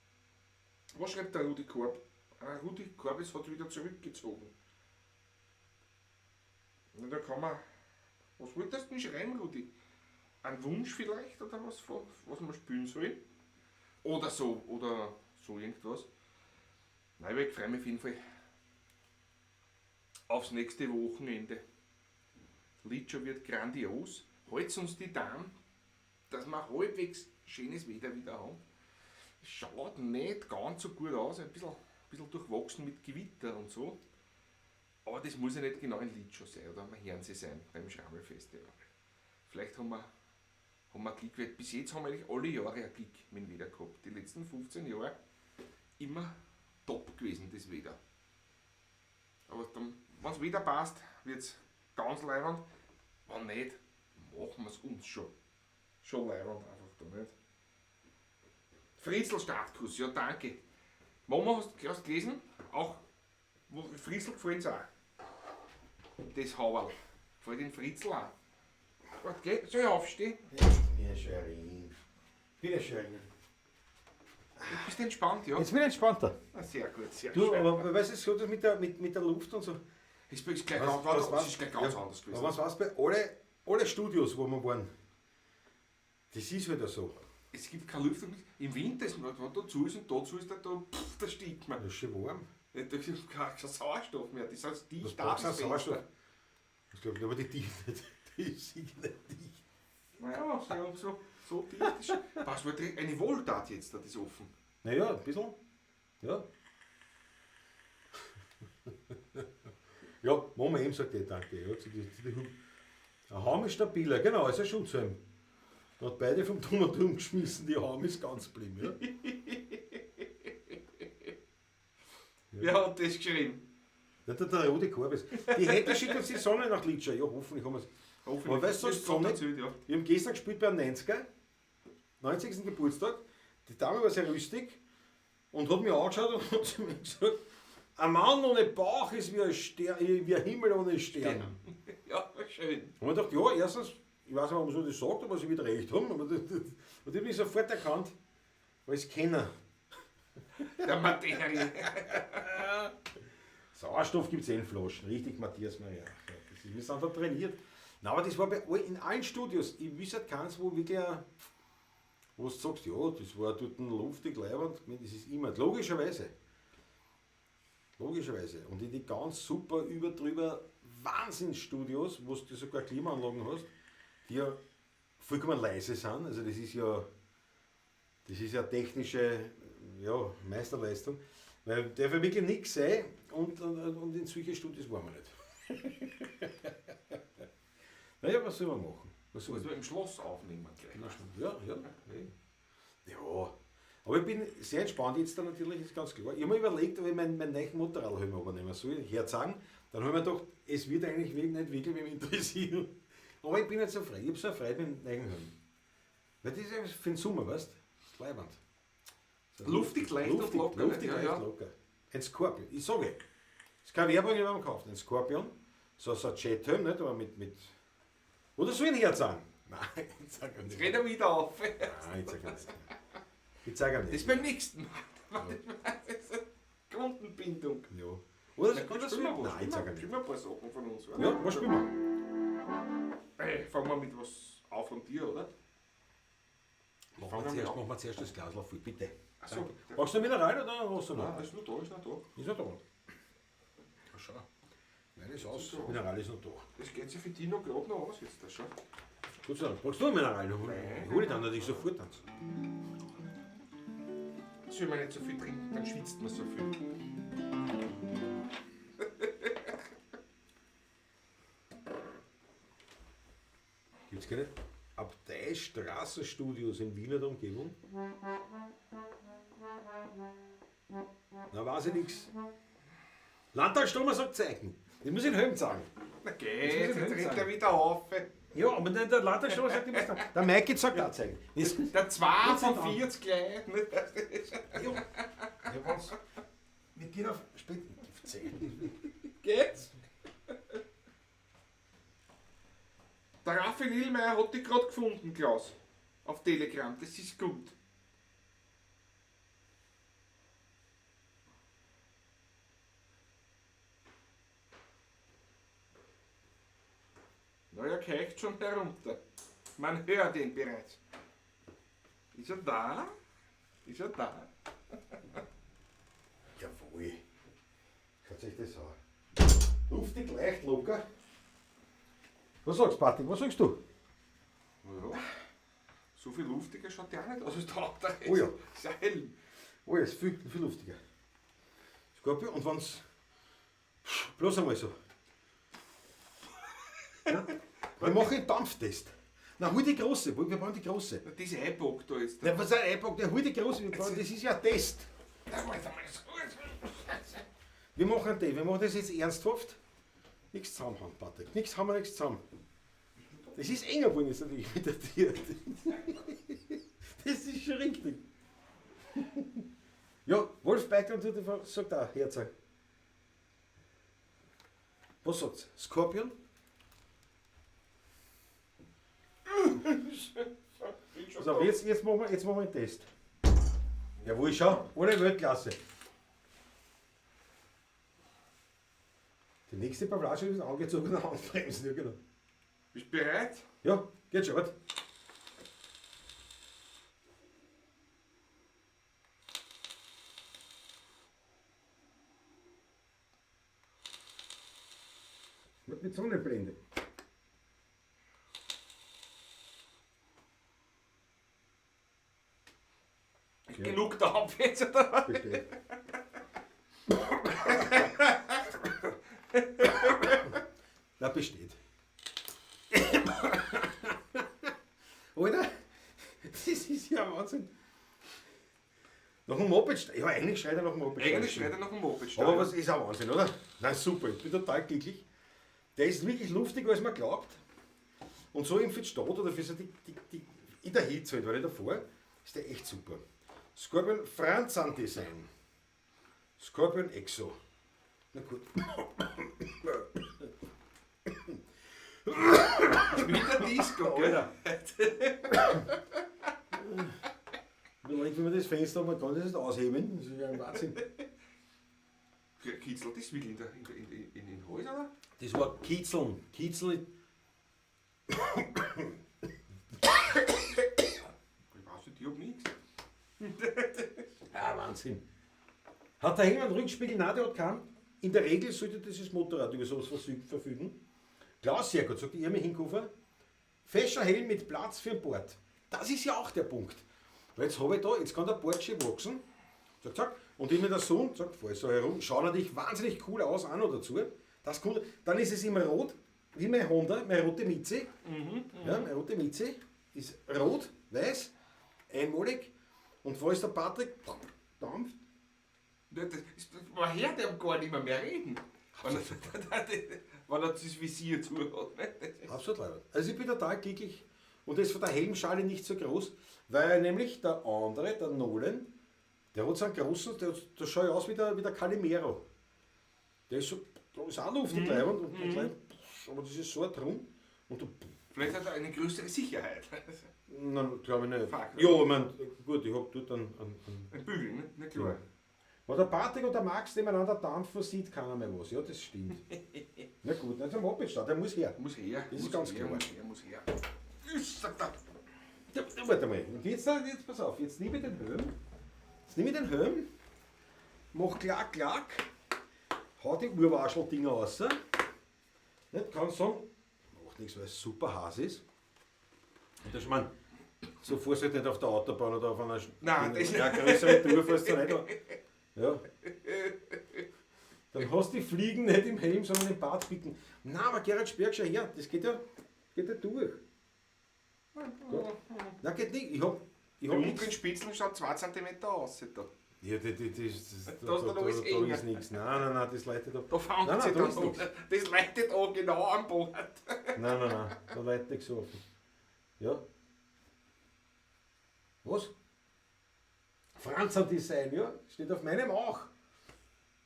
Was schreibt der Rudi Korb? Ah, Rudi Korb ist, hat wieder zurückgezogen. Na, da kann man. Was wolltest du denn schreiben, Rudi? Ein Wunsch vielleicht oder was, was man spielen soll? Oder so irgendwas. Nein, aber ich freue mich auf jeden Fall aufs nächste Wochenende. Litscher wird grandios. Halt's uns die Daumen, dass wir halbwegs schönes Wetter wieder haben. Schaut nicht ganz so gut aus, ein bisschen durchwachsen mit Gewitter und so. Aber das muss ja nicht genau in Litscher sein oder am Herrensee sein beim Schrammelfestival. Vielleicht haben wir Glück, weil bis jetzt haben wir eigentlich alle Jahre ein Glück mit dem Wetter gehabt. Die letzten 15 Jahre immer top gewesen, das Wetter. Aber dann, wenn's Wetter passt, wird's ganz leibend. Wenn nicht, machen wir's uns schon. Schon leibend einfach da nicht. Fritzl Startkuss, ja danke. Mama, hast du gelesen? Auch Fritzl gefällt's auch. Das Haberl. Gefällt den Fritzl auch. Warte, geh, soll ich aufstehen? Bin schön. Bin schön. Du bist entspannt, ja? Jetzt bin ich entspannter. Ah, sehr gut, sehr Du, schön. aber weißt du, so das mit der Luft und so. Es ist gleich ganz, anders gewesen. Aber was war's bei alle Studios, wo wir waren? Das ist halt so. Es gibt keine Lüftung. Im Winter ist man, wenn da zu ist und da zu ist, da stinkt man. Das ist schön warm. Da ist kein Sauerstoff mehr. Das heißt, dicht Was da brauchst du das an Sauerstoff? Fenster. Ich glaube, aber die dicht nicht. Die ist sicher nicht dicht. Naja, so dicht ist schon. Pass mal, eine Wohltat jetzt, da das offen. Naja, ein bisschen. Ja. Ja, Mama eben sagt eh danke. Ja, zu die ein Haum ist stabiler, genau, ist ein Schutzhelm. Da hat beide vom Turm geschmissen, die Haum ist ganz geblieben. Ja. Wer hat das geschrieben? Ja, der rote Korb ist. Die hätte schickt uns die Sonne nach Litscher. Ja, hoffentlich haben wir es. Hoffentlich. Aber weißt du, Das Sonne? erzählt, ja. Wir haben gestern gespielt beim 90er, 90. Geburtstag. Die Dame war sehr rüstig und hat mich angeschaut und hat zu mir gesagt, ein Mann ohne Bauch ist wie ein, Stern, wie ein Himmel ohne Stern. Ja, schön. Und ich dachte, ja, erstens, ich weiß nicht, warum sie das sagt, aber sie wird recht haben. Aber und ich habe mich sofort erkannt, weil ich es kenne. Der Materie. Sauerstoff gibt es in Flaschen, richtig, Matthias Maria. Das ist, wir sind da trainiert. Nein, aber das war in allen Studios. Ich wüsste halt keins, wo wirklich, wo du sagst, ja, das war dort luftig, leibend. Ich meine, das ist immer, logischerweise. Logischerweise. Und in die ganz super, überdrüber Wahnsinnsstudios, wo du sogar Klimaanlagen hast, die ja vollkommen leise sind. Also das ist ja technische, ja, Meisterleistung. Weil darf ja wirklich nichts sein und in solche Studios waren wir nicht. Naja, was soll man machen? Was soll Muss man man im Schloss aufnehmen gleich. Ja, ja. Ja. Aber ich bin sehr entspannt jetzt da natürlich, ist ganz klar. Ich habe mir überlegt, ob ich meinen neuen Motorradhelm übernehmen soll, herzagen. Dann habe ich mir gedacht, es wird eigentlich nicht wirklich mich interessieren. Aber ich bin nicht so frei. Ich habe so eine Freude mit dem neuen Helm. Weil das ist ja für den Sommer, weißt du? Das ist leibend. So Luftig, leicht und locker. Luftig, ja, leicht, ja. locker. Ein Scorpion. Ich sage, es ist keine Werbung, ich habe gekauft. Ein Scorpion. So ein Jethelm, nicht? Aber mit. Oder soll ich ihn herzagen? Nein, ich sage nicht. Jetzt rennt er wieder auf. Nein, ich sage nicht. Ich zeige nicht. Das ist beim nächsten Mal. Das ist Kundenbindung. Ja. Oder, Na gut, oder spielen wir was. Nein, ich zeige nicht. Spielen wir ein paar Sachen von uns. Oder? Ja, was spielen wir? Ey, fangen wir mit was auf von dir, oder? Machen wir zuerst das Glas voll, bitte. Ach so. Brauchst du Mineral oder Wasser noch? Nein, ist nur da, ist noch da. Ist noch da. Na schau. Nein, ist aus. So. Mineral ist noch da. Das geht sich für die noch gerade noch aus jetzt, das schon. Gut so. Brauchst du ein Mineral noch? Nein. Ich hole dann natürlich sofort eins. Soll man nicht so viel trinken, dann schwitzt man so viel. Gibt es keine Abteistraßenstudios in Wien oder Umgebung? Na, weiß ich nichts. Landtagsstürmer sagt Zeichen. Das muss ich in Helm sagen. Na geht, Das muss jetzt ich rennt sagen. er wieder auf. Ja, aber der Landtagsstürmer sagt immer, der Maike sagt auch Zeichen. Das, Der 42 gleich. Ne? ja, ja, was? Wir gehen auf spät. Zeichen. Geht's? Der Raphael Illmeier hat dich gerade gefunden, Klaus. Auf Telegram, das ist gut. Na, er keicht schon herunter. Man hört ihn bereits. Ist er da? Ist er da? Jawohl. Schaut sich das an. Luftig, leicht, locker. Was sagst du, Patrick? Was sagst du? Ja. So viel luftiger schaut der auch nicht aus als der andere. Oh ja. Ist ja hell. Oh ja, ist viel, viel luftiger. Scorpio, und wenn's. Bloß einmal so. Ja? Wir machen einen Dampftest. Na, hol die große, wir brauchen die große. Na, diese Epoch da jetzt. Na, was ist ein Epoch? Der hol die große, wir brauchen, das ist ja ein Test. Wir machen einen Test, wir machen das jetzt ernsthaft. Nichts zusammenhauen, Patrick. Nichts haben wir nichts zusammen. Das ist enger geworden jetzt natürlich mit der Tier. Das ist schon richtig. Ja, Wolf Becker und sagt auch, Herzog. Was sagt's? Skorpion? So, jetzt machen wir einen Test. Jawohl, schau, alle Weltklasse. Die nächste Pavlage ist angezogene Handbremsen. Ja, genau. Bist du bereit? Ja, geht schon, warte. Mit Sonnenblende. Ja. Genug Dampf jetzt, oder was? Besteht. Na, besteht. Alter, das ist ja Wahnsinn. Nach dem Moped, ja, eigentlich schreit er nach dem Moped. Eigentlich schreit er nach dem Moped. Aber was ist auch Wahnsinn, oder? Nein, super, ich bin total glücklich. Der ist wirklich luftiger, als man glaubt. Und so im für die Stadt oder für so die in der Hitze halt, weil ich davor, ist der echt super. Scorpion Franzan Design. Scorpion Exo. Na gut. Wieder Disco, gell? Alter. Überlegt, wenn man das Fenster, man kann das nicht ausheben. Das ist ja ein Wahnsinn. Kitzelt das wirklich in den Hals, oder? Das war Kitzeln. Kitzeln. Ich weiß nicht, ich hab nichts. Ah, Wahnsinn. Hat der Helm einen Rückspiegel? Nein, der hat keinen. In der Regel sollte dieses Motorrad über sowas verfügen. Klaus, sehr gut, sagt die Irmi Hinkofer. Fescher Helm mit Platz für ein Bord. Das ist ja auch der Punkt. Weil jetzt habe ich da, jetzt kann der Bord schön wachsen. Zack, zack. Und immer der Sohn, zack, fahr ich so herum, schaut natürlich wahnsinnig cool aus, auch noch dazu. Das kommt, dann ist es immer rot, wie meine Honda, meine rote Mizi. Ja, meine rote Mizi ist rot, weiß, einmalig. Und falls der Patrick dampft. Man hört ja gar nicht mehr reden. Wenn er das Visier zu hat. Ne? Absolut leibend. Also ich bin total glücklich. Und das ist von der Helmschale nicht so groß, weil nämlich der andere, der Nolan, der hat so einen großen, der schaut aus wie der Calimero. Der ist so, da ist auch luftig leibend und gleich, aber das ist so ein Drum. Und du, vielleicht hat er eine größere Sicherheit. Nein, glaube ich nicht. Fuck. Ja, ich mein, gut, ich hab dort einen Bügel, ne? Na klar. Ja. Wenn der Patrick und der Max nebeneinander dampfen, sieht keiner mehr was. Ja, das stimmt. Na gut, also Moped steht, der muss her. Muss her. Das ist ganz her, klar. Muss her, muss her. Ja, warte mal. Und jetzt pass auf, jetzt nehme ich den Helm. Jetzt nehme ich den Helm, mach klack, klack, hau die Urwaschel-Dinger raus. Nicht, kann sagen, macht nichts, weil es super heiß ist. Und das, ich mein, so fährst du halt nicht auf der Autobahn oder auf einer Nein, das ja, größere Tour fährst du nicht. Ja. Dann hast du die Fliegen nicht im Helm, sondern im Bart bicken. Nein, aber Gerhard Sperg, schau her, das geht ja durch. Gut. Nein, geht nicht. Ich hab Die unteren Spitzeln schauen 2 cm aus. Da. Ja, da ist ist nichts. Nein, nein, nein, das leitet ab. Da fängt nein, sich da ist nichts. Das leitet auch genau am Bord. Nein, nein, nein, da leitet nichts so offen. Ja. Was? Franz hat Design, ja, steht auf meinem auch.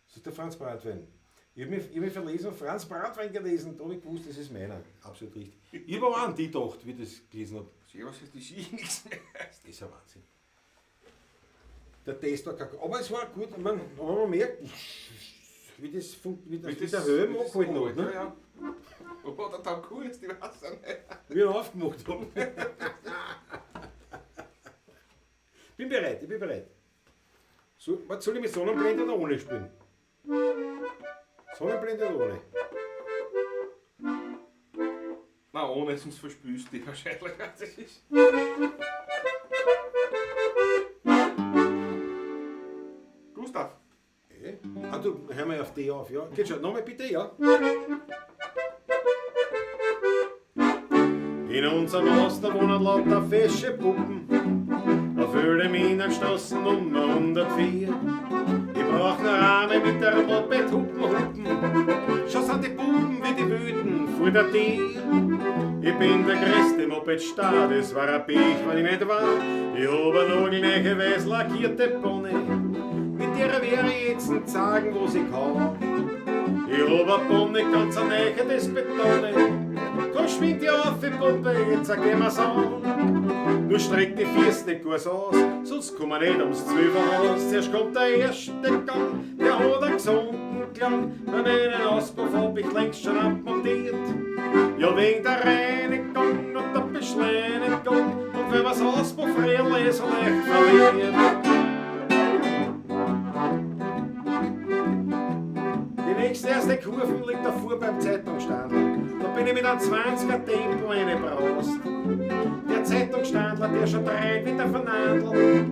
Das ist der Franz Bratwein. Ich hab mich verlesen, Franz Bratwein gelesen, da habe ich gewusst, das ist meiner. Absolut richtig. Ich habe auch an die gedacht, wie ich das gelesen habe. Was ist das? Ich nichts mehr. Das ist ja Wahnsinn. Der Test war kacke. Aber es war gut, ich mein, aber man merkt, wie das wie der Helm angehalten hat. Ne? Ja, ja. Oder dann kurz, ich weiß auch nicht. Wie ich ihn aufgemacht habe. Bin bereit, ich bin bereit. So, was soll ich mit Sonnenblende oder ohne spielen? Sonnenblende oder ohne? Nein, ohne, sonst verspülst du dich wahrscheinlich. Das ist Gustav. Ah, du, hör mal auf D auf, ja. Geht schon, nochmal bitte, ja. In unserem Haus, da wohnen lauter fesche Puppen. Auf Öle-Minenstraße Nummer 104. Ich brauch ne Rame mit der Moped hupen hupen. Schon sind die Buben wie die Wüten vor der Tür. Ich bin der größte Moped-Star, das war ein Pech, wenn ich nicht war. Ich hab eine nagelneue weiß lackierte Bonne. Mit der wär ich jetzt nicht sagen, wo sie kann. Ich hab eine Bonne, ganz eine neue, das betone. Komm, schwing die auf, die Puppe, jetzt gehen wir's an. Nur streck die Füße nicht gut aus, sonst komm wir nicht ums Zwölferhaus. Zuerst kommt der erste Gang, der hat einen gesunden Klang. Bei meinen Auspuff hab ich längst schon abmontiert. Ja, wegen der Reinigung und der Beschleunigung und wenn man's Auspuffrädle so leicht verliert. Die nächste erste Kurve liegt davor beim Zeitungsstandl. bin ich mit einem 20er Tempo reingebraust. Der Zeitungsstandler, der schon dreht wie der Fernandl.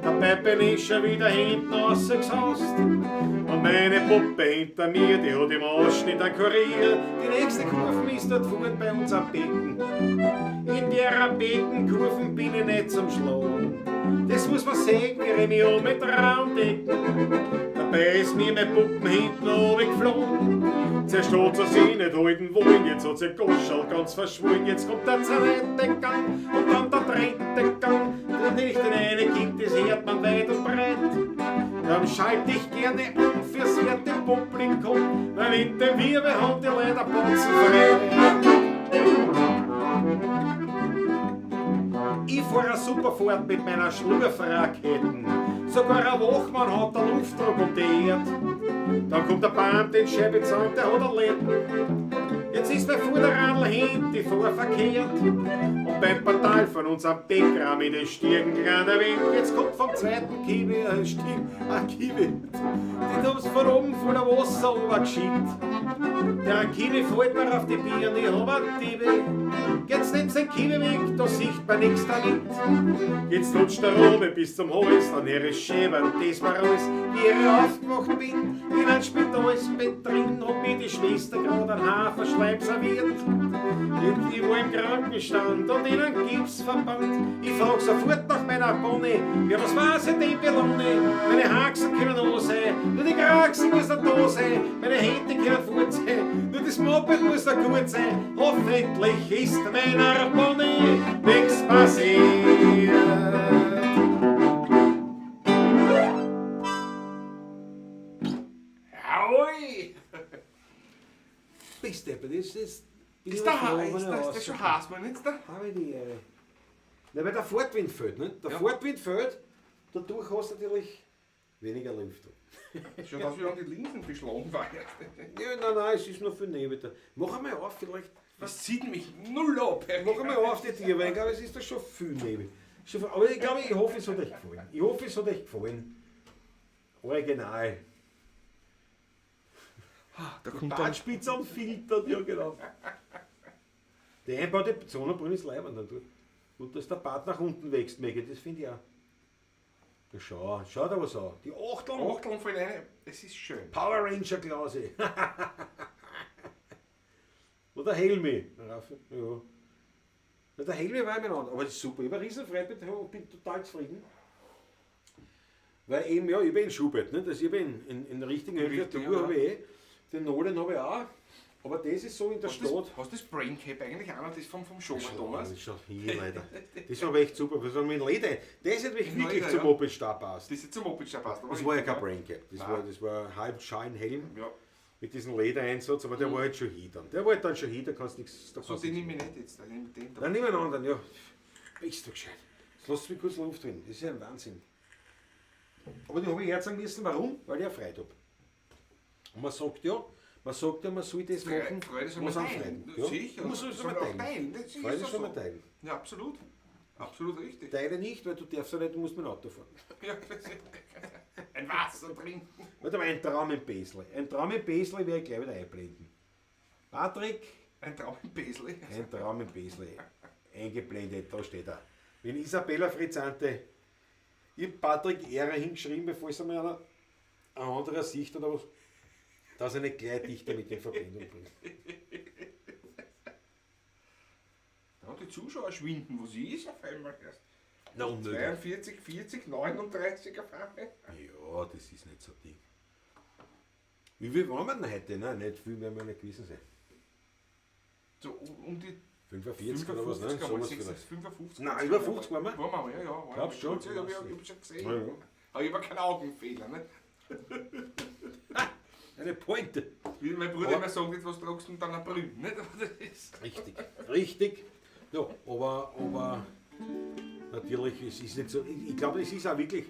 Dabei bin ich schon wieder hinten rausgesaust. Und meine Puppe hinter mir, die hat im Ausschnitt einen Kurier. Die nächste Kurve ist dort vorn bei uns am Becken. In der Beckenkurven bin ich nicht zum Schlagen. Das muss man sehen, wie ich mich um mit Raumdecken. Dabei ist mir mein Puppen hinten runtergeflogen. Zuerst hat sie sich nicht halten wollen, jetzt hat sie Goschel ganz verschwollen. Jetzt kommt der zweite Gang und dann der dritte Gang. Wenn ich den einen kick, das hört man weit und breit. Dann schalte ich gerne um fürs werte Publikum, weil mit dem Wirbel haben die Leute Botzen frei. Ich fahr eine super Fahrt mit meiner Schlurfraketen. Sogar ein Wachmann hat den Luftdruck um die Erde. Dann kommt der Beamte in Scheibe zusammen, der hat ein Leben. Jetzt ist mein Vorderradl hinten vorverkehrt. Und beim Portal von unserem Bäcker mit den Stirn gerade Wind. Jetzt kommt vom zweiten Kiwi ein Kiwi. Den haben's von oben voller Wasser runtergeschickt. Der Kiwi fällt mir auf die Birne, ich hab einen Kiwi. Jetzt nimmt's den Kiwi weg, da sieht man nix damit. Jetzt lutscht der Robe bis zum Hals, dann ihre Schäbern, das war alles. Wie ich aufgewacht bin, in ein Spitalsbett drin, hat mir die Schwester grad einen Haferschleim serviert. Ich war im Krankenstand und in einem Gipsverband. Ich frag sofort nach meiner Bonne, ja was war's in dem Belone? Meine Haxen können noch sein, nur die Kraxen muss noch da sein, meine Hände können fort sein, nur das Moped muss noch gut sein. Hoffentlich ist meiner Bonne nichts passiert. Jawohl! Bist du, das ist... Ist das schon Haasmann jetzt da? Habe ich die Ehre. Na, weil der Fortwind fehlt, ne? Der Ja. Fortwind fehlt, dadurch hast du natürlich weniger Lüftung. Schon, dass wir an die Linsen beschlagen waren. Ja, nein, nein, es ist nur viel Nebel da. Mach einmal auf, vielleicht. Das zieht mich null ab. Mach einmal auf die Tür, weil ich glaube, es ist da schon viel Nebel. Schon viel, aber ich glaube, ich hoffe, es hat euch gefallen. Ich hoffe, es hat euch gefallen. Original. Da kommt dann Bartspitze am Filter, ja genau. Die einbaute Sonnenbrille ist leibend. Dann. Gut, dass der Bart nach unten wächst, Maggie, das finde ich auch. Ja, schau, schau da was an. Die Achteln. Achteln von einer, es ist schön. Power Ranger Klause. Oder Helmi. Ja. Na, der Helmi war mir an, aber das ist super. Ich war riesenfrei und bin total zufrieden. Weil eben, ja, ich bin in Schubert, ne? Das ich bin in richtigen Richtigen, Tour ja. habe ich eh. Den Nolan habe ich auch. Aber das ist so in der Hast Stadt. du das Brain Cap eigentlich auch noch? Das vom Schober Das Thomas? ist schon hier, leider. Das war aber echt super. Das war mit Leder. Das hat mich wirklich Leder, zum ja. Moped-Star passt. Das ist zum Moped-Star passt. Das war ja kein Brain Cap. Das Nein. war ein Halbschalenhelm Ja, mit diesem Ledereinsatz, aber der war halt schon hier dann. Der war halt dann schon hier, da kannst du nichts. Da so kannst den nichts nehme ich nicht jetzt. Den nehme ich den da. Dann nehmen wir einen anderen, ja. Bist du gescheit. Jetzt lass mich kurz Luft drin. Das ist ja ein Wahnsinn. Aber die habe ich herzagen müssen. Warum? Weil ich ja Freude habe. Und man sagt ja, man soll das machen, Freude soll was man am teilen. Freuden. Ja. Sicher. Man soll es soll man man auch teilen. teilen. Das ist Freude ja soll man so. teilen. Ja, absolut. Absolut richtig. Teile nicht, weil du darfst ja nicht, du musst mit dem Auto fahren. Ja, das ist- ein Wasser trinken. Warte mal, ein Traum im Besle. Ein Traum im Besle werde ich gleich wieder einblenden. Patrick, Ein Traum im Besle. ein Traum im Besle. Eingeblendet, da steht er. Wenn Isabella Frizzante, ich hab Patrick Ehre hingeschrieben, bevor es einmal einer, ein anderer Sicht oder was, dass er nicht gleich dichter mit der Verbindung bringt. Ja, die Zuschauer schwinden, wo sie ist auf einmal erst. Na, unmöglich. 42, 40, 39 auf einmal. Ja, das ist nicht so ein Ding. Wie viel waren wir denn heute? Nein, nicht viel werden wir nicht gewesen sein. So um die 45 oder was, ne? 55, einmal Sowas 56, vielleicht. 55. Nein, über 50 waren wir. Waren wir, ja, ja. Waren Glaubst wir. du schon? Ja, ja, ich hab schon gesehen. Ja, ja. Aber ich habe keinen Augenfehler. Ne? Eine Pointe. Wie mein Bruder Aber- immer sagt, jetzt was tragst du denn dann eine Brille? Nicht? Aber das ist Richtig, richtig. Ja, aber natürlich, es ist nicht so. Ich glaube, es ist auch wirklich.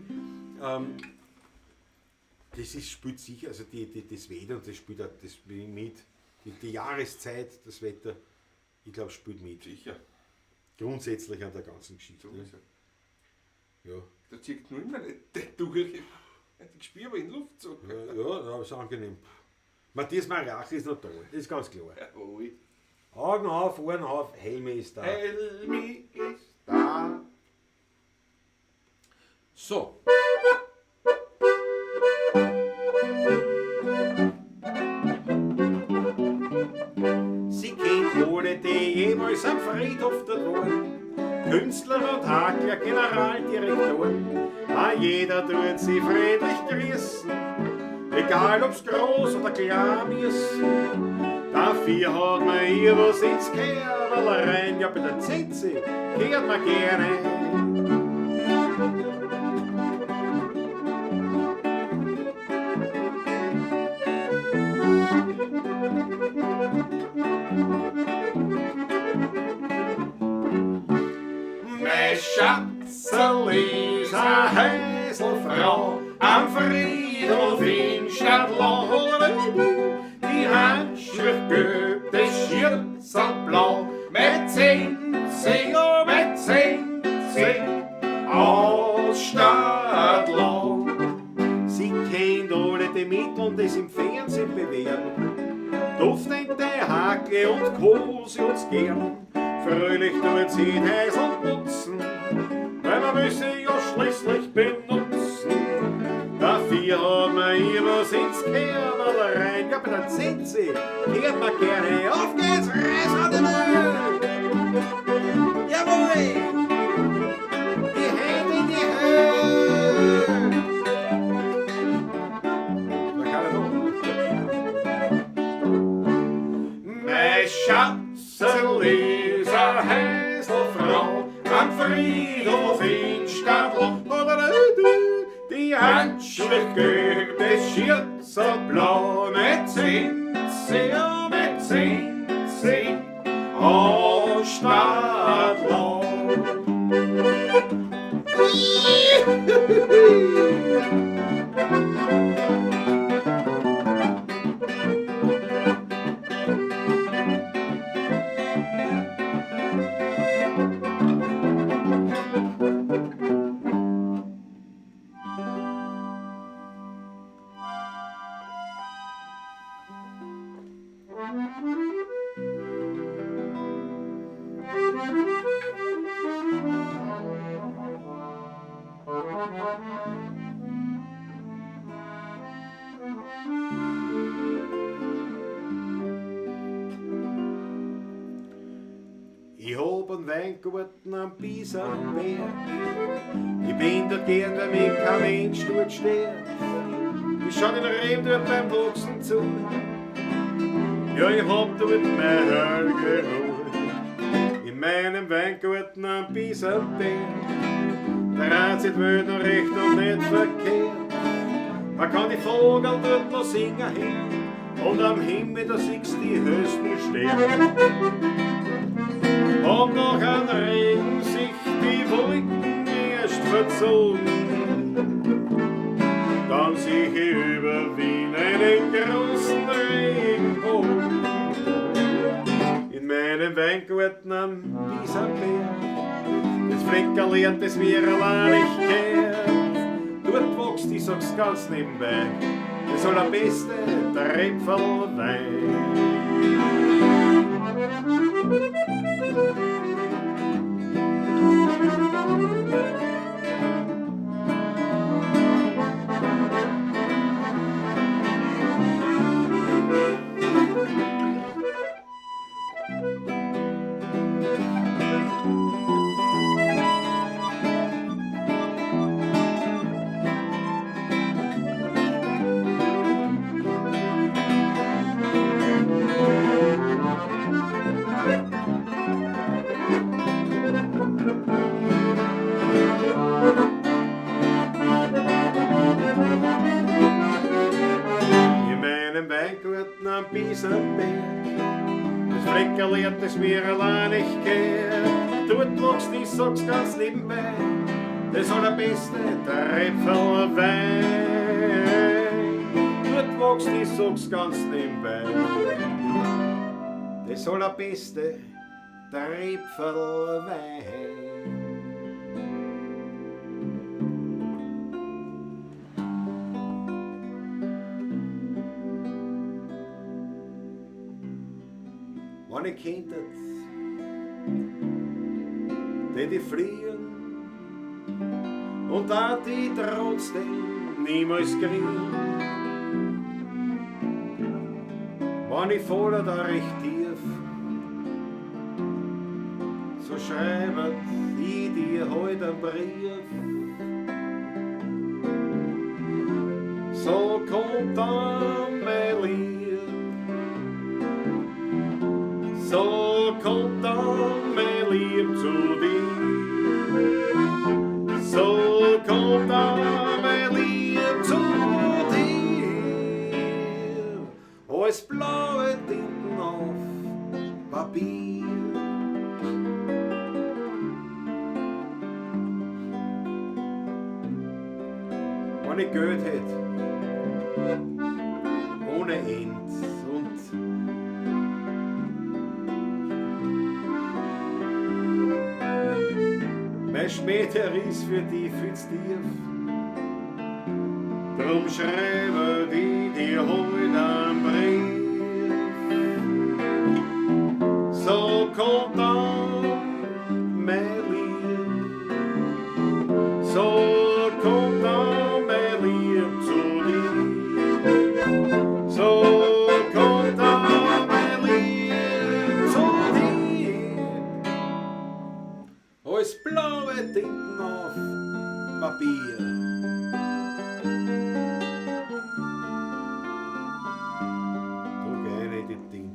Das ist, spielt sicher, also das Wetter und das spielt auch das mit. Die Jahreszeit, das Wetter, ich glaube, spielt mit. sicher. Grundsätzlich an der ganzen Geschichte. So Ne? ist es. Ja. Da zieht nur immer nicht durch. Ich spüre aber in Luftzug. Ja, ja, ja, ist angenehm. Matthias Mariachi ist noch da, das ist ganz klar. Jawohl. Augen auf, Ohren auf, Helmi ist da. Helmi ist da. So. Sie kennt alle, die jemals am Friedhof dort waren. Künstler und Hakler, Generaldirektoren. A jeder tut sie friedlich grüßen, egal ob's groß oder klein ist. Dafür hat man ihr was ins Kerl rein, ja bei der Zenzi kehrt man gerne. Mein Schatzerl ist a Häuselfrau am Friedhof in Stadlau. Die Handschuhe gelb, das Schürzerl blau, mit Zenzi, oh, mit Zenzi aus Stadlau. Sie kennt alle die Mittel, die sie im Fernsehen bewähren. Duftende Hacke und Kose uns gern. Fröhlich tut sie die Häusl putzen, weil man will sie ja schließlich benutzen. Dafür hat man ihr was ins Kerl rein. Ja, bei der Zenzi kehrt man gerne. Auf geht's, reiß an den Öl! Jawohl! Die Hände in die Höhe! Da kann er doch. Mein Schatzerl ist a Häuselfrau am Friedhof in Stadlau. Die Handschuhe gelb, das Schürzerl blau, mit Zenzi, oh, mit Zenzi aus Stadlau. Ich hab einen Weingarten am Bisamberg. Ich bin dort gern, weil mich kein Mensch dort stört. Ich schau den Reben dort beim Wachsen zu. Ja, ich hab dort meine heilige Ruhe. In meinem Weingarten am Bisamberg. Da dreht sich die Welt noch recht und nicht verkehrt. Man kann die Vogel dort noch singen hören. Und am Himmel, da siehst die höchsten Sterne. Und nach einem Regen sich die Wolken erst verzogen. Dann sieh ich über Wien einen großen Regenbogen. In meinem Weingarten am Bisamberg, das Fleckerl, das mir allein nicht gehört. Dort wächst, ich sag's ganz nebenbei, das allerbeste Tröpferl Wein. In meinem Weingarten am Bisamberg, das Fleckerl, das mir allein nicht gehört. Dort wächst, ich sag's ganz nebenbei, das allerbeste Tröpferl Wein. Dort wächst, ich sag's ganz nebenbei, das allerbeste Tröpferl Wein. Wenn ich könnte, tät ich fliehen und dat ich trotzdem niemals kriegen. Wenn ich falle da recht tief, so schreibet ich dir heut einen Brief. So kommt dann mein Lieb, so kommt dann mein Lieb zu dir. So kommt dann mein Lieb zu dir, als blaue Tinten auf Papier. Wenn ich Geld hätt, ohne End und mein Schmäh, der ist für die viel zu tief. Drum schreibe ich dir heut einen Brief. So kommt dann mein Lieb, so kommt dann mein Lieb zu dir. So kommt dann mein Lieb zu dir. Als blaue Tinten auf Papier. Druck eine die Tinten.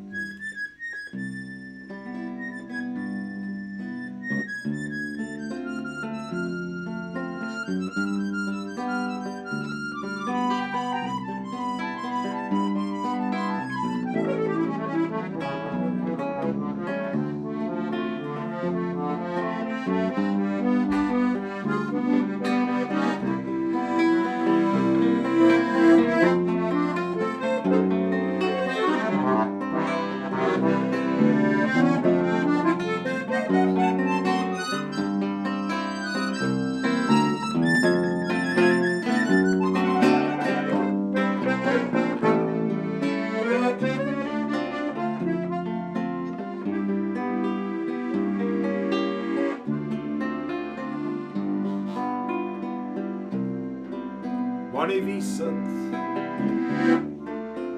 Wenn ich wisset,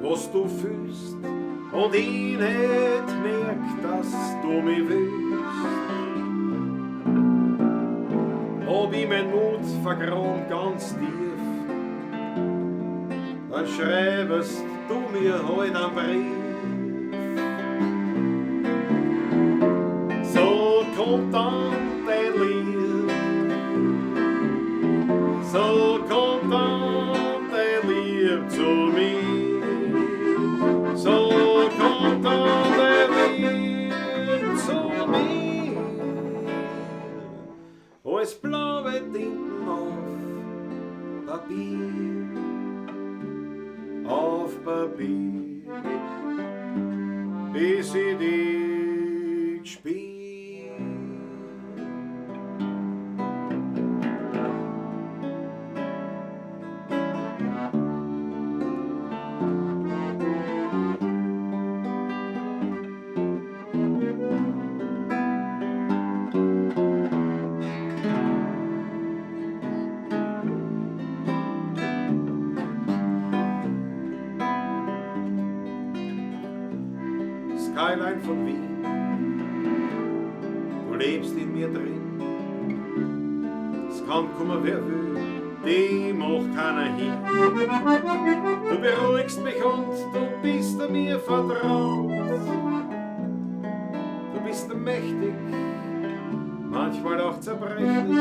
was du fühlst und ich nicht merk, dass du mich willst, hab ich mein Mut vergraben ganz tief, dann schreibest du mir heut einen Brief. So kommt dann dein Lieb, so kommt dann dein Lieb zu mir, so kommt dann dein Lieb zu mir, als blaue Tinten auf Papier, auf Papier, bis ich dich spür. Skyline von Wien, du lebst in mir drin. Es kann kommen, wer will, die macht keiner hin. Du beruhigst mich und du bist mir vertraut. Du bist mächtig, manchmal auch zerbrechlich.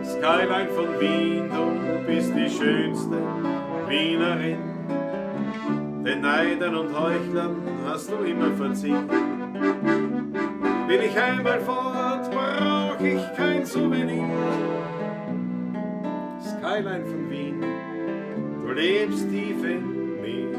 Skyline von Wien, du bist die schönste Wienerin. Den Neidern und Heuchlern hast du immer verziehen. Bin ich einmal fort, brauch ich kein Souvenir. Skyline von Wien, du lebst tief in mir.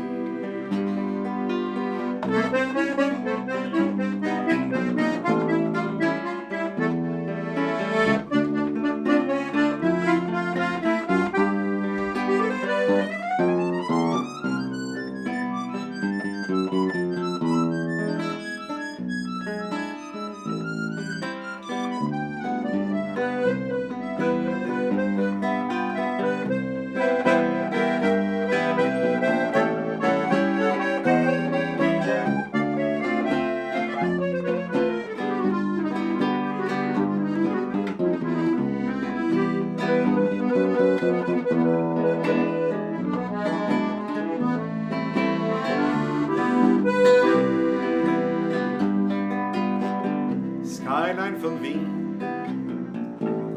Skyline von Wien,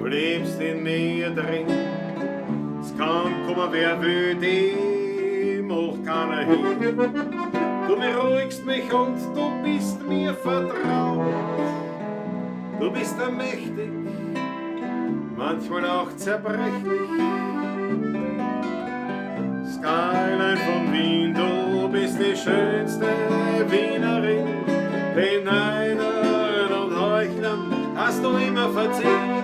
du lebst in mir drin. Es kann kommen, wer will, dem macht keiner hin. Du beruhigst mich und du bist mir vertraut. Du bist ermächtig, manchmal auch zerbrechlich. Skyline von Wien, du bist die schönste Wienerin. Den Neidern und Heuchlern hast du immer verziehen.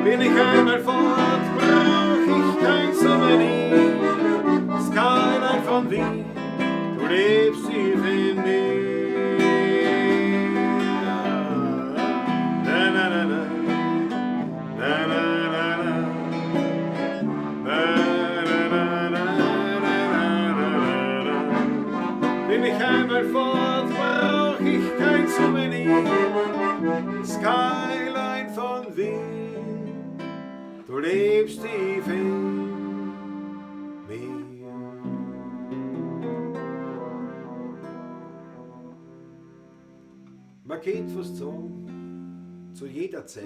Bin ich einmal fort, brauch ich kein Souvenir. Skyline von Wien, du lebst tief in mir. Na, na, na, na. Na, na, na, na. Na, na, na, na, na, na, na, na. Bin ich einmal fort, brauch ich kein Souvenir. Skyline von Wien, du lebst tief in mir. Man könnte fast sagen, zu jeder Zeit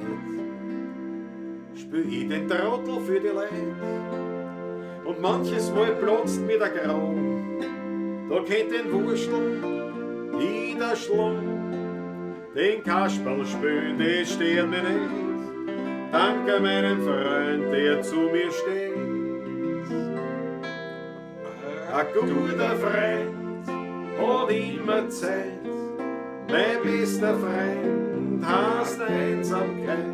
spür ich den Trottel für die Leute. Und manches Mal platzt mir der Kragen, da könnt den Wurstel jeder schlagen. Den Kasperl spülen, das stört mir nicht. Danke meinem Freund, der zu mir steht. Ein guter Freund hat immer Zeit. Mein bester Freund hasst Einsamkeit.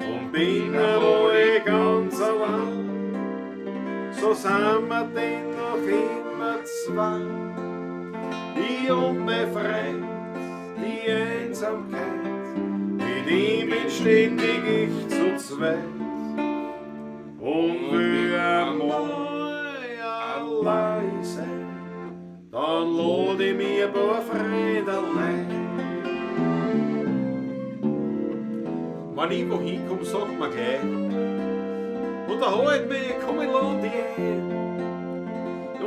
Und bin einmal ganz allein, so sind wir denn noch immer zwei. Ich und mein Freund, die Einsamkeit, mit ihm bin ständig ich zu zweit. Und will einmal allein sein, dann lad ich mir ein paar Freunde ein. Wenn ich wohin komm, sagt man gleich, unterhalt mich, komm ich lad dich ein.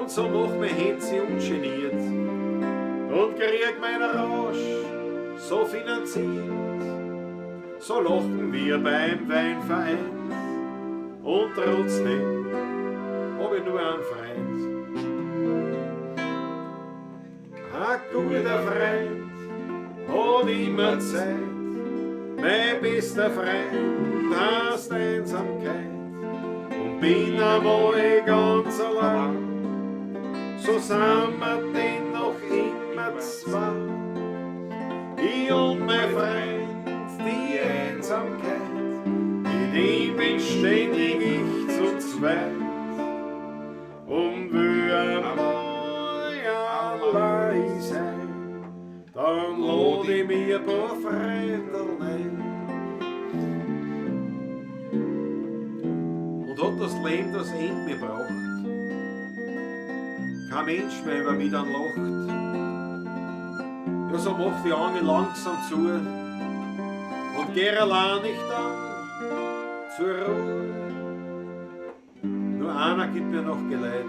Und so macht mein Herz ungeniert und krieg meinen Rausch so finanziert. So lachen wir beim Wein vereint und trotzdem hab ich nur einen Freund. Ein guter Freund hat immer Zeit, mein bester Freund hasst Einsamkeit. Und bin einmal ganz allein, so sind wir denn noch immer zwei. Ich und mein Freund, die Einsamkeit, mit ihm bin ständig ich zu zweit. Und will einmal allein sein, dann lad ich mir ein paar Freunde ein. Und hat das Leben das Ende mir braucht, kein Mensch mehr über mich dann lacht. Ja, so macht die Augen langsam zu und geh allein nicht dann zur Ruhe. Nur einer gibt mir noch Geleit,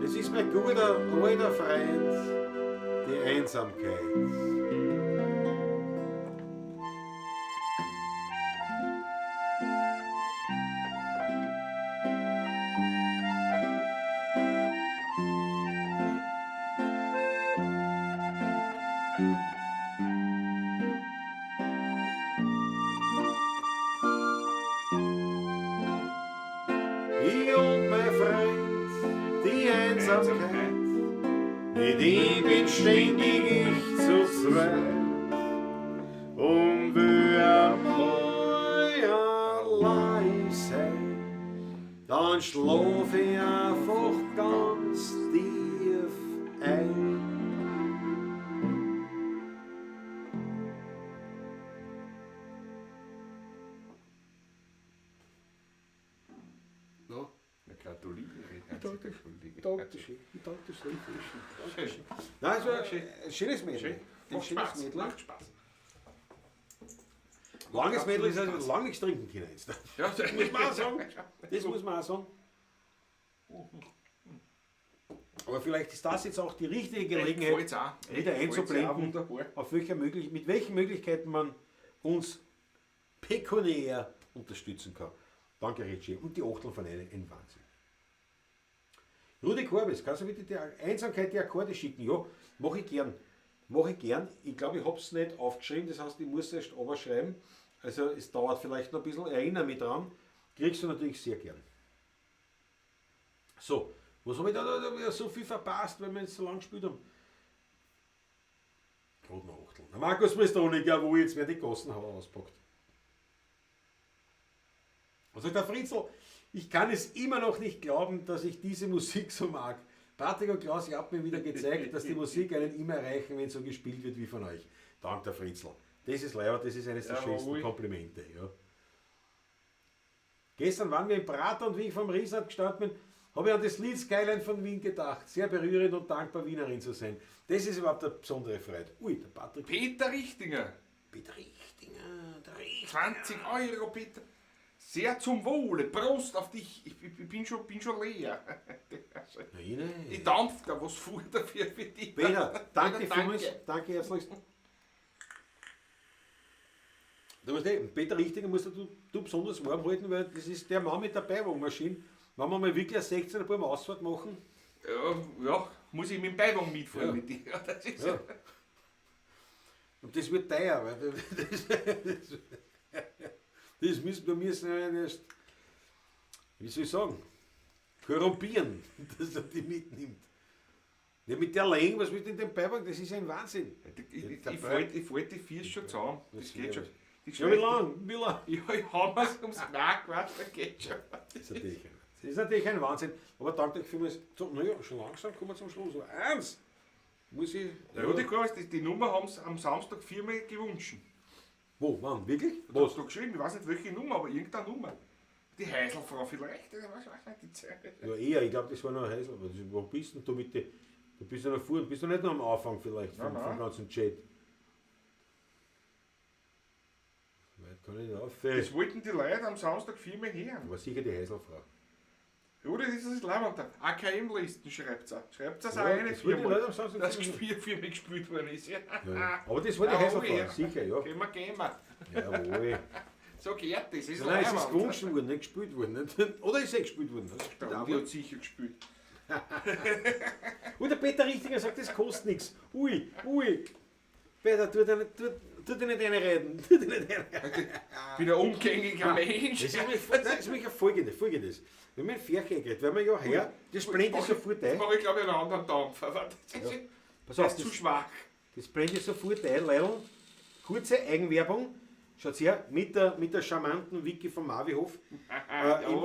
es ist mein guter alter Freund, die Einsamkeit. Ich und mein Freund, die Einsamkeit, mit ihm bin ständig ich zu zweit. Und will einmal allein sein, dann schlaf ich einfach ganz tief ein. No, na, gratuliere. Dankeschön. Dankeschön. Dankeschön. Nein, es war ein schönes Mädel. Schön. Ein Macht schönes Spaß. Mädel. Macht Spaß. Langes Mädel ist also lange nichts trinken können jetzt. Ja, Das muss man auch sagen. Das muss man auch sagen. Aber vielleicht ist das jetzt auch die richtige Gelegenheit, wieder einzublenden, auf welcher möglich, mit welchen Möglichkeiten man uns pekuniär unterstützen kann. Danke, Richie. Und die Achtel von einem, ein Wahnsinn. Rudi Korbis, kannst du bitte die Einsamkeit die Akkorde schicken? Ja, mache ich gern. Mache ich gern. Ich glaube, ich habe es nicht aufgeschrieben, das heißt, ich muss erst schreiben. Also es dauert vielleicht noch ein bisschen, erinnere mich dran. Kriegst du natürlich sehr gern. So, was habe ich da so viel verpasst, weil wir jetzt so lange gespielt haben? Gerade noch Achtel. Na, Markus Mistroni, jawohl, jetzt werden die Gassenhauer auspackt. Was sagt der Fritzl? Ich kann es immer noch nicht glauben, dass ich diese Musik so mag. Patrick und Klaus, ihr habt mir wieder gezeigt, dass die Musik einen immer erreichen, wenn so gespielt wird wie von euch. Dank der Fritzl. Das ist leider, das ist eines der schönsten Komplimente. Ja. Gestern waren wir im Prater und wie ich vom Riesenrad gestanden bin, habe ich an das Lied Skyline von Wien gedacht. Sehr berührend und dankbar, Wienerin zu sein. Das ist überhaupt eine besondere Freude. Ui, der Patrick. Peter Richtinger. Peter Richtinger, der Richtinger. 20 Euro, Peter. Sehr zum Wohle. Prost auf dich. Ich bin schon leer. Nein. Ich dampf da was vor dafür für dich. Peter, danke vielmals. Danke herzlichst. Du weißt nicht, Peter Richtinger musst du besonders warm halten, weil das ist der Mann mit der Beiwagenmaschine. Wenn wir mal wirklich eine 16er Buben Ausfahrt machen. Ja, muss ich mit dem Beiwagen mitfahren ja. Mit dir. Ja, das ist ja. Und das wird teuer, weil das müssen wir erst, wie soll ich sagen, korrumpieren, dass er die mitnimmt. Ja, mit der Länge, was mit in dem Beiwagen, das ist ein Wahnsinn. Ich falte die Vier schon zusammen. Das geht schon. Ja, wie lang? Wie lang? Ja, ich hau mir's ums Knack, weißt du, das geht schon. Das ist natürlich ein Wahnsinn. Aber danke euch vielmals. So, naja, schon langsam kommen wir zum Schluss. Eins! Muss ich. Ja, die Nummer haben sie am Samstag viermal gewünscht. Wo, wann? Wirklich? Was? Hast du geschrieben? Ich weiß nicht welche Nummer, aber irgendeine Nummer. Die Heiselfrau vielleicht? Ich weiß nicht, die Zeit. Ja, eher, ich glaube, das war noch eine Heisel. Wo bist denn du mit den. Du bist ja noch vor, bist du nicht noch am Anfang vielleicht vom ganzen Chat? Weit kann ich nicht auf. Das wollten die Leute am Samstag viermal hören. War sicher die Heiselfrau. Ja, das ist das Leibwand. AKM-Listen schreibt es auch. Schreibt es auch Ja, eine das wollte die viermal, Leute am Samstag dass viermal. viermal gespielt worden ist. Ja. Ja. Aber das war die Heiselfrau, sicher, ja. Gehen wir. Jawohl. So geht das. Ist Nein, es ist gewünscht worden, nicht gespielt worden. Nicht? Oder ist es gespielt worden? Das Der Rudi hat sicher gespielt. Und der Peter Richtinger sagt, das kostet nichts. Ui, ui. Peter, tu dir nicht reinreden. Tu dir nicht reinreden. Ich bin ein umgänglicher Mensch. Das ist nämlich folgendes. Wenn man Ferche geht, weil man ja her, das blendet ich sofort ein. Das mache ich, glaube ich, einen anderen Dampfer. Das ist, Pass auf, das ist zu schwach. Das blende ich sofort ein, Leidl. Kurze Eigenwerbung. Schaut her, mit der charmanten Wiki vom Mavihof.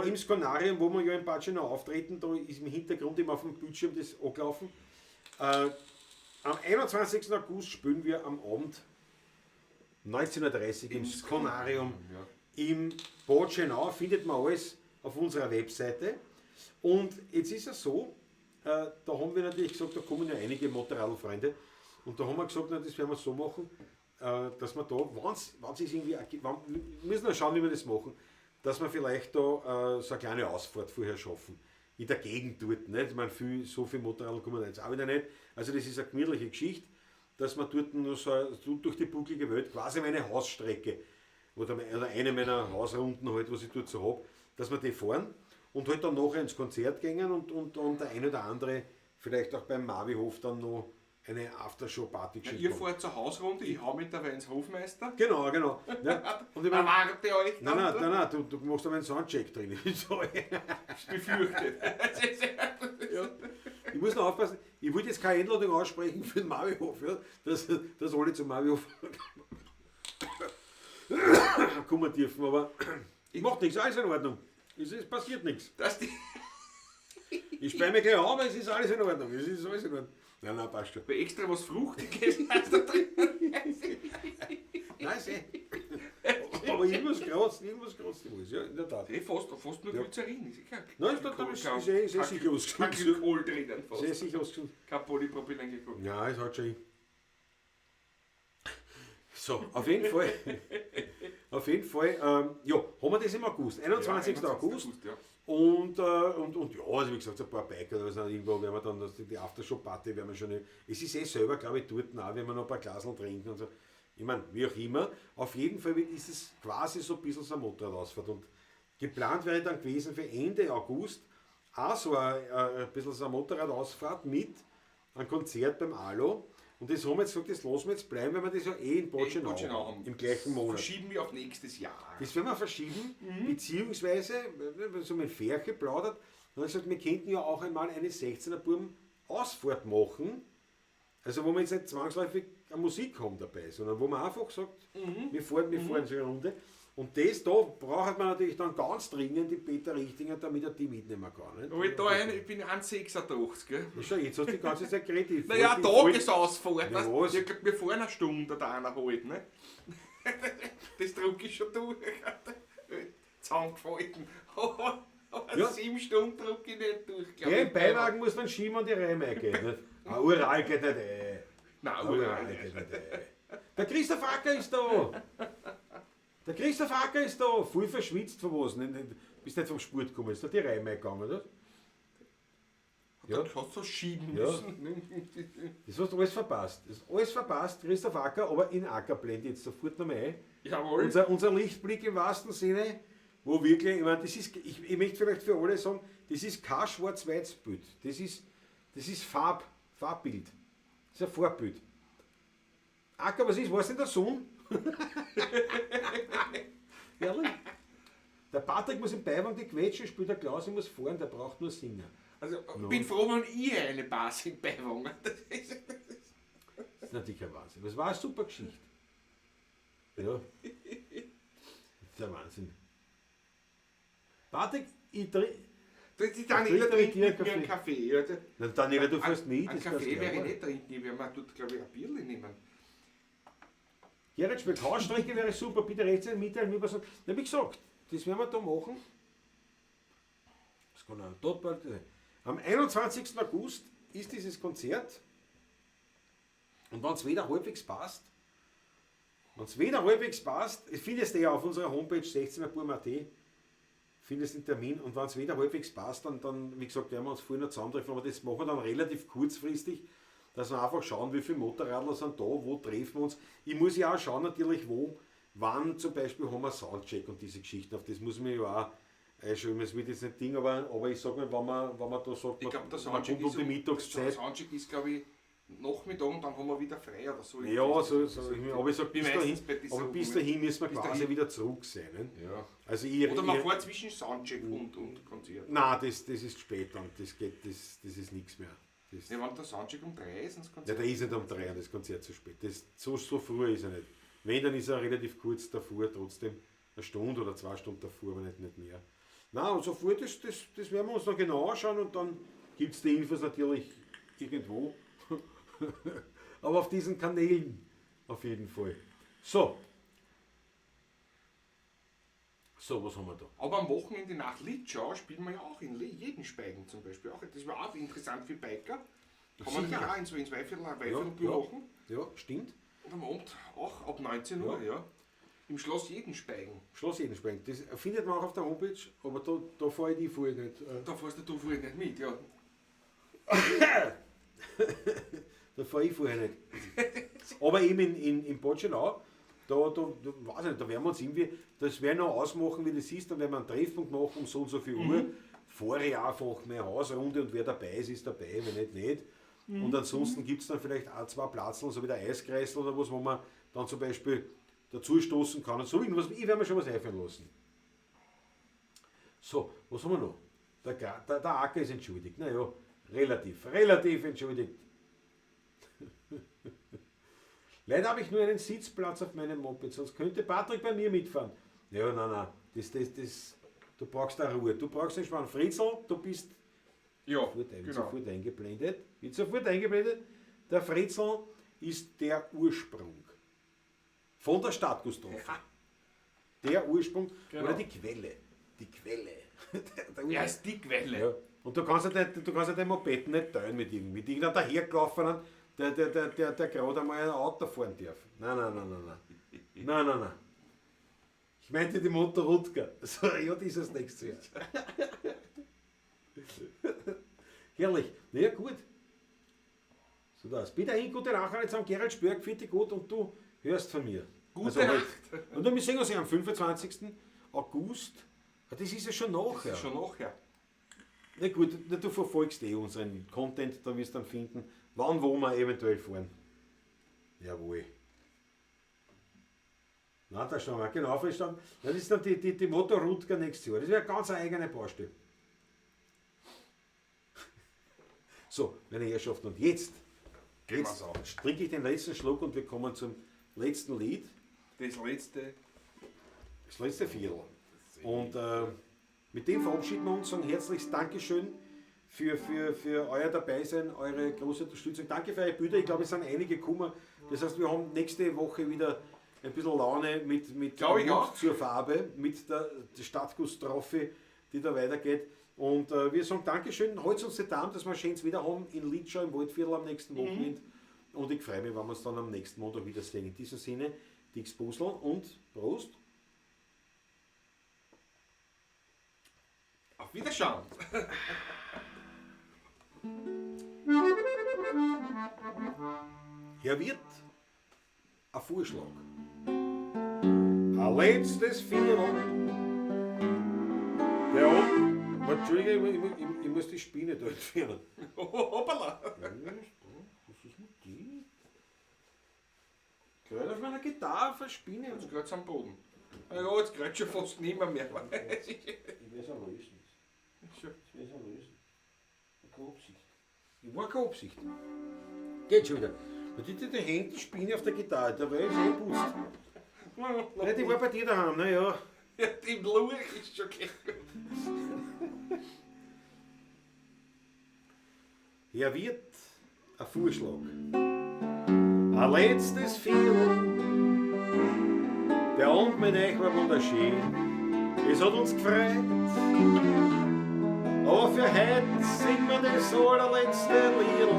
Im Skonarium, wo wir ja in Bad Schönau auftreten, da ist im Hintergrund immer auf dem Bildschirm das angelaufen. Am 21. August spielen wir am Abend 19:30 Uhr im Skonarium im Bad Schönau. Findet man alles auf unserer Webseite. Und jetzt ist es so, da haben wir natürlich gesagt, da kommen ja einige Motorradfreunde. Und da haben wir gesagt, na, das werden wir so machen, dass wir da, wenn es irgendwie, wir müssen noch schauen, wie wir das machen, dass wir vielleicht da so eine kleine Ausfahrt vorher schaffen. In der Gegend dort, nicht? Ich meine, so viel Motorrad kommen jetzt auch wieder nicht. Also das ist eine gemütliche Geschichte, dass man dort nur so durch die bucklige Welt, quasi meine Hausstrecke, oder eine meiner Hausrunden halt, was ich dort so hab, dass wir die fahren und halt dann nachher ins Konzert gehen und der eine oder andere vielleicht auch beim Mavihof dann noch eine Aftershow-Party Ja, ihr fahrt zur Hausrunde, ich hau mit dabei ins Hofmeister. Genau. Ja. Und ich mein, erwarte euch. Nein, du machst aber einen Soundcheck drin. Das befürchtet. Ja. Ich muss noch aufpassen, ich wollte jetzt keine Einladung aussprechen für den Mavihof, ja? dass alle zum Mavihof kommen dürfen, aber macht nichts, alles in Ordnung. Es passiert nichts. Ich sperre mich gleich an, aber es ist alles in Ordnung. Es ist alles in Ordnung. Nein, passt schon. Weil extra was Fruchtiges hast da drin. Nein, ist Aber irgendwas kratzt, ja, in der Tat. Fast nur Glycerin, ist egal. Nein, ist sicher was Kein Glykol drinnen. Ist eh sicher was gesund. Kein Polypropylenglykol. Ja, es hat schon. So, auf jeden Fall. Auf jeden Fall, ja, haben wir das im August, 21. Ja, August. ja. Und ja, also wie gesagt, so ein paar Biker oder so, irgendwo werden wir dann die Aftershow-Party werden wir schon. Es ist eh selber, glaube ich, dort auch, wenn wir noch ein paar Glaseln trinken und so. Ich meine, wie auch immer, auf jeden Fall ist es quasi so ein bisschen so eine Motorradausfahrt. Und geplant wäre dann gewesen für Ende August auch so ein bisschen so eine Motorradausfahrt mit einem Konzert beim Alo. Und das haben wir jetzt gesagt, das lassen wir jetzt bleiben, weil wir das ja eh in Botschenau haben, im gleichen Monat. Verschieben wir auf nächstes Jahr. Das werden wir verschieben, beziehungsweise, wenn man so mit Ferche plaudert, dann habe ich gesagt, wir könnten ja auch einmal eine 16er Burm Ausfahrt machen, also wo wir jetzt nicht zwangsläufig eine Musik haben dabei, sondern wo man einfach sagt, wir fahren so eine Runde. Und das da braucht man natürlich dann ganz dringend die Peter Richtinger, damit er die mitnehmen kann. Nicht? Aber ich, da ein, ich bin 1,86, gell? Ja, schau, jetzt hast du die ganze Zeit geredet. Ich Naja, Tagesausfahrt. Ja, weißt was? du? Ich glaub, wir fahren eine Stunde oder eineinhalb, ne? Das druck ich schon durch. Zusammengefalten. Aber Ja. 7 Stunden druck ich nicht durch, glaub Ja, ich. im Beiwagen muss man schieben und die Reime geht. Nicht? Ah, Ural geht nicht ein. Nein, Ural Ural geht nicht ein. Der Christoph Acker ist da! Der Christoph Acker ist da! Voll verschwitzt von was? Nicht, nicht, bist nicht vom Sport gekommen, ist da die Reime gegangen, oder? Ja. Ja. Da hast du schieben Ja. müssen. Das hast du alles verpasst. Das ist alles verpasst, Christoph Acker, aber in Acker blendet jetzt sofort nochmal ein. Jawohl. Unser Lichtblick im wahrsten Sinne, wo wirklich, ich meine, das ist, ich möchte vielleicht für alle sagen, das ist kein Schwarz-Weiß-Bild. Das ist Farbbild. Das ist ein Farbbild. Acker, was ist? War's in der Sonne? Ehrlich? Der Patrick muss im Beiwagen die Quetschen, spielt der Klaus, ich muss fahren, der braucht nur singen. Also, ich bin froh, wenn ich eine Bass im Beiwagen. Das ist, Das ist natürlich ein Wahnsinn. Das war eine super Geschichte. Ja. Das ist ein Wahnsinn. Patrick, ich trinke. die Daniela Ich trinke trinkt dir mit mir einen Kaffee. Ja, der- Na, Daniela, du fährst mit. Einen das kannst Kaffee du werde ich auch. nicht trinken, ich werde mir dort, glaube ich, ein Bierle nehmen. Gerrit spielt Hausstrecke wäre super, bitte rechtzeitig mitteilen, wie wir sagen. Na, wie gesagt, das werden wir da machen. Das kann auch dort bald sein. Am 21. August ist dieses Konzert. Und wenn es wieder halbwegs passt, findest du ja auf unserer Homepage 16er.at, findest den Termin, und wenn es wieder halbwegs passt, dann, wie gesagt, werden wir uns vorher noch zusammentreffen, aber das machen wir dann relativ kurzfristig, dass wir einfach schauen, wie viele Motorradler sind da, wo treffen wir uns. Ich muss ja auch schauen natürlich, wo, wann zum Beispiel haben wir Soundcheck und diese Geschichten, auf das muss man ja auch einschauen, es wird jetzt nicht Ding, aber ich sag mal, wenn man da sagt, Ich glaub, der man Soundcheck kommt um ist die Mittagszeit. Der Soundcheck ist, glaube ich, Nachmittag und dann haben wir wieder frei oder so. Ja, so, aber ich sag, Wie bis meistens dahin, bei diesen aber bis Sachen. dahin müssen wir Bis quasi dahin. wieder zurück sein. Ne? Ja. Also ich, Oder man ich, fährt zwischen Soundcheck und Konzert. Nein, das ist spät dann, das geht, das ist nichts mehr. Das, Ja, wenn der Soundcheck um 3 ist, ins ja, Konzert. der ist nicht um 3 und das Konzert zu spät. Das, so früh ist er nicht. Wenn, dann ist er relativ kurz davor, trotzdem eine Stunde oder 2 Stunden davor, aber nicht mehr. Nein, und so früh, das werden wir uns noch genau anschauen und dann gibt es die Infos natürlich irgendwo. Aber auf diesen Kanälen auf jeden Fall. So. So, was haben wir da? Aber am Wochenende nach Litschau spielen wir ja auch in Jedenspeigen zum Beispiel. Auch, das war auch interessant für Biker. Kann man Sicher. nämlich auch in so in Zweiviertel Ja, machen. ja, stimmt. Und am Abend auch ab 19 Uhr, ja. Im Schloss Jedenspeigen. Schloss Jedenspeigen. Das findet man auch auf der Homepage, aber da fahre ich die vorher nicht. Da fährst du vorher nicht mit, ja. Da fahre ich vorher nicht. Aber eben in Botschenau, da weiß ich nicht, da werden wir uns irgendwie, das werden wir noch ausmachen, wie das ist, dann werden wir einen Treffpunkt machen um so und so viel Uhr. Fahre ich einfach meine Hausrunde und wer dabei ist, ist dabei, wenn nicht, nicht. Und ansonsten gibt es dann vielleicht auch 2 Platzl, so wie der Eiskreisel oder was, wo man dann zum Beispiel dazu stoßen kann und so irgendwas. Ich werde mir schon was einfallen lassen. So, was haben wir noch? Der Acker ist entschuldigt. Naja, relativ entschuldigt. Leider habe ich nur einen Sitzplatz auf meinem Moped, sonst könnte Patrick bei mir mitfahren. Ja, nein, nein, du brauchst da Ruhe. Du brauchst den Schwan. Fritzl, du bist Ja, sofort, genau. sofort eingeblendet. Wird sofort eingeblendet. Der Fritzl ist der Ursprung von der Stadtgastrophe. Ja. Der Ursprung, Genau. oder die Quelle. Die Quelle. Der Ja, ist die Quelle. Ja. Und du kannst ja nicht, du kannst ja dein Moped nicht teilen mit irgend, mit irgendeinem dahergelaufenen, der gerade einmal ein Auto fahren darf. Nein, nein, nein, nein, nein. Nein, nein, nein. Ich meinte die Moto Rutger. So, ja, das ist das nächste Jahr. Herrlich. Na ja, gut. So das. Bitte hin, gute Nacht, jetzt am Gerald Spörk, vierte gut und du hörst von mir. Gute Also Nacht. Halt. Und dann wir sehen uns ja am 25. August. Ah, das ist ja schon nachher. Das ist schon nachher. Na gut, na, du verfolgst eh unseren Content, da wirst du dann finden, wann, wo wir eventuell fahren. Jawohl. Na, da schauen wir, genau verstanden. Das ist dann die Moto Rutger nächstes Jahr. Das wäre ganz eine eigene Baustelle. So, meine Herrschaften, und jetzt, Gehen jetzt wir's an. trinke ich den letzten Schluck und wir kommen zum letzten Lied. Das letzte. Das letzte Viertel. Und mit dem verabschieden wir uns, sagen herzliches Dankeschön für euer Dabeisein, eure große Unterstützung. Danke für eure Bilder. Ich glaube, es sind einige gekommen. Das heißt, wir haben nächste Woche wieder ein bisschen Laune mit Glaub ich Mut auch. zur Farbe, mit der Stadtguss-Trophy, die da weitergeht. Und wir sagen Dankeschön, haltet uns die Daumen, dass wir schönes wieder haben in Litschau im Waldviertel am nächsten Wochenende. Und ich freue mich, wenn wir uns dann am nächsten Montag wiedersehen. In diesem Sinne, Dix Busl und Prost. Auf Wiederschauen. Herr Wirt, ein Vorschlag. Ein letztes Viertel. Der Ob. Entschuldige, ich muss die Spinne da entfernen. Hoppala. Was ist mit die? Gerade auf meiner Gitarre auf eine Spinne. Jetzt geht's am Boden. Ja, jetzt geht schon fast nimmer mehr. Ich werde es auch lösen. Ich werde es auch lösen. Keine Absicht. Ich war keine Absicht. Geht schon wieder. Und die hängt die Spinne auf der Gitarre, da war ich eh putzt. Nein, die war bei dir daheim, na ja. Ja, die Lurch ist schon gleich. Herr Wirt, ein Vorschlag. Ein letztes Viertel. Der Abend mit euch war wunderschön. Es hat uns gefreut. Aber für heute singen wir das allerletzte Liedl.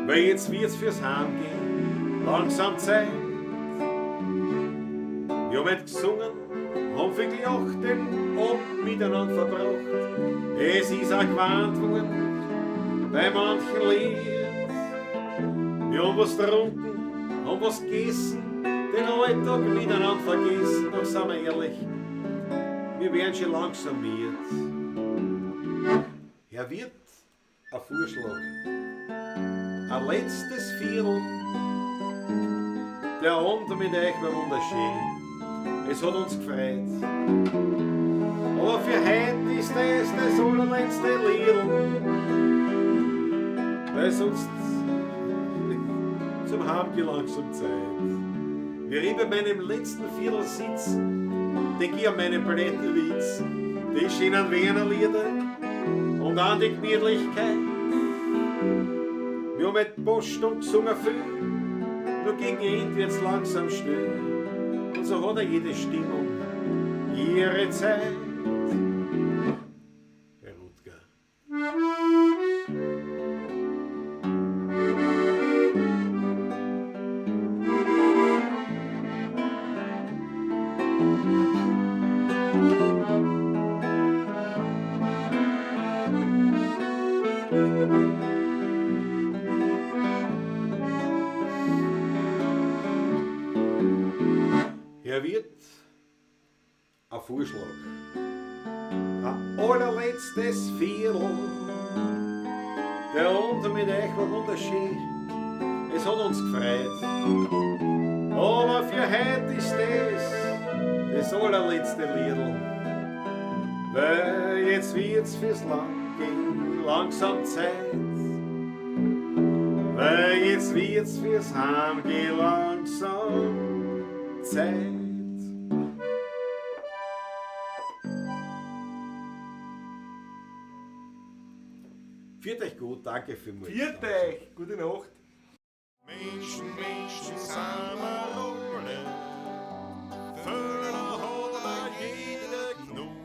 Weil jetzt wird's fürs Heimgehen langsam Zeit. Wir haben heute gesungen, haben viel gelacht, den Abend miteinander verbracht. Es ist auch gewarnt worden bei manchen Lied. Wir haben was getrunken, haben was gegessen, den Alltag miteinander vergessen. Doch sind wir ehrlich, wir werden schon langsam müde. Herr Wirt, ein Vorschlag. Ein letztes Viertel. Der Abend mit euch war wunderschön. Es hat uns gefreut. Aber für heute ist das das allerletzte Liedl. Weil sonst zum Heimgehen langsam Zeit. Wie ich bei meinem letzten Viertel sitz, denk ich an meinen blöden Witz. Die schönen Wiener Lieder und an die Gemütlichkeit. Wir haben mit Post und gesungen viel, nur gegen Ende wird's langsam still. Und so hat er jede Stimmung ihre Zeit. Herr Rutger. Herr Wirt, ein Vorschlag. Ein allerletztes Viertel. Der Abend mit euch war wunderschön. Es hat uns gefreut. Aber für heute ist das allerletzte Liedl. Weil jetzt wird's fürs Langgehen langsam Zeit. Weil jetzt wird's fürs Heimgehen langsam Zeit. Viert euch gut, danke vielmals. Viert euch. Gute Nacht. Menschen, Menschen sind wir alle. Fehler hat auch jeder genug.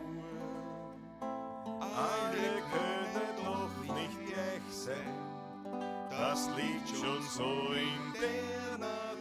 Alle können doch nicht gleich sein. Das liegt schon so in der Natur.